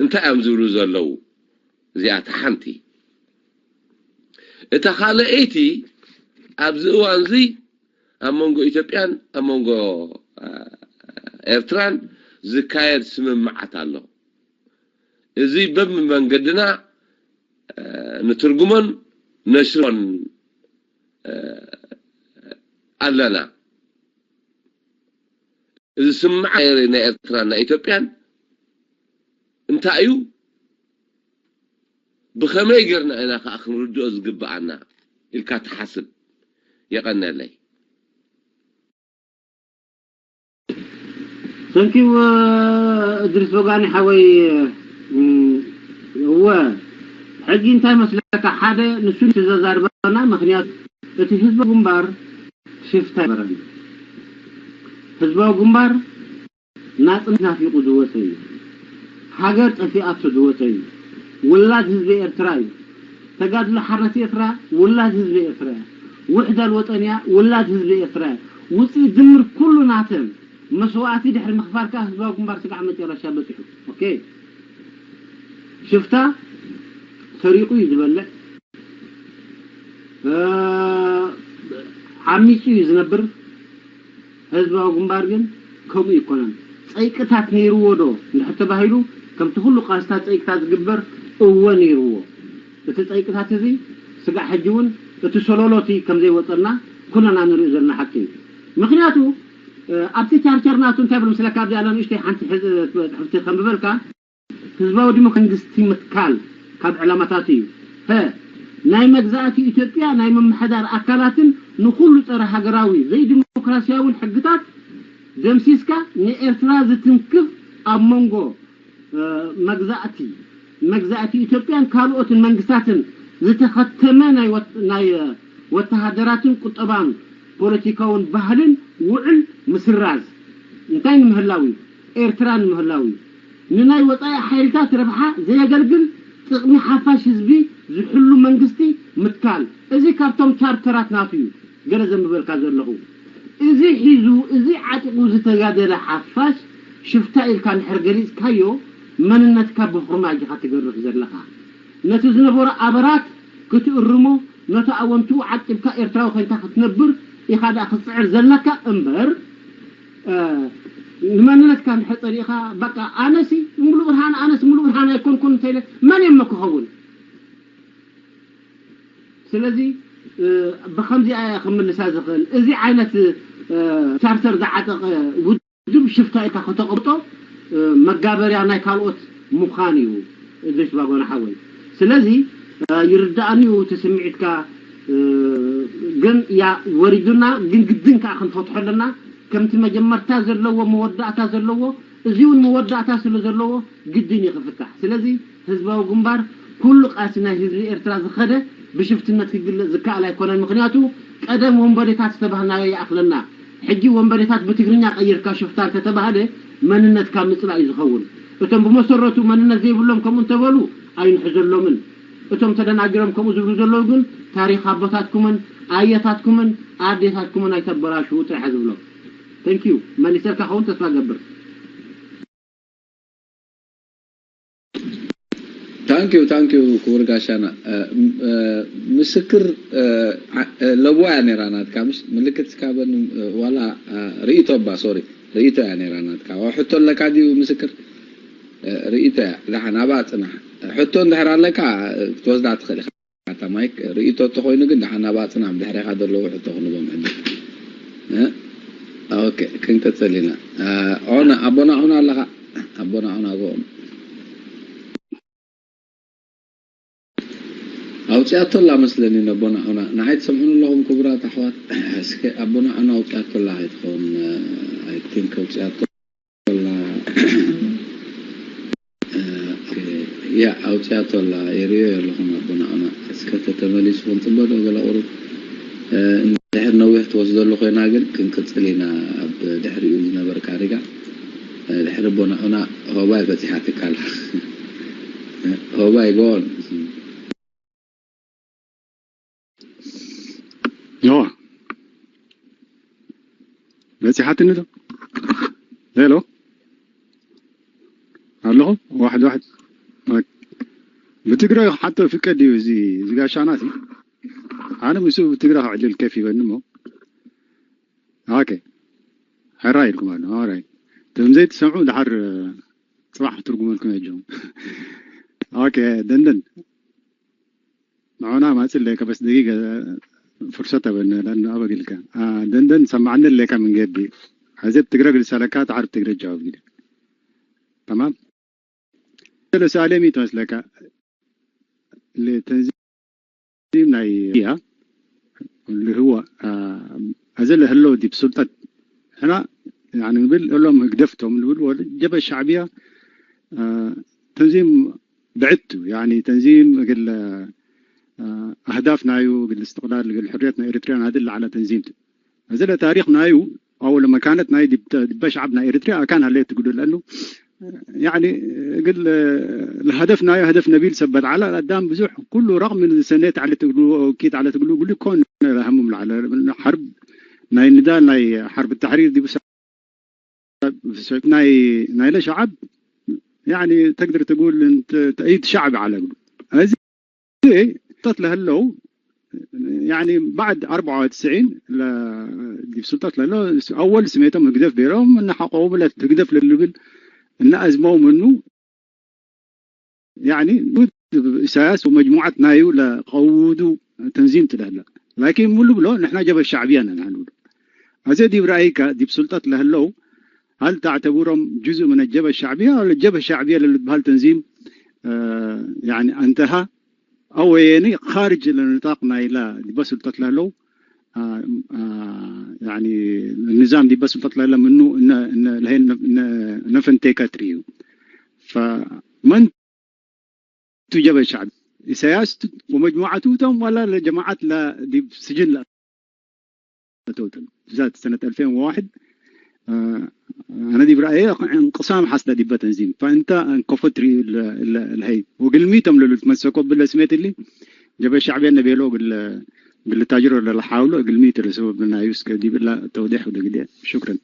እንታይ እዮም ዝብሉ ዘለዉ እዚኣ እታ ሓንቲ እታ ካልኣይቲ ኣብዚ እዋን እዚ ኣብ መንጎ ኢትዮጵያን ኣብ መንጎ ኤርትራን ዝካየድ ስምምዓት ኣሎ እዚ በብመንገድና ንትርጉሞን ነሽሮን ኣለና። እዚ ስምዓ ናይ ኤርትራን ናይ ኢትዮጵያን እንታይ እዩ? ብኸመይ ጌርና ኢና ከኣ ክንርድኦ ዝግብኣና ኢልካ ትሓስብ? የቐነለይ። ሰንኪው እድሪስ በጋኒ ሓወይ። እወ፣ ሕጂ እንታይ መስለካ? ሓደ ንሱ ተዘዛርበና። ምክንያቱ እቲ ህዝባዊ ግንባር ሽፍታ ይበረን። ህዝባዊ ግንባር ናጽነት ናፊቁ ዝወፀ እዩ። ሃገር ጠፊኣቶ ዝወፀ እዩ። ውላድ ህዝቢ ኤርትራ እዩ። ተጋድሎ ሓርነት ኤርትራ ውላድ ህዝቢ ኤርትራ እያ። ውሕዳል ወጠን እያ ውላድ ህዝቢ ኤርትራ እያ። ውፅኢት ድምር ኩሉ ናተን መስዋእቲ ድሕሪ ምኽፋል ከዓ ህዝባዊ ግንባር ስጋዕ መጨረሻ በፂሑ። ኦኬ፣ ሽፍታ ሰሪቑ እዩ ዝበልዕ፣ ዓሚፁ እዩ ዝነብር። ህዝባዊ ግንባር ግን ከምኡ ይኮነን። ፀይቅታት ነይርዎ ዶ እንድሕር ተባሂሉ፣ ከምቲ ኩሉ ቃልስታት ፀይቅታት ዝግበር እወ ነይርዎ። እቲ ፀይቅታት እዚ ስጋዕ ሕጂ እውን እቲ ሰሎሎቲ ከም ዘይወፀና ኩለና ንሪኦ ዘለና ሓቂ እዩ። ምክንያቱ ኣብቲ ቻርተር ናቱ እንታይ ብሎ ምስለካ ኣብዚኣ ንእሽተይ ሓንቲ ሕዚ ፅሕፍቲ ከንብበልካ። ህዝባዊ ዲሞክራሲ መንግስቲ ምትካል ካብ ዕላማታት እዩ። ሀ ናይ መግዛእቲ ኢትዮጵያ ናይ ምምሕዳር ኣካላትን ንኩሉ ፀረ ሃገራዊ ዘይዲሞክራሲያውን ሕግታት ደምሲስካ ንኤርትራ ዝትንክፍ ኣብ መንጎ መግዛእቲ መግዛእቲ ኢትዮጵያን ካልኦትን መንግስታትን ዝተኸተመ ናይ ወተሃደራትን ቁጠባን ፖለቲካውን ባህልን ውዕል ምስራዝ እንታይ ንምህላው እዩ? ኤርትራ ንምህላው እዩ። ንናይ ወጻኢ ሓይልታት ረብሓ ዘየገልግል ጥቕሚ ሓፋሽ ህዝቢ ዝሕሉ መንግስቲ ምትካል። እዚ ካብቶም ቻርተራት ናቱ እዩ። ገለ ዘንብበልካ ዘለኹ። እዚ ሒዙ እዚ ዓጢቑ ዝተጋደለ ሓፋሽ ሽፍታ ኢልካ እንድሕር ገሊጽካዮ መንነትካ ብኹርማጅ ኢኻ ትገርፍ ዘለኻ። ነቲ ዝነበሮ ኣበራት ክትእርሞ ነቲ ኣወንትኡ ዓቂብካ ኤርትራዊ ኮይንካ ክትነብር ኢኻ ደኣ ክትጽዕር ዘለካ እምበር ንመንነትካ እንድሕር ጸሊእኻ በቃ ኣነሲ ሙሉ ብርሃን ኣነስ ሙሉ ብርሃን ኣይኮንኩን እንተኢለ መን እየ እሞ ክኸውን? ስለዚ ብከምዚኣ እየ ክምልሳ ዝኽእል። እዚ ዓይነት ቻርተር ዝዓጠቐ ውድብ ሽፍታ ኢልካ ከተቐምጦ መጋበርያ ናይ ካልኦት ምዃን እዩ። እድሪስ ባጎና ሓወይ፣ ስለዚ ይርዳእኒ እዩ እቲ ስምዒትካ፣ ግን ያ ወሪዱና፣ ግን ግድን ከዓ ክንፈትሖ ኣለና። ከምቲ መጀመርታ ዘለዎ መወዳእታ ዘለዎ፣ እዚ እውን መወዳእታ ስለ ዘለዎ ግድን እዩ ክፍታሕ። ስለዚ ህዝባዊ ግንባር ኩሉ ቃልሲ ናይ ህዝቢ ኤርትራ ዝኸደ ብሽፍትነት ክግለጽ ዝከኣል ኣይኮነን። ምኽንያቱ ቀደም ወንበዴታት ዝተባህልናዮ ይኣኽለና። ሕጂ ወንበዴታት ብትግርኛ ቀይርካ ሽፍታ እንተተባህለ መንነትካ ምጽላእ እዩ ዝኸውን። እቶም ብመሰረቱ መንነት ዘይብሎም ከምኡ እንተበሉ ኣይንሕዘሎምን። እቶም ተደናጊሮም ከምኡ ዝብሉ ዘለዉ ግን ታሪኽ ኣቦታትኩምን ኣየታትኩምን ኣዴታትኩምን ኣይተበላሽዉ ጥራሕ ዝብሎም። Thank you። መሊሰልካ ኸውን ተስፋ ገብር። Thank you thank you ክቡር ጋሻና። ምስክር ለዋ እያ ነይራ ናትካ፣ ምሽ ምልክት ስካበን ዋላ ርእይቶ እባ ሶሪ ርእይቶ እያ ነይራ ናትካ። ሕቶ ኣለካ ድዩ ምስክር? ርእይቶ እያ። ደሓን ኣብኣ ጽናሕ። ሕቶ እንድሕር ኣለካ ክትወስዳ ትኽእል ኢኻ። ኣታ ማይክ ርእይቶ እንተኾይኑ ግን ደሓን ኣብኣ ጽናሕ፣ ብድሕሬኻ ዘለዉ ሕቶ ክንቦም ሕጂ። ኦኬ ክንቅጽል ኢና። ኦና ኣቦና ኦና ኣለኻ? ኣቦና ኦና ጎኦም ኣውፅኣቶ ኣላ መስለኒ። ነቦና ዑና ንዓይ ትሰምዑን ኣለኹም ክቡራት ኣሕዋት? እስከ ኣቦና ዑና ኣውፅኣቶ ኣላ ኣይትኸውን? I think ኣውፅኣቶ ኣላ። ያ ኣውፅኣቶ ኣላ ይርእዮ ኣለኹም ኣቦና ዑና። እስከ ተተመሊሱ ክንፅበ ዶ ገለ ቁሩብ እንድሕር ነዊሕ ትወስደሉ ኮይና ግን ክንቅፅል ኢና ኣብ ድሕሪኡ ዝነበርካ ሪጋ። ድሕሪ ኣቦና ዑና ሆባይ በፂሓትካ ኣላ። ሆባይ ጎን ዮዋ በፂሓትኒ ዶ? ሄሎ ኣለኹ። ዋሕድ ዋሕድ ብትግረ ሓቶ ፍቀድ እዩ እዚ እዚ ጋሻና ሲ ኣነ ምስኡ ብትግረ ክዕልል ከፍ ይበኒ እሞ ኦኬ ሕራይ ኢልኩም ኣሎ። ኦራይት እቶም ዘይትሰምዑ ድሓር ፅባሕ ትርጉመልኩም እዮም። ኦኬ ደንደን ሆና ማጽ ለከ በስ ደቂቀ ፍርሰት ተበነ ለአኑ አበግልከ ደንደን ሰማዕነ ለካ ምን ገቢ ሐዘብ ትግረግ ልሳለካ ተዓርብ ትግረ ጃወብ ግደ ተማም ለሰአለ ሚት መስለካ ለተንዚም ናይ ያ اللي هو أزل هلو دي بسلطة هنا يعني نقول لهم هقدفتهم نقول الجبهة الشعبية تنظيم بعدته يعني تنظيم ኣህዳፍ ናዩ ግል እስትቕላል ግል ሕርየት ናይ ኤርትርያ ናድል ዓላ ተንዚምት እዚ ለታሪኽ ናዩ ኣው ለመካነት ናይ ድበ ሸዓብ ናይ ኤርትርያ ኣካን ሃለ ትግዱ ለኣኑ يعني ግል ለሀደፍ ናዩ ሀደፍ ነቢል ሰበት ዓላ ኣዳም ብዙሕ ኩሉ ረቕ ምን ሰኔት ዓለ ትግሉ ኪት ዓለ ትግሉ ጉሉ ኮን ለሀሙም ለዓለ ሓርብ ናይ ንዳል ናይ ሓርብ ተሕሪር ዲቡ ናይ ናይለ ሸዓብ يعني تقدر تقول انت تأييد شعبي على قول هذه سلطة لهلو يعني بعد أربعة وتسعين ل سلطة لهلو أول سميتهم هقدف بيرهم إن حقوهم لا تقدف للبل إن أزموا منه يعني إساياس ومجموعة نايو لقودوا تنظيم تلهلا لكن ملو بلو نحن جبهة شعبية نحن أزيد برأيك دي بسلطة لهلو هل تعتبرهم جزء من الجبهة الشعبية ولا الجبهة الشعبية للبهال تنظيم آه يعني أنتهى أو يعني خارج النطاق نايلا دي بس سلطة لهلو آه آه يعني النظام دي بس سلطة لهلا منه إن إن لهين نفنتيكا تريو فمن تجب الشعب إسياس ومجموعته تم ولا لجماعات لا دي سجن لا توتم ذات سنة ألفين وواحد آه أنا دي برأيي انقسام حصل دي بتنظيم فأنت انكفتري الهي وقلميتم للمسكو بالاسميت اللي جبهة الشعبية النبيلو قل قل تاجر ولا حاولوا قلميت لسبب من يوسك دي بالله توضيح ولا قد شكرا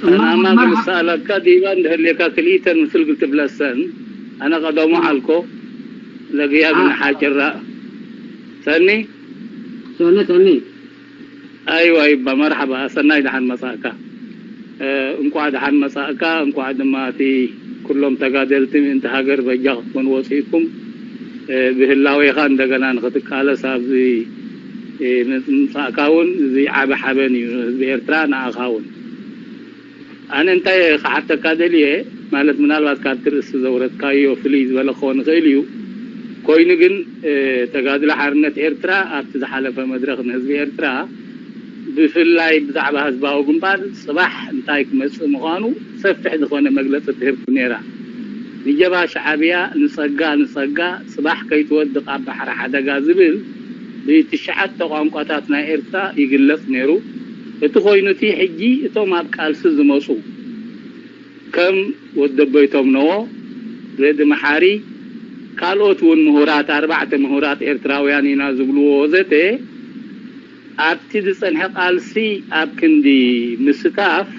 أنا ما بسألك ديوان هل يكاكليتا مثل قلت بلسان أنا قدوم علكو لقيا من حاجرة ثاني ثاني ثاني ኣይዋ ይባ መርሓባ ሰናይ ደሓን መጻእካ። እንኳዕ ደሓን መጻእካ። እንኳዕ ድማ እቲ ኩሎም ተጋደልቲ ምእንቲ ሃገር በጃ ክትኮኑ ወጺእኩም ብህላዌኻ እንደገና ንኽትቃለስ ኣብዚ ምምጻእካ እውን እዚ ዓቢ ሓበን እዩ ንህዝቢ ኤርትራ ንኣኻ እውን። ኣነ እንታይ ክሓተካ ደልየ ማለት ምናልባት ካብቲ ርእሲ ዘውረድካዮ ፍልይ ዝበለ ክኸውን ይኽእል እዩ። ኮይኑ ግን ተጋድሎ ሓርነት ኤርትራ ኣብቲ ዝሓለፈ መድረኽ ንህዝቢ ኤርትራ ብፍላይ ብዛዕባ ህዝባዊ ግንባር ጽባሕ እንታይ ክመጽእ ምዃኑ ሰፊሕ ዝኾነ መግለጺ ትህብ ነይራ። ንጀብሃ ሻዕብያ ንጸጋ ንጸጋ ጽባሕ ከይትወድቕ ኣብ ባሕሪ ሓደጋ ዝብል ብትሽዓተ ቋንቋታት ናይ ኤርትራ ይግለጽ ነይሩ። እቲ ኮይኑ እቲ ሕጂ እቶም ኣብ ቃልሲ ዝመጹ ከም ወዲ ኣቦይቶም ነዎ፣ ሬዲ መሓሪ፣ ካልኦት እውን ምሁራት ኣርባዕተ ምሁራት ኤርትራውያን ኢና ዝብልዎ ወዘተ ኣብቲ ዝጸንሐ ቃልሲ ኣብ ክንዲ ምስታፍ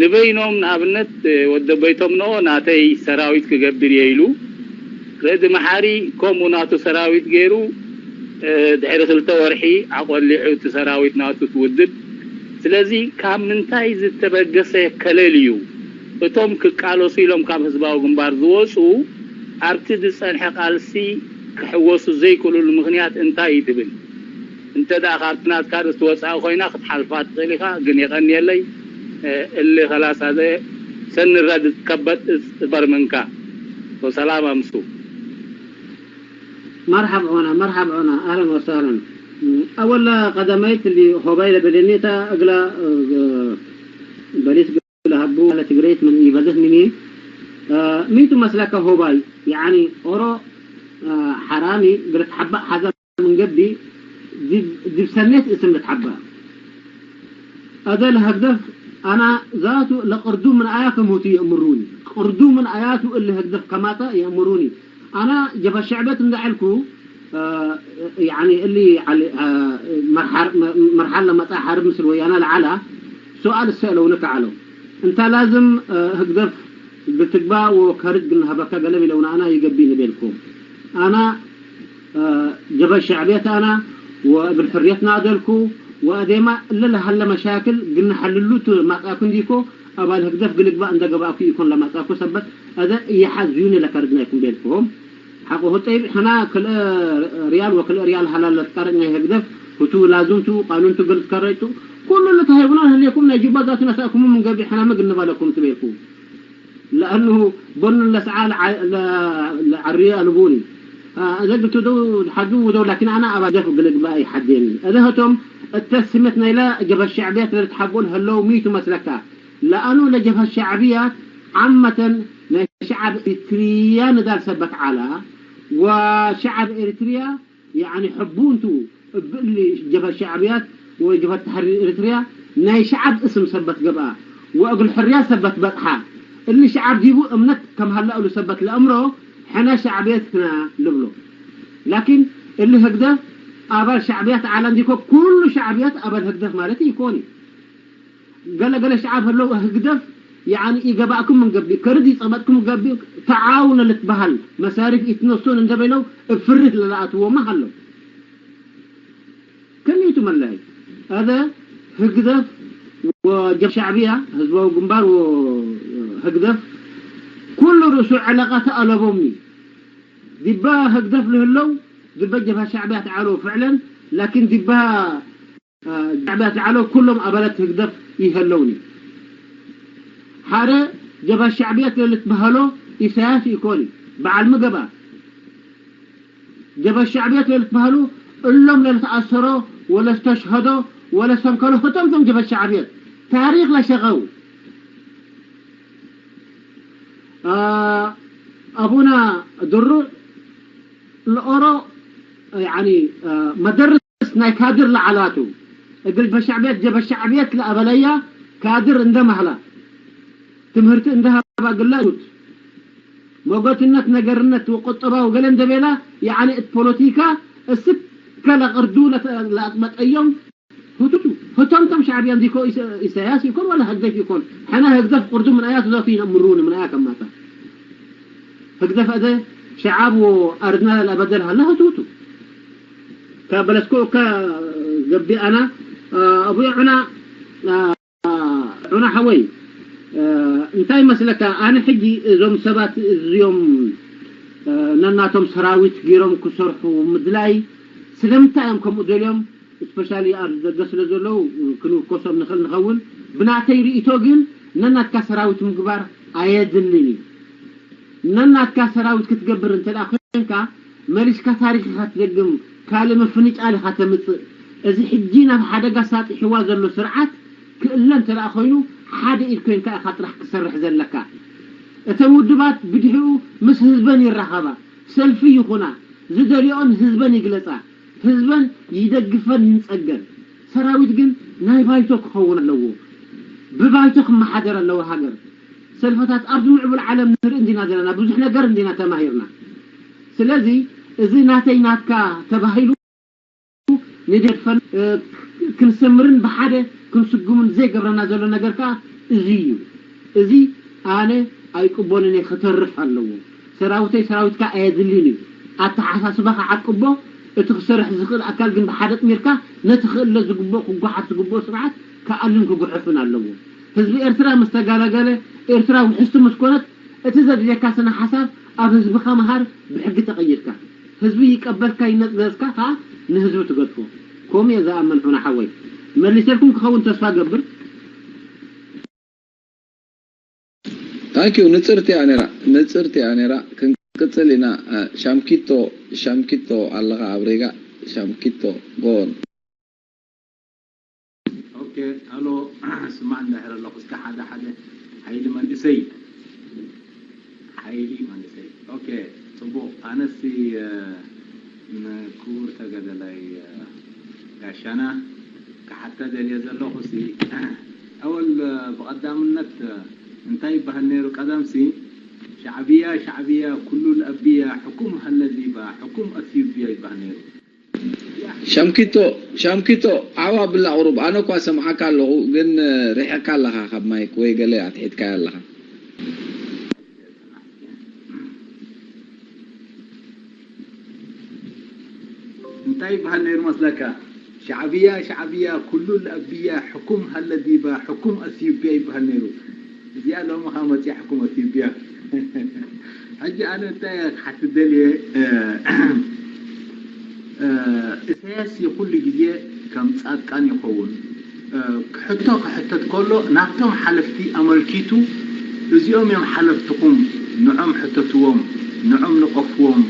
ንበይኖም ንኣብነት ወዲ ኣቦይቶም ነዎ ናተይ ሰራዊት ክገብር እየ ኢሉ ሬዲ መሓሪ ከምኡ ናቱ ሰራዊት ገይሩ ድሕሪ ክልተ ወርሒ ኣቆሊዑ እቲ ሰራዊት ናቱ ትውድብ ስለዚ ካብ ምንታይ ዝተበገሰ ከለል እዩ እቶም ክቃለሱ ኢሎም ካብ ህዝባዊ ግንባር ዝወፁ ኣብቲ ዝፀንሐ ቃልሲ ክሕወሱ ዘይክእልሉ ምክንያት እንታይ እዩ ትብል እንተ ደኣ ካብቲ ናትካ ርእሲ ትወፅኣ ኮይና ክትሓልፋ ትኽእል ኢኻ ግን የቐንየለይ እሊ ከላስ ኣዘ ሰኒ ረድ ከበጥ እበር ምንካ ወሰላም ኣምሱ مرحبا هنا مرحبا هنا اهلا وسهلا. اولا قدميت اللي هوبايل بلينيتا اقلا بليس قلا هبو على تقريت من ايبزت مني. ميتو مسلك هوباي يعني اورو حرامي قلت حبا حزم من قبلي. دي سنيت اسم بتحبا. هذا الهدف انا ذاته لقردو من ايات موتي يامروني. قردو من اياته اللي هدف كماتا يامروني. أنا جبهة شعبية تندعلكو يعني اللي مرحلة متى حرب مصر ويانا العلا سؤال السؤال ونك علو انت لازم هقدر بتقبا وكارد قلنا هبكا قلبي لو انا يقبيني بينكم انا جبهة شعبية انا وابن حريتنا دلكو واديما الا لهلا مشاكل قلنا حللوت ما تاكن ديكو ኣባል ህግደፍ ግልግባእ እንደ ገባእኩ ይኮን ለማጻኩ ሰበት ኣዘ እየሓዝዩኒ ለከርድና ይኩም ቤልክሆም حقه طيب، حنا ክልተ ሪያል ወክልተ ሪያል ሃላለት ቀረጽ ናይ ህግደፍ፣ ህቱ ላዙምቱ ቃኑንቱ ገልጽ ከረይጡ ኩሉ ልታሂቡና ህልየኩም ናይ ጁባ ዛቱ ነሳእኩሙ ምን ገቢ፣ ሕና መግ እንባለኩም ትቤልኩ። لأنه بن لسعى لعري ألبوني. أذا قلت دو حدو دو، لكن أنا أبا دف قلق بأي حدين. إذا هتم التسمت نيلا جبهة الشعبية تلتحبون هلو ميتو مسلكا. لأنه لجبهة الشعبية عامة شعب إريتريا نزال سبت على، وشعب إريتريا يعني حبونتو بإلي جبهة الشعبيات وجبهة تحرير إريتريا ناي شعب اسم سبت قبأ وأقل حرية سبت بقحة. اللي شعب ديبو أمنت كم هلا أولو سبت لأمره حنا شعبيتنا لبلو. لكن اللي هكذا أبال شعبيات عالم ديكو كل شعبيات أبال هكذا مالتي يكوني. ገለ ገለ ሸዓብ ህለው ህግደፍ ያኒ ይገባእኩም እንገቢ ከርዲ ጸመጥኩም ገቢ ተዓውነ ልትበሃል መሳሪፍ ኢትነሱን እንደበይነው እፍርህ ለለኣትዎማ ሃለው። ከሚቱ መለይ ኣዘ ህግደፍ ወጀብ ሻዕብያ ህዝባዊ ግንባር ወህግደፍ ኩሉ ርእሱ ዕለቃ ተኣለቦምኒ ዲባ ህግደፍ ልህለው ዲባ ጀብሃ ሻዕብያ ተዓሎ ፍዕለን ላኪን ዲባ ሻዕብያ ተዓሎ ኩሎም ኣባላት ህግደፍ ይሀለውኒ። ሓደ ጀብሃ ሻዕብያ ትለልት በሃሎ ኢሳያስ ይኮኒ በዓል ምገባ ጀብሃ ሻዕብያ ትለልት በሃሉ እሎም ለልተኣሰሮ ወለስተሽሀዶ ወለሰንከሎ ህቶም ቶም ጀብሃ ሻዕብያ ታሪክ ለሸቀው ኣቡና ድሩዕ ለኦሮ ያኒ መደርስ ናይ ካድር ለዓላቱ እግል በሻዕብየት ጀበ ሻዕብየት ለአበለያ ካድር እንደ ማህላ ትምህርቲ እንደ ሃባ ግላዩት ሞገትነት ነገርነት ወቁጠባው ገለ እንደ ቤላ ያኒ እት ፖለቲካ እስከ ለቅርዱ ለአጥመጠዮም ህቱቱ ህቶም ቶም ሻዕብያ እንዲኮ ኢሳያስ ይኮን ወላ ህግደፍ ይኮን ሕና ህግደፍ ቁርዱ ምን ኣያ ትዛቱ ይነምሩን ምን ኣያ ከማታ ህግደፍ ኣደ ሸዓብ ወኣርድና ለበደል ሃላ ህቱቱ ከበለስኮ እካ ገቢ ኣና ኣቡያ ዑና ዑና ሓወይ እንታይ መስለካ ኣነ ሕጂ እዞም ሰባት እዚኦም ነናቶም ሰራዊት ገይሮም ክሰርሑ ምድላይ ስለምንታይ እዮም ከምኡ ደልዮም ስፔሻሊ ኣብዚ ደገ ስለ ዘለዉ ክንውከሶም ንኽእል ንኸውን ብናተይ ርእቶ ግን ነናትካ ሰራዊት ምግባር ኣየድልን እዩ ነናትካ ሰራዊት ክትገብር እንተ ኮይንካ መሊስካ ታሪክ ኢኻ ትደግም ካልእ ምፍንጫል ኢኻ ተምፅእ እዚ ሕጂ ናብ ሓደጋ ሳጢሕዋ ዘሎ ስርዓት ክእለ እንተ ኮይኑ ሓደ ኢድ ኮይንካ ኢኻ ጥራሕ ክሰርሕ ዘለካ እተን ውድባት ብድሕኡ ምስ ህዝበን ይራኸባ ሰልፊ ይኹና ዝደልዮኦን ህዝበን ይግለፃ ህዝበን ይደግፈን ይንፀገን ሰራዊት ግን ናይ ባይቶ ክኸውን ኣለዎ ብባይቶ ክመሓደር ኣለዎ ሃገር ሰልፈታት ኣብዚ ምዕቡል ዓለም ንርኢ እንዲና ዘለና ብዙሕ ነገር እንዲና ተማሂርና ስለዚ እዚ ናተይ ናትካ ተባሂሉ ንደድፈን ክንሰምርን ብሓደ ክንስጉምን ዘይገብረና ዘሎ ነገር ከዓ እዚ እዩ እዚ ኣነ ኣይቅበልን እየ ክተርፍ ኣለዎ ሰራዊተይ ሰራዊትካ ኣየድልን እዩ ኣተሓሳስባኻ ዓቅቦ እቲ ክሰርሕ ዝኽእል ኣካል ግን ብሓደ ጥሚርካ ነቲ ክእለ ዝግብኦ ክጓሓፍ ዝግብኦ ስርዓት ክኣልን ክጉሕፍን ኣለዎ ህዝቢ ኤርትራ ምስ ተጋላገለ ኤርትራ ውሕስቲ ምስ ኮነት እቲ ዘድልየካ ስነ ሓሳብ ኣብ ህዝብኻ መሃር ብሕጊ ተቐይርካ ህዝቢ ይቀበልካ ይነጽገዝካ ከዓ ንህዝቢ ትገድፎ ከምኡ እየ ዝኣምን ዑና ሓወይ መሊሰልኩም ክኸውን ተስፋ ገብር ታንኪዩ ንጽርቲ እያ ነራ ንጽርቲ እያ ነራ ክንቅጽል ኢና ሻምኪቶ ሻምኪቶ ኣለኻ ኣብ ሬጋ ሻምኪቶ ጎን ኦኬ ኣሎ ስማዕ እንዳሕር ኣለኹ እስከ ሓደ ሓደ ሓይሊ መንእሰይ ሓይሊ መንእሰይ ኦኬ ጽቡቕ ኣነሲ ንክቡር ተጋዳላይ ጋሻና ክሓተ ደልየ ዘለኹ ሲ ኣወል ብቐዳምነት እንታይ ይበሃል ነይሩ ቀደም ሲ ሻዕብያ ሻዕብያ ኩሉ ለአብያ ሕኩም ሀለ ዲባ ሕኩም ኣስዩብያ ይበሃል ነይሩ ሻምኪቶ ሻምኪቶ ዓዋ ብላ ቁሩብ ኣነ እኳ ሰምዓካ ኣለኹ ግን ርሒቕካ ኣለኻ ካብ ማይክ ወይ ገለ ኣትሒትካዮ ኣለኻ እንታይ ይበሃል ነይሩ መስለካ ሻዕብያ ሻዕብያ ኩሉ ለአብያ ሕኩም ሀለ ዲባ ሕኩም ኣስዩብያ ይበሃል ነይሩ እዚኣ ሎሚ ኻ መፅያ ሕኩም ኣስዩብያ ሕጂ ኣነ እንታይ እየ ክሓትት ደልየ? እ፣ እ፣ ኢሳያስ ኩሉ ግዜ ከም ጻድቃን ይኸውን። እ፣ ሕቶ ክሕተት ከሎ ናብቶም ሓለፍቲ ኣመልኪቱ፣ "እዚኦም እዮም ሓለፍትኹም፣ ንዖም ሕተትዎም፣ ንዖም ንቐፍዎም"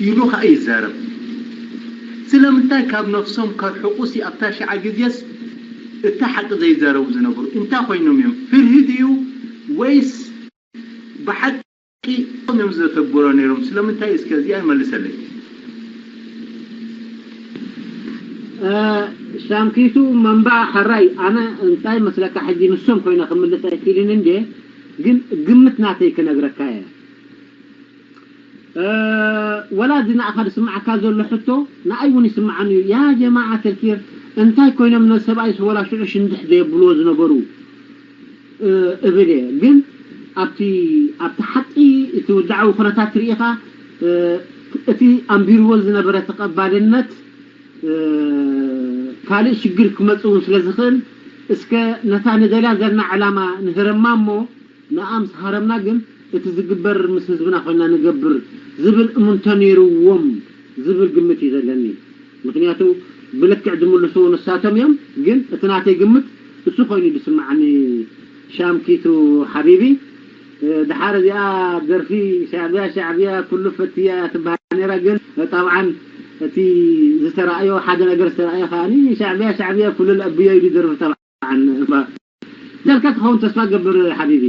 ኢሉ ኸኣ ይዛረብ። ስለምንታይ ካብ ነፍሶም ከርሕቑሲ ኣብታ ሽዓ ግዜስ እታ ሓቂ ዘይዛረቡ ዝነበሩ እንታይ ኮይኖም እዮም? ፍርሂ ድዩ ወይስ ብሓቂ እዮም ዘተግብሮ ነይሮም? ስለምንታይ እስከ እዚኣ ይመልሰለይ። እ፣ ሻምኪቱ መንባ ሕራይ፣ ኣነ እንታይ መስለካ፣ ሕጂ ንሶም ኮይነ ክምልስ ኣይክእልን እንዴ፣ ግን ግምት ናተይ ክነግረካ እየ። እ፣ ወላ እዚ ንኣኻ ዝስምዓካ ዘሎ ሕቶ ንኣይ እውን ይስምዓኒ እዩ። ያ ጀማዓ ተልኪር እንታይ ኮይኖም ነሰብኣይ ወላ ሽዑ ሽንድሕ ዘየብልዎ ዝነበሩ፣ እ፣ እብል እየ። ግን ኣብቲ ኣብቲ ሓቂ እቲ ውድዓዊ ኩነታት ትርኢኻ፣ እ፣ እቲ ኣንቢርዎ ዝነበረ ተቐባልነት፣ እ፣ ካልእ ሽግር ክመጽእ እውን ስለ ዝኽእል፣ እስከ ነታ ንደልያ ዘለና ዕላማ ንህረማ እሞ፣ ንኣ ምስ ሃረምና ግን እቲ ዝግበር ምስ ህዝብና ኮይና ንገብር ዝብል እምንቶ ነይርዎም ዝብል ግምት እዩ ዘለኒ። ምክንያቱ ብልክዕ ዝምልስዎ ንሳቶም እዮም። ግን እቲ ናተይ ግምት እሱ ኮይኑ ዝስማዓኒ። ሻምኪቱ ሓቢቢ፣ እ፣ ድሓር እዚኣ ደርፊ ሻዕብያ ሻዕብያ ኩሉ ፈትያ ትበሃል ነይራ። ግን ጠብዓን እቲ ዝተረኣዮ ሓደ ነገር ዝተረኣዮ ከዓኒ ሻዕብያ ሻዕብያ ኩሉ ለብዮ ኢሉ ደርፊ ጠብዓን። ዘልካ ክኸውን ተስፋ ገብር ሓቢቢ።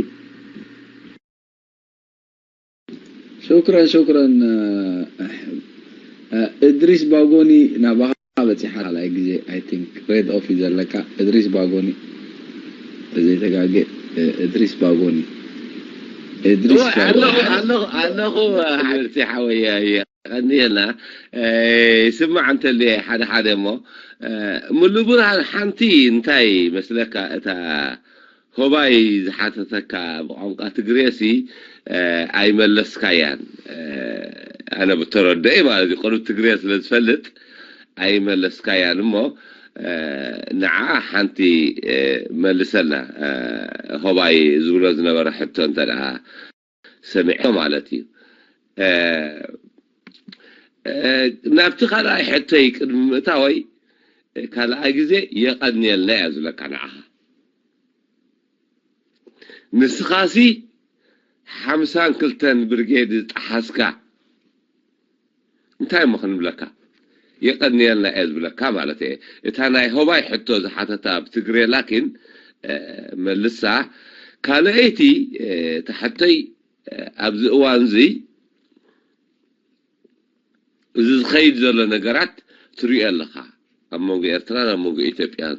شكرا شكرا. እ፣ እ፣ እድሪስ ባጎኒ ናባኻ በፂሓ ካልኣይ ግዜ። I think red off እዩ ዘለካ። እድሪስ ባጎኒ ተዘይተጋገ። እ፣ እድሪስ ባጎኒ እድሪስ እወ፣ ኣለኹ ባጎኒ ኣለኹ ኣለኹ ሓብቲ ሓወይ። የቐንየልና። እ፣ ይስማዕ እንተልየ ሓደ ሓደ እሞ፣ እ፣ ሙሉ ብርሃን ሓንቲ እንታይ መስለካ፣ እታ ሆባይ ዝሓተተካ ብቋንቋ ትግሬ ሲ፣ እ፣ ኣይመለስካያን። እ፣ ኣነ ብተረደኤ ማለት እዩ፣ ቅሩብ ትግሬ ስለ ዝፈልጥ ኣይመለስካያን እሞ፣ እ፣ ንዓ ሓንቲ፣ እ፣ መልሰልና። እ፣ ሆባይ ዝብሎ ዝነበረ ሕቶ እንተ ደኣ ሰሚዐ ማለት እዩ። እ፣ እ፣ ናብቲ ካልኣይ ሕቶይ ቅድሚ ምእታወይ፣ ካልኣይ ግዜ የቐንየልና እያ ዝብለካ ንዓኻ። ንስኻሲ ሓምሳን ክልተን ብርጌድ ዝጠሓስካ እንታይ እሞ ክንብለካ? የቐንየልና እየ ዝብለካ ማለት እየ። እታ ናይ ሆባይ ሕቶ ዝሓተታ ብትግሬ ላኪን፣ እ፣ መልሳ። ካልኣይቲ፣ እ፣ እታ ሕቶይ፣ እ፣ ኣብዚ እዋን እዚ እዚ ዝኸይድ ዘሎ ነገራት ትሪኦ ኣለኻ። ኣብ መንጎ ኤርትራን ኣብ መንጎ ኢትዮጵያን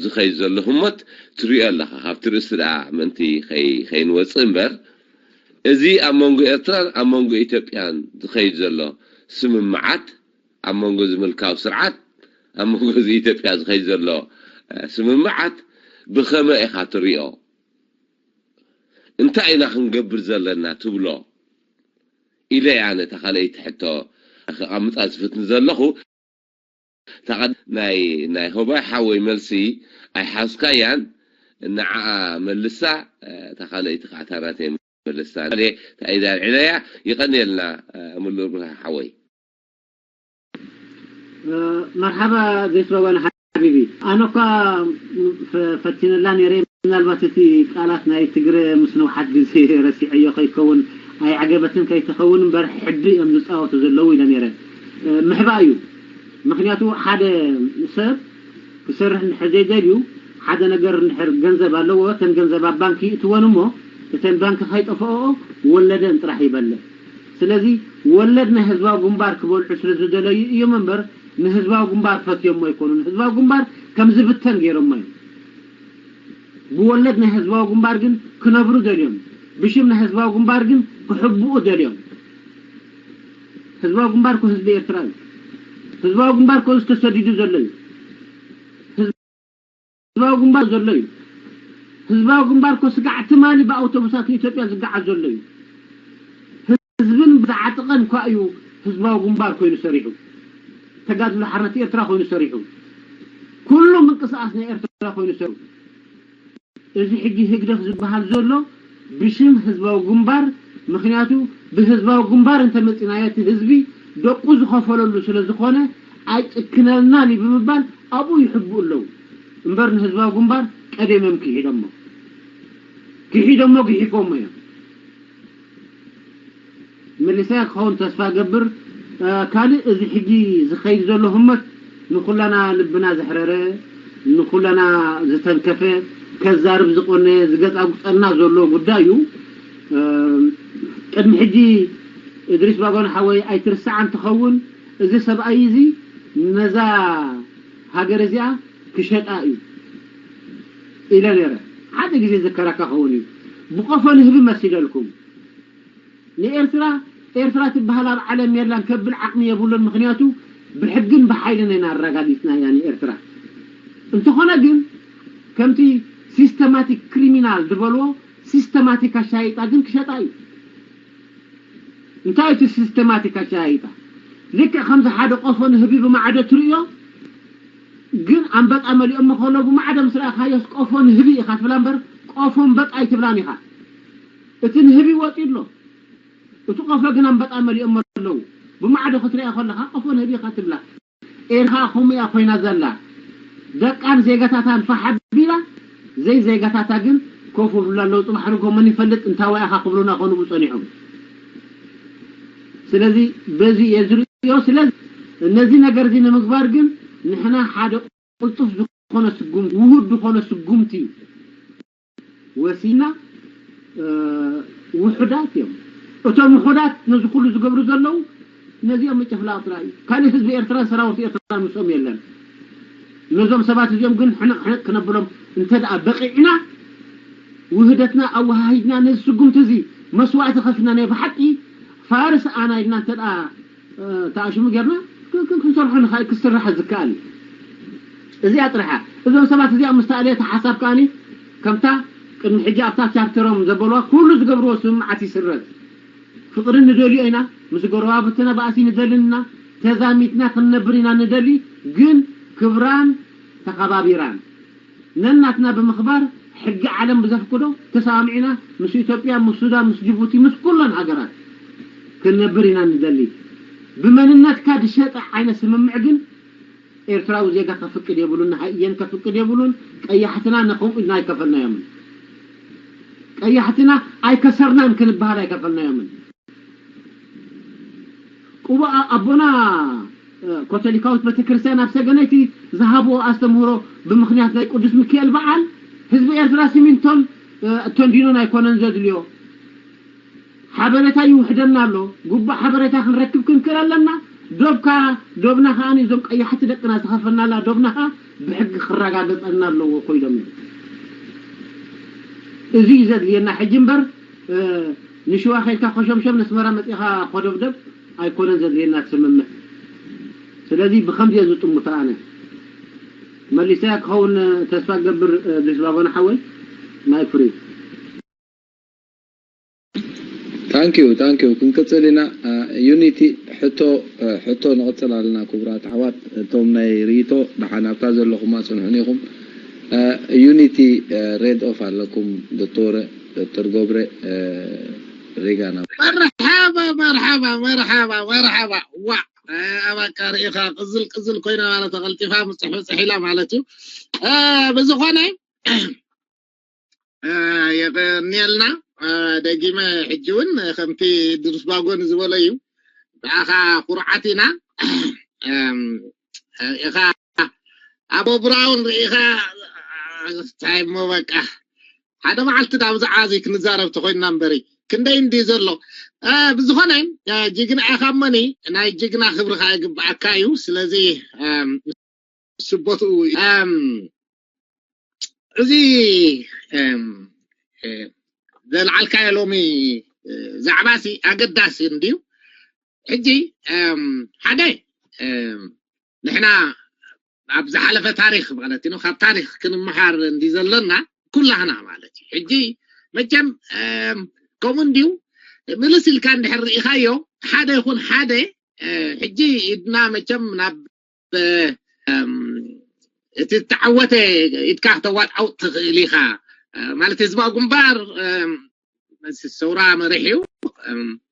ዝኸይድ ዘሎ ህሞት ትሪኦ ኣለኻ። ካብቲ ርእሲ ደኣ ምእንቲ ከይ-፣ ከይንወጽእ እምበር፣ እዚ ኣብ መንጎ ኤርትራን ኣብ መንጎ ኢትዮጵያን ዝኸይድ ዘሎ ስምምዓት፣ ኣብ መንጎ እዚ ምልካዊ ስርዓት፣ ኣብ መንጎ እዚ ኢትዮጵያ ዝኸይድ ዘሎ፣ እ፣ ስምምዓት ብኸመይ ኢኻ ትሪኦ? እንታይ ኢና ክንገብር ዘለና ትብሎ? ኢለ እያ ነታ ካልኣይቲ ሕቶ ከቐምጣ ዝፍትን ዘለኹ። እታ ቀድ-፣ ናይ፣ ናይ ሆባይ ሓወይ መልሲ ኣይሓዝካያን፣ ንዓኣ መልሳ። እታ ካልኣይቲ ከዓ እታ ናተይ መልሳ። እንታይ ኢለ ኣልዒለያ? ይቐንየልና፣ ምሉእ ብርሃ ሓወይ። እ፣ መርሓባ ዘይትረዋን ሓቢቢ። ኣነ እኳ ፈ-፣ ፈቲነላ ነይረ። ምናልባት እቲ ቃላት ናይ ትግረ ምስ ንውሓት ግዜ ረሲዐዮ ከይከውን፣ ኣይዓገበትን ከይትኸውን እምበር፣ ሕቢ እዮም ዝፃወቱ ዘለዉ ኢለ ነይረ። እ፣ ምሕባእ እዩ። ምክንያቱ ሓደ ሰብ ክሰርሕ እንድሕር ዘይደልዩ፣ ሓደ ነገር እንድሕር ገንዘብ ኣለዎ፣ እተን ገንዘብ ኣብ ባንክ ይእትወን እሞ፣ እተን ባንክ ከይጠፍኦ ወለደን ጥራሕ ይበልዕ። ስለዚ ወለድ ናይ ህዝባዊ ግንባር ክበልዑ ስለ ዝደለዩ እዮም እምበር፣ ንህዝባዊ ግንባር ፈትዮሞ ኣይኮኑን። ህዝባዊ ግንባር ከም ዝብተን ገይሮሞ እዮም። ብወለድ ናይ ህዝባዊ ግንባር ግን ክነብሩ ደልዮም፣ ብሽም ናይ ህዝባዊ ግንባር ግን ክሕብኡ ደልዮም። ህዝባዊ ግንባር እኮ ህዝቢ ኤርትራ እዩ። ህዝባዊ ግንባር እኮ ዝተሰዲዱ ዘሎ እዩ። ህዝባዊ ግንባር ዘሎ እዩ። ህዝባዊ ግንባር እኮ ስጋዕ ትማሊ ብኣውቶቡሳት ንኢትዮጵያ ዝገዓዝ ዘሎ እዩ። ህዝብን ዝዓጥቀን እኳ እዩ ህዝባዊ ግንባር ኮይኑ ሰሪሑ። ተጋድሎ ሓርነት ኤርትራ ኮይኑ ሰሪሑ። ኩሉ ምንቅስቃስ ናይ ኤርትራ ኮይኑ ሰሪሑ። እዚ ሕጂ ህግደፍ ዝበሃል ዘሎ ብሽም ህዝባዊ ግንባር፣ ምክንያቱ ብህዝባዊ ግንባር እንተመፂናዮ እቲ ህዝቢ ደቁ ዝኸፈለሉ ስለ ዝኾነ ኣይጭክነልናን እዩ ብምባል ኣብኡ ይሕብኡ ኣለዉ። እምበር ንህዝባዊ ግንባር ቀደም እዮም ክሒዶሞ ክሒዶሞ ግሒፎሞ እዮም። መሊሰያ ክኸውን ተስፋ ገብር። ካልእ እዚ ሕጂ ዝኸይድ ዘሎ ህሞት ንኩላና ልብና ዘሕረረ ንኩላና ዝተንከፈ ከዛርብ ዝቆነ ዝገጻጉጸና ዘሎ ጉዳይ እዩ። ቅድሚ ሕጂ እድሪስ ባጎን ሓወይ ኣይትርስዓን ትኸውን እዚ ሰብኣይ እዚ ነዛ ሃገር እዚኣ ክሸጣ እዩ ኢለ ነረ። ሓደ ግዜ ዝከራካ ኸውን እዩ። ብቆፎ ንህቢ መሲለልኩም ንኤርትራ ኤርትራ ትበሃል ኣብ ዓለም የላን ከብል ዓቕሚ የብሉን። ምክንያቱ ብሕግን ብሓይልን ኢና ኣረጋጊጽና ኢና ንኤርትራ። እንተኾነ ግን ከምቲ ሲስተማቲክ ክሪሚናል ዝበልዎ ሲስተማቲክ ኣሻይጣ ግን ክሸጣ እዩ። እንታይ እቲ ሲስተማቲክ ኣሻይጣ? ልክዕ ከምዚ ሓደ ቆፎ ንህቢ ብማዕዶ ትርእዮ ግን ኣንበጣ መሊኦሞ ከሎ ብማዕዶ ምስ ረኣኻዮስ ቆፎ ንህቢ ኢኻ ትብላ እምበር ቆፎ ኣንበጣ ኣይትብላን ኢኻ። እቲ ንህቢ ወፂኡ ኣሎ። እቲ ቆፎ ግን ኣንበጣ መሊኦም ኣለዉ። ብማዕዶ ክትሪኣ ከለኻ ቆፎ ንህቢ ኢኻ ትብላ። ኤርትራ ከምኡ እያ ኮይና ዘላ። ደቃን ዜጋታታን ፋሕ ኣቢላ ዘይ ዜጋታታ ግን ኮፍ ይብሉ ኣለዉ። ፅባሕ ንግሆ መን ይፈልጥ እንታዋይ ኢኻ ክብሉና ከንቡ ፀኒሖም። ስለዚ በዚ እየ ዝርእዮ። ስለዚ ነዚ ነገር እዚ ንምግባር ግን ንሕና ሓደ ቅልጡፍ ዝኾነ ስጉም ውሁድ ዝኾነ ስጉምቲ ወሲና ውሑዳት እዮም። እቶም ውሑዳት ነዚ ኩሉ ዝገብሩ ዘለዉ ነዚኦም ምጭፍላቕ ጥራይ እዩ። ካልእ ህዝቢ ኤርትራን ሰራዊት ኤርትራን ምስኦም የለን። ነዞም ሰባት እዚኦም ግን ሕንቕ ሕንቕ ክነብሎም እንተ ደኣ በቒዕና ውህደትና ኣወሃሂድና ነዚ ስጉምቲ እዚ መስዋእቲ ከፊልና ናይ ብሓቂ ፋርስ ኣና ኢልና እንተ ደኣ ተኣሽሙ ጌርና ክንሰርሖ ንኽእል ክስራሕ ዝከኣል እዩ። እዚኣ ጥራሓ እዞም ሰባት እዚኣ ምስ ተኣልየ እቲ ሓሳብ ከኣኒ ከምታ ቅድሚ ሕጂ ኣብታ ቻርተሮም ዘበልዋ ኩሉ ዝገብርዎ ስምምዓት ይስረዝ። ፍቕሪ ንደልዮ ኢና፣ ምስ ጎረባብትና ባእሲ ንደልን ኢና፣ ተዛሚትና ክንነብር ኢና ንደሊ፣ ግን ክብራን ተኸባቢራን ነናትና ብምኽባር ሕጊ ዓለም ብዘፍቅዶ ተሰማሚዕና ምስ ኢትዮጵያ ምስ ሱዳን ምስ ጅቡቲ ምስ ኩለን ሃገራት ክንነብር ኢና ንደሊ። ብመንነትካ ዝሸጠ ዓይነት ስምምዕ ግን ኤርትራዊ ዜጋ ከፍቅድ የብሉን፣ ንሃየን ከፍቅድ የብሉን። ቀያሕትና ንኸምኡ ኢልና ኣይከፈልናዮምን። ቀያሕትና ኣይከሰርናን ክንበሃል ኣይከፈልናዮምን። ቅቡእ ኣቦና ኮቶሊካዊት ቤተክርስትያን ኣብ ሰገነይቲ ዝሃብዎ ኣስተምህሮ ብምኽንያት ናይ ቅዱስ ሚካኤል በዓል ህዝቢ ኤርትራ ሲሚንቶን ተንዲኖን ኣይኮነን ዘድልዮ። ሓበሬታ ይውሕደና ኣሎ። ግቡእ ሓበሬታ ክንረክብ ክንክእል ኣለና። ዶብካ ዶብና ከኣ እዞም ቀያሕቲ ደቅና ዝኸፈልናላ ዶብና ከኣ ብሕጊ ክረጋገጸልና ኣለዎ ኮይዶም እዮም። እዚ እዩ ዘድልየና ሕጂ እምበር ንሽዋ ከይድካ ኮሸምሸም ነስመራ መጺኻ ኮደብደብ ኣይኮነን ዘድልየና ስምምዕ። ስለዚ ብኸምዚ እየ ዝጥምቶ ኣነ። መሊሰያ ክኸውን ተስፋ ገብር ድሪስ ባጎና ሓወይ ማይ ፍሪ። ታንኪዩ ታንኪዩ ክንቅፅል ኢና። ዩኒቲ ሕቶ ሕቶ ንቕፅል ኣለና። ክቡራት ኣሕዋት እቶም ናይ ርኢቶ ደሓን ኣብታ ዘለኹማ ፅንሑን ኢኹም። ዩኒቲ ሬድ ኦፍ ኣለኩም ዶክተር ዶክተር ገብረ ሪጋና። መርሓባ መርሓባ መርሓባ መርሓባ ዋ ኣባካ ርኢኻ ቅዝል ቅዝል ኮይና ማለት ቀልጢፋ ምፅሕ ምፅሕ ኢላ ማለት እዩ። ብዝኾነ የቐንየልና። ደጊመ ሕጂ እውን ከምቲ ድሩስ ባጎን ዝበሎ እዩ። ብኣኻ ኩርዓት ኢና ኢኻ ኣቦ ብራውን ርኢኻ እንታይ እሞ በቃ ሓደ መዓልቲ ዳ ብዛዕባ እዚ ክንዛረብ ተኮይንና እምበሪ ክንደይ እንዲ ዘሎ ብዝኾነ ጅግና ኢኻ እሞኒ ናይ ጅግና ክብርኻ ይግብኣካ እዩ። ስለዚ ስቦትኡ እዚ ዘልዓልካዮ ሎሚ ዛዕባ ሲ ኣገዳሲ እንድዩ። ሕጂ ሓደ ንሕና ኣብ ዝሓለፈ ታሪክ ማለት እዩ ካብ ታሪክ ክንመሃር እንዲ ዘለና ኩላህና ማለት እዩ። ሕጂ መቸም ከምኡ እንድዩ ምልስ ኢልካ እንድሕር ርኢኻዮ ሓደ ይኹን ሓደ ሕጂ ኢድና መቸም ናብ እቲ ተዓወተ ኢድካ ክተዋጣውጥ ትኽእል ኢኻ ማለት ህዝባዊ ግንባር ሰውራ መሪሕ እዩ።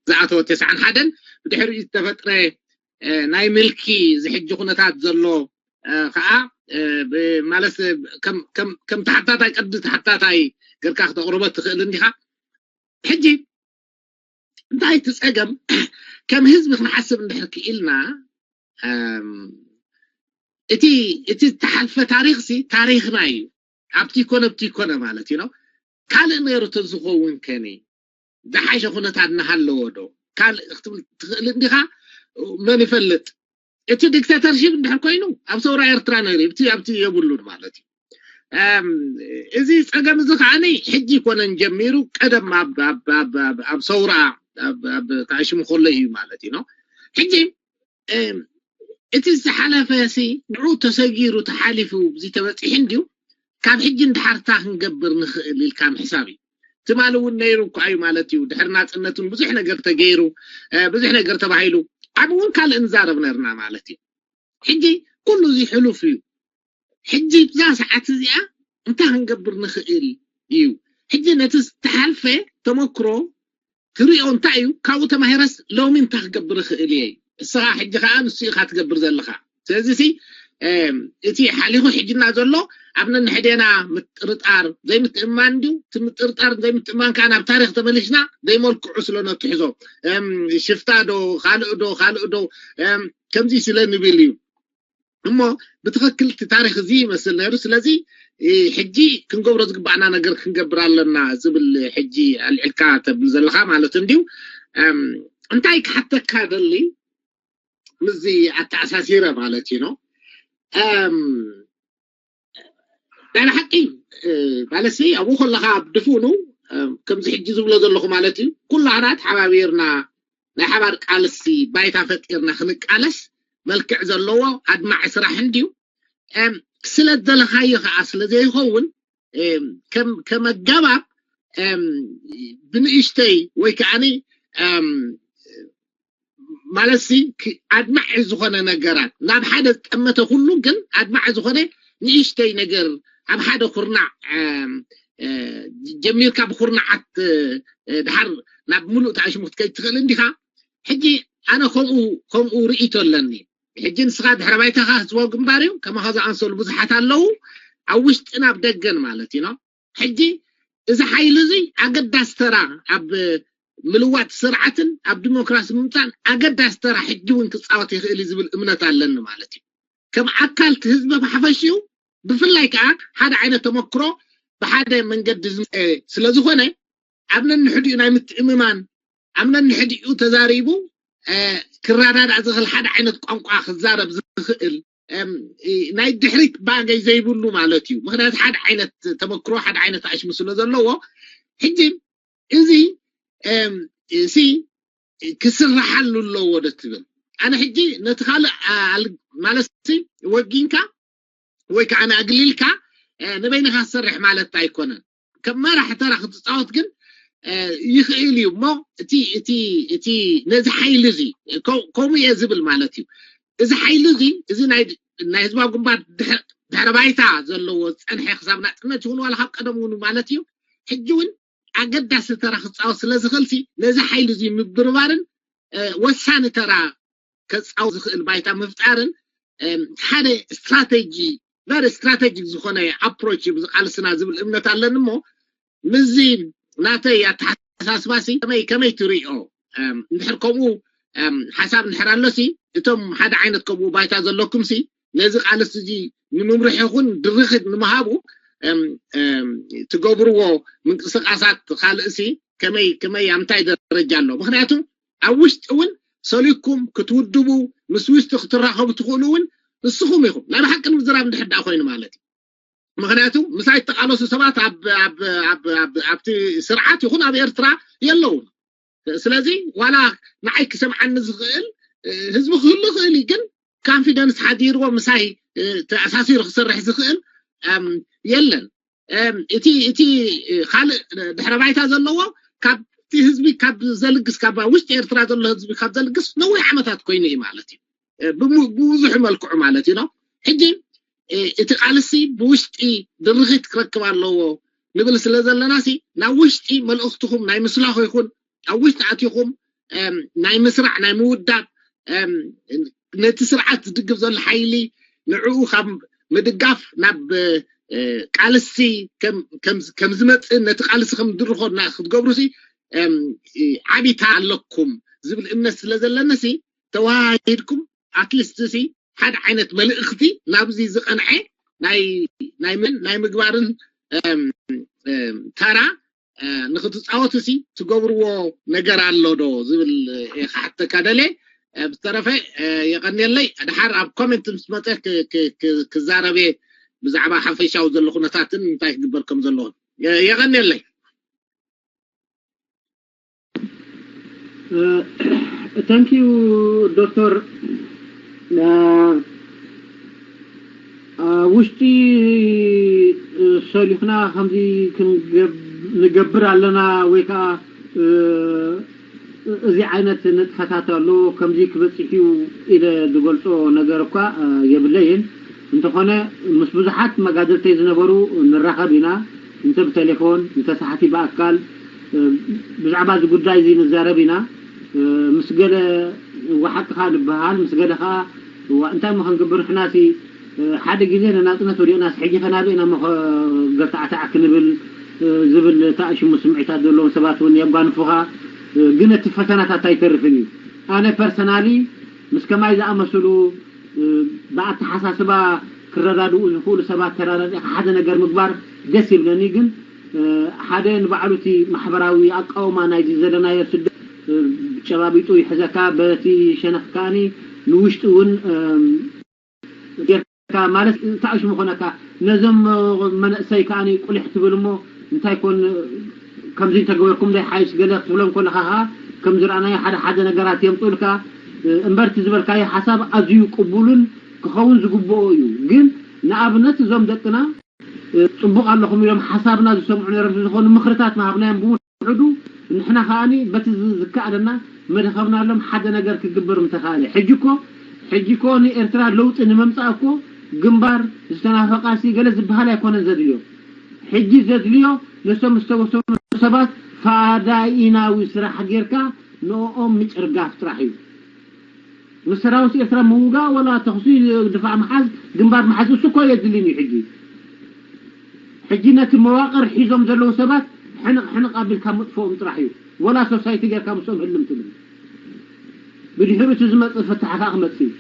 ዝኣተወ ተስዓን ሓደን ብድሕሪኡ ዝተፈጥረ ናይ ምልኪ ዝሕጂ ኩነታት ዘሎ ከዓ ማለት ከም ተሓታታይ ቀዲ ተሓታታይ ገርካ ክተቕርቦ ትኽእል እንዲኻ። ሕጂ እንታይ እቲ ጸገም ከም ህዝቢ ክንሓስብ እንድሕር ክኢልና እቲ እቲ ዝተሓልፈ ታሪኽሲ ታሪኽና እዩ። ኣብቲ ይኮነ ኣብቲ ይኮነ ማለት እዩ ካልእ ነይሩ ተዝኸውን ከኒ ዝሓሸ ኩነታት እናሃለዎ ዶ ካልእ ክትብል ትኽእል እንዲኻ? መን ይፈልጥ? እቲ ዲክታተርሺፕ እንድሕር ኮይኑ ኣብ ሰውራ ኤርትራ ነይሩ ኣብቲ ኣብቲ የብሉን ማለት እዩ። እዚ ጸገም እዚ ከዓኒ ሕጂ ይኮነን ጀሚሩ ቀደም ኣብ ሰውራ ኣብ ታሽሙ ከሎ እዩ ማለት እዩ። ሕጂ እቲ ዝሓለፈ ሲ ንዑ ተሰጊሩ ተሓሊፉ እዚ ተበፂሑ እንድዩ ካብ ሕጂ ንድሓርታ ክንገብር ንኽእል ኢልካ ምሕሳብ እዩ። ትማሊ እውን ነይሩ እኳ እዩ ማለት እዩ። ድሕሪ ናፅነት እውን ብዙሕ ነገር ተገይሩ፣ ብዙሕ ነገር ተባሂሉ፣ ኣብ እውን ካልእ ንዛረብ ነርና ማለት እዩ። ሕጂ ኩሉ እዚ ሕሉፍ እዩ። ሕጂ ብዛ ሰዓት እዚኣ እንታይ ክንገብር ንኽእል እዩ? ሕጂ ነቲ ዝተሓልፈ ተመክሮ ትሪኦ እንታይ እዩ? ካብኡ ተማሂረስ ሎሚ እንታይ ክገብር እኽእል እየ? እስኻ ሕጂ ከዓ ንሱ ኢኻ ትገብር ዘለኻ። ስለዚ እቲ ሓሊኹ ሕጅና ዘሎ ኣብ ነንሕዴና ምጥርጣር ዘይምትእማን ድዩ? እቲ ምጥርጣር ዘይምትእማን ከዓ ናብ ታሪክ ተመሊስና ዘይመልክዑ ስለ ነትሕዞ ሽፍታ ዶ ካልእ ዶ ካልእ ዶ ከምዚ ስለ ንብል እዩ። እሞ ብትኽክል እቲ ታሪክ እዚ ይመስል ነይሩ። ስለዚ ሕጂ ክንገብሮ ዝግባኣና ነገር ክንገብር ኣለና ዝብል ሕጂ ኣልዕልካ ተብል ዘለካ ማለት እንድዩ። እንታይ ክሓተካ ደሊ ምስዚ ኣተኣሳሲረ ማለት እዩ ናይ ብሓቂ ማለት ኣብኡ ከለካ ኣብ ድፉኑ ከምዚ ሕጂ ዝብሎ ዘለኹ ማለት እዩ ኩላህና ተሓባቢርና ናይ ሓባር ቃልሲ ባይታ ፈጢርና ክንቃለስ መልክዕ ዘለዎ ኣድማዒ ስራሕ እንድዩ። ስለ ዝደለኻዮ ከዓ ስለ ዘይኸውን ከም ኣገባብ ብንእሽተይ ወይ ከዓኒ ማለት ሲ ኣድማዒ ዝኾነ ነገራት ናብ ሓደ ዝጠመተ ኩሉ ግን ኣድማዒ ዝኾነ ንእሽተይ ነገር ኣብ ሓደ ኩርናዕ ጀሚርካ ብኩርናዓት ድሓር ናብ ሙሉእ ተኣሽሙ ክትከይድ ትኽእል እንዲኻ። ሕጂ ኣነ ከምኡ ከምኡ ርእይቶ ኣለኒ። ሕጂ ንስኻ ድሕረ ባይታኻ ህዝባዊ ግንባር እዩ፣ ከማኻ ዝኣንሰሉ ብዙሓት ኣለዉ ኣብ ውሽጥን ኣብ ደገን ማለት እዩ። ሕጂ እዚ ሓይሊ እዚ ኣገዳሲ ተራ ኣብ ምልዋጥ ስርዓትን ኣብ ዲሞክራሲ ምምፃን ኣገዳሲ ተራ ሕጂ እውን ክፃወት ይኽእል እዩ ዝብል እምነት ኣለኒ ማለት እዩ። ከም ኣካል እቲ ህዝቢ ብሓፈሽኡ ብፍላይ ከዓ ሓደ ዓይነት ተመክሮ ብሓደ መንገዲ ዝመፀ ስለዝኾነ ኣብ ነንሕዲኡ ናይ ምትእምማን ኣብ ነንሕዲኡ ተዛሪቡ ክረዳዳእ ዝኽእል ሓደ ዓይነት ቋንቋ ክዛረብ ዝኽእል ናይ ድሕሪት ባገይ ዘይብሉ ማለት እዩ። ምክንያቱ ሓደ ዓይነት ተመክሮ ሓደ ዓይነት ኣሽሙ ስለ ዘለዎ ሕጂ እዚ ሲ ክስራሓሉ ኣለዎ ዶ ትብል? ኣነ ሕጂ ነቲ ካልእ ማለት ወጊንካ ወይ ከዓ ኣግሊልካ ንበይንኻ ትሰርሕ ማለት ኣይኮነን። ከም መራሕ ተራ ክትፃወት ግን ይኽእል እዩ እሞ እቲ እቲ እቲ ነዚ ሓይሊ እዚ ከምኡ እየ ዝብል ማለት እዩ። እዚ ሓይሊ እዚ እዚ ናይ ህዝባዊ ግንባር ድሕረ ባይታ ዘለዎ ዝፀንሐ ክሳብ ናፅነት ይኹን ዋላ ካብ ቀደም እውን ማለት እዩ ሕጂ እውን ኣገዳሲ ተራ ክፃወት ስለ ዝኽእልሲ ነዚ ሓይሊ እዚ ምብርባርን ወሳኒ ተራ ከፃወት ዝኽእል ባይታ ምፍጣርን ሓደ ስትራቴጂ ቨሪ ስትራቴጂክ ዝኾነ ኣፕሮች እዩ ብዝቃልስና ዝብል እምነት ኣለኒ እሞ ምስዚ ናተይ ኣተሓሳስባሲ ከመይ ከመይ ትሪኦ እንድሕር ከምኡ ሓሳብ እንድሕር ኣሎሲ እቶም ሓደ ዓይነት ከምኡ ባይታ ዘለኩምሲ ነዚ ቃልሲ እዚ ንምምርሕ ይኹን ድርኽት ንምሃቡ ትገብርዎ ምንቅስቃሳት ካልእሲ ከመይ ከመይ ኣብ ምንታይ ደረጃ ኣሎ? ምክንያቱ ኣብ ውሽጢ እውን ሰሊኩም ክትውድቡ ምስ ውሽጢ ክትራኸቡ ትኽእሉ እውን ንስኹም ኢኹም። ናይ ብሓቂ ንምዝራብ እንድሕር ደኣ ኮይኑ ማለት እዩ። ምክንያቱ ምሳይ እተቃለሱ ሰባት ኣብቲ ስርዓት ይኹን ኣብ ኤርትራ የለውን። ስለዚ ዋላ ንዓይ ክሰምዓኒ ዝኽእል ህዝቢ ክህሉ ይኽእል እዩ፣ ግን ካንፊደንስ ሓዲርዎ ምሳይ ተኣሳሲሩ ክሰርሕ ዝኽእል የለን። እቲ እቲ ካልእ ድሕረ ባይታ ዘለዎ ካብቲ ህዝቢ ካብ ዘልግስ ካብ ውሽጢ ኤርትራ ዘሎ ህዝቢ ካብ ዘልግስ ነዊሕ ዓመታት ኮይኑ እዩ ማለት እዩ። ብብዙሕ መልክዑ ማለት እዩ። ሕጂ እቲ ቃልሲ ብውሽጢ ድርኺት ክረክብ ኣለዎ ንብል ስለ ዘለና ሲ ናብ ውሽጢ መልእኽትኹም ናይ ምስላኹ ይኹን ኣብ ውሽጢ ኣቲኹም ናይ ምስራዕ ናይ ምውዳብ ነቲ ስርዓት ዝድግፍ ዘሎ ሓይሊ ንዕኡ ካብ ምድጋፍ ናብ ቃልሲ ከም ዝመፅእ ነቲ ቃልሲ ከም ድርኾና ክትገብሩ ሲ ዓቢታ ኣለኩም ዝብል እምነት ስለ ዘለኒ ሲ ተዋሂድኩም ኣትሊስት ሲ ሓደ ዓይነት መልእኽቲ ናብዚ ዝቐንዐ ናይ ናይ ምን ናይ ምግባርን ተራ ንክትፃወቱ ሲ ትገብርዎ ነገር ኣሎ ዶ ዝብል ክሓተካ ደልየ። ብዝተረፈ የቐንየለይ። ድሓር ኣብ ኮሜንት ምስ መፀ ክዛረብ እየ ብዛዕባ ሓፈሻዊ ዘሎ ኩነታትን እንታይ ክግበር ከም ዘለዎን። የቐንየለይ። Thank you ዶክተር። ውሽጢ ሰሊኽና ከምዚ ንገብር ኣለና ወይ ከዓ እዚ ዓይነት ንጥፈታት ኣሎ ከምዚ ክበፅሕ እዩ ኢለ ዝገልፆ ነገር እኳ የብለይን። እንተኾነ ምስ ብዙሓት መጋድልተይ ዝነበሩ ንራኸብ ኢና፣ እንተ ብቴሌፎን እንተ ሰሓቲ ብኣካል ብዛዕባ እዚ ጉዳይ እዚ ንዛረብ ኢና። ምስ ገለ ዋሓቅኻ ንበሃል፣ ምስ ገለ ከዓ እንታይ ሞ ክንግብር ንሕናሲ ሓደ ግዜ ንናፅነት ወዲቕናስ ሕጂ ከናበይ ኢና ሞ ገርታዕታዕ ክንብል ዝብል ተኣሽሙ ስምዒታት ዘለዎም ሰባት እውን የጓንፉኻ። ግን እቲ ፈተናታት ኣይተርፍን እዩ። ኣነ ፐርሰናሊ ምስ ከማይ ዝኣመስሉ ብኣተሓሳስባ ክረዳድኡ ዝኽእሉ ሰባት ተረዳዲእካ ሓደ ነገር ምግባር ደስ ይብለኒ። ግን ሓደ ንባዕሉ እቲ ማሕበራዊ ኣቃውማ ናይዚ ዘለናዮ ስደት ጨባቢጡ ይሕዘካ፣ በቲ ሸነኽ ከኣኒ ንውሽጢ እውን ጌርካ ማለት ተኣሽሙ ኮነካ። ነዞም መነእሰይ ከኣኒ ቁሊሕ ትብል እሞ እንታይ ኮን ከምዚ እንተገበርኩም ዶ ሓይሽ ገለ ክትብሎም ከለኻ ከዓ ከም ዝረኣናዮ ሓደ ሓደ ነገራት የምፅኡልካ። እምበር እቲ ዝበልካዮ ሓሳብ ኣዝዩ ቅቡልን ክኸውን ዝግብኦ እዩ። ግን ንኣብነት እዞም ደቅና ፅቡቕ ኣለኹም ኢሎም ሓሳብና ዝሰምዑ ነይሮም ዝኾኑ ምኽርታት ምሃብናዮም ብውሕዱ ንሕና ከኣኒ በቲ ዝከኣለና መድኸብናሎም ሓደ ነገር ክግበር ምተኻእለ። ሕጂ እኮ ሕጂ እኮ ንኤርትራ ለውጢ ንምምፃእ እኮ ግንባር ዝተናፈቃሲ ገለ ዝበሃል ኣይኮነን ዘድልዮ። ሕጂ ዘድልዮ ነሶም ዝተወሰኑ ሰባት ፋዳኢናዊ ስራሕ ጌርካ ንኦም ምጭርጋፍ ጥራሕ እዩ። ምስ ሰራዊት ኤርትራ ምውጋእ ወላ ተኽሲ ድፋዕ ምሓዝ ግንባር ምሓዝ እሱ እኮ የድልን እዩ። ሕጂ ሕጂ ነቲ መዋቕር ሒዞም ዘለዉ ሰባት ሕንቕ ሕንቕ ኣቢልካ ምጥፍኦም ጥራሕ እዩ። ወላ ሶሳይቲ ጌርካ ምስኦም ህልም ትብል። ብድሕሪኡ እቲ ዝመፅእ ፍታሕ ከዓ ክመፅእ እዩ።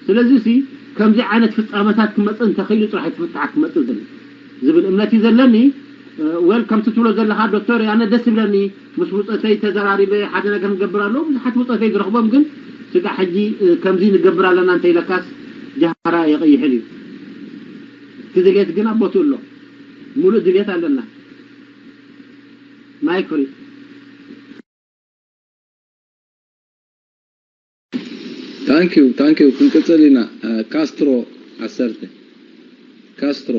ስለዚ ሲ ከምዚ ዓይነት ፍፃመታት ክመፅእ እንተኽኢሉ ጥራሕ እቲ ፍታሕ ክመፅእ ዝብል ዝብል እምነት እዩ ዘለኒ። ወል ከምቲ ትብሎ ዘለኻ ዶክተር ኣነ ደስ ይብለኒ ምስ ብፆተይ ተዘራሪበ ሓደ ነገር ንገብር ኣለዉ ብዙሓት ብፆተይ ዝረኽቦም ግን ስጋዕ ሕጂ ከምዚ ንገብር ኣለና እንተኢለካስ ጃህራ የቐይሕን እዩ። እቲ ድልየት ግን ኣብ ቦትኡ ኣሎ። ሙሉእ ድልየት ኣለና። ማይክ ፍሪ። Thank you, thank you። ክንቅፅል ኢና። ካስትሮ ዓሰርተ ካስትሮ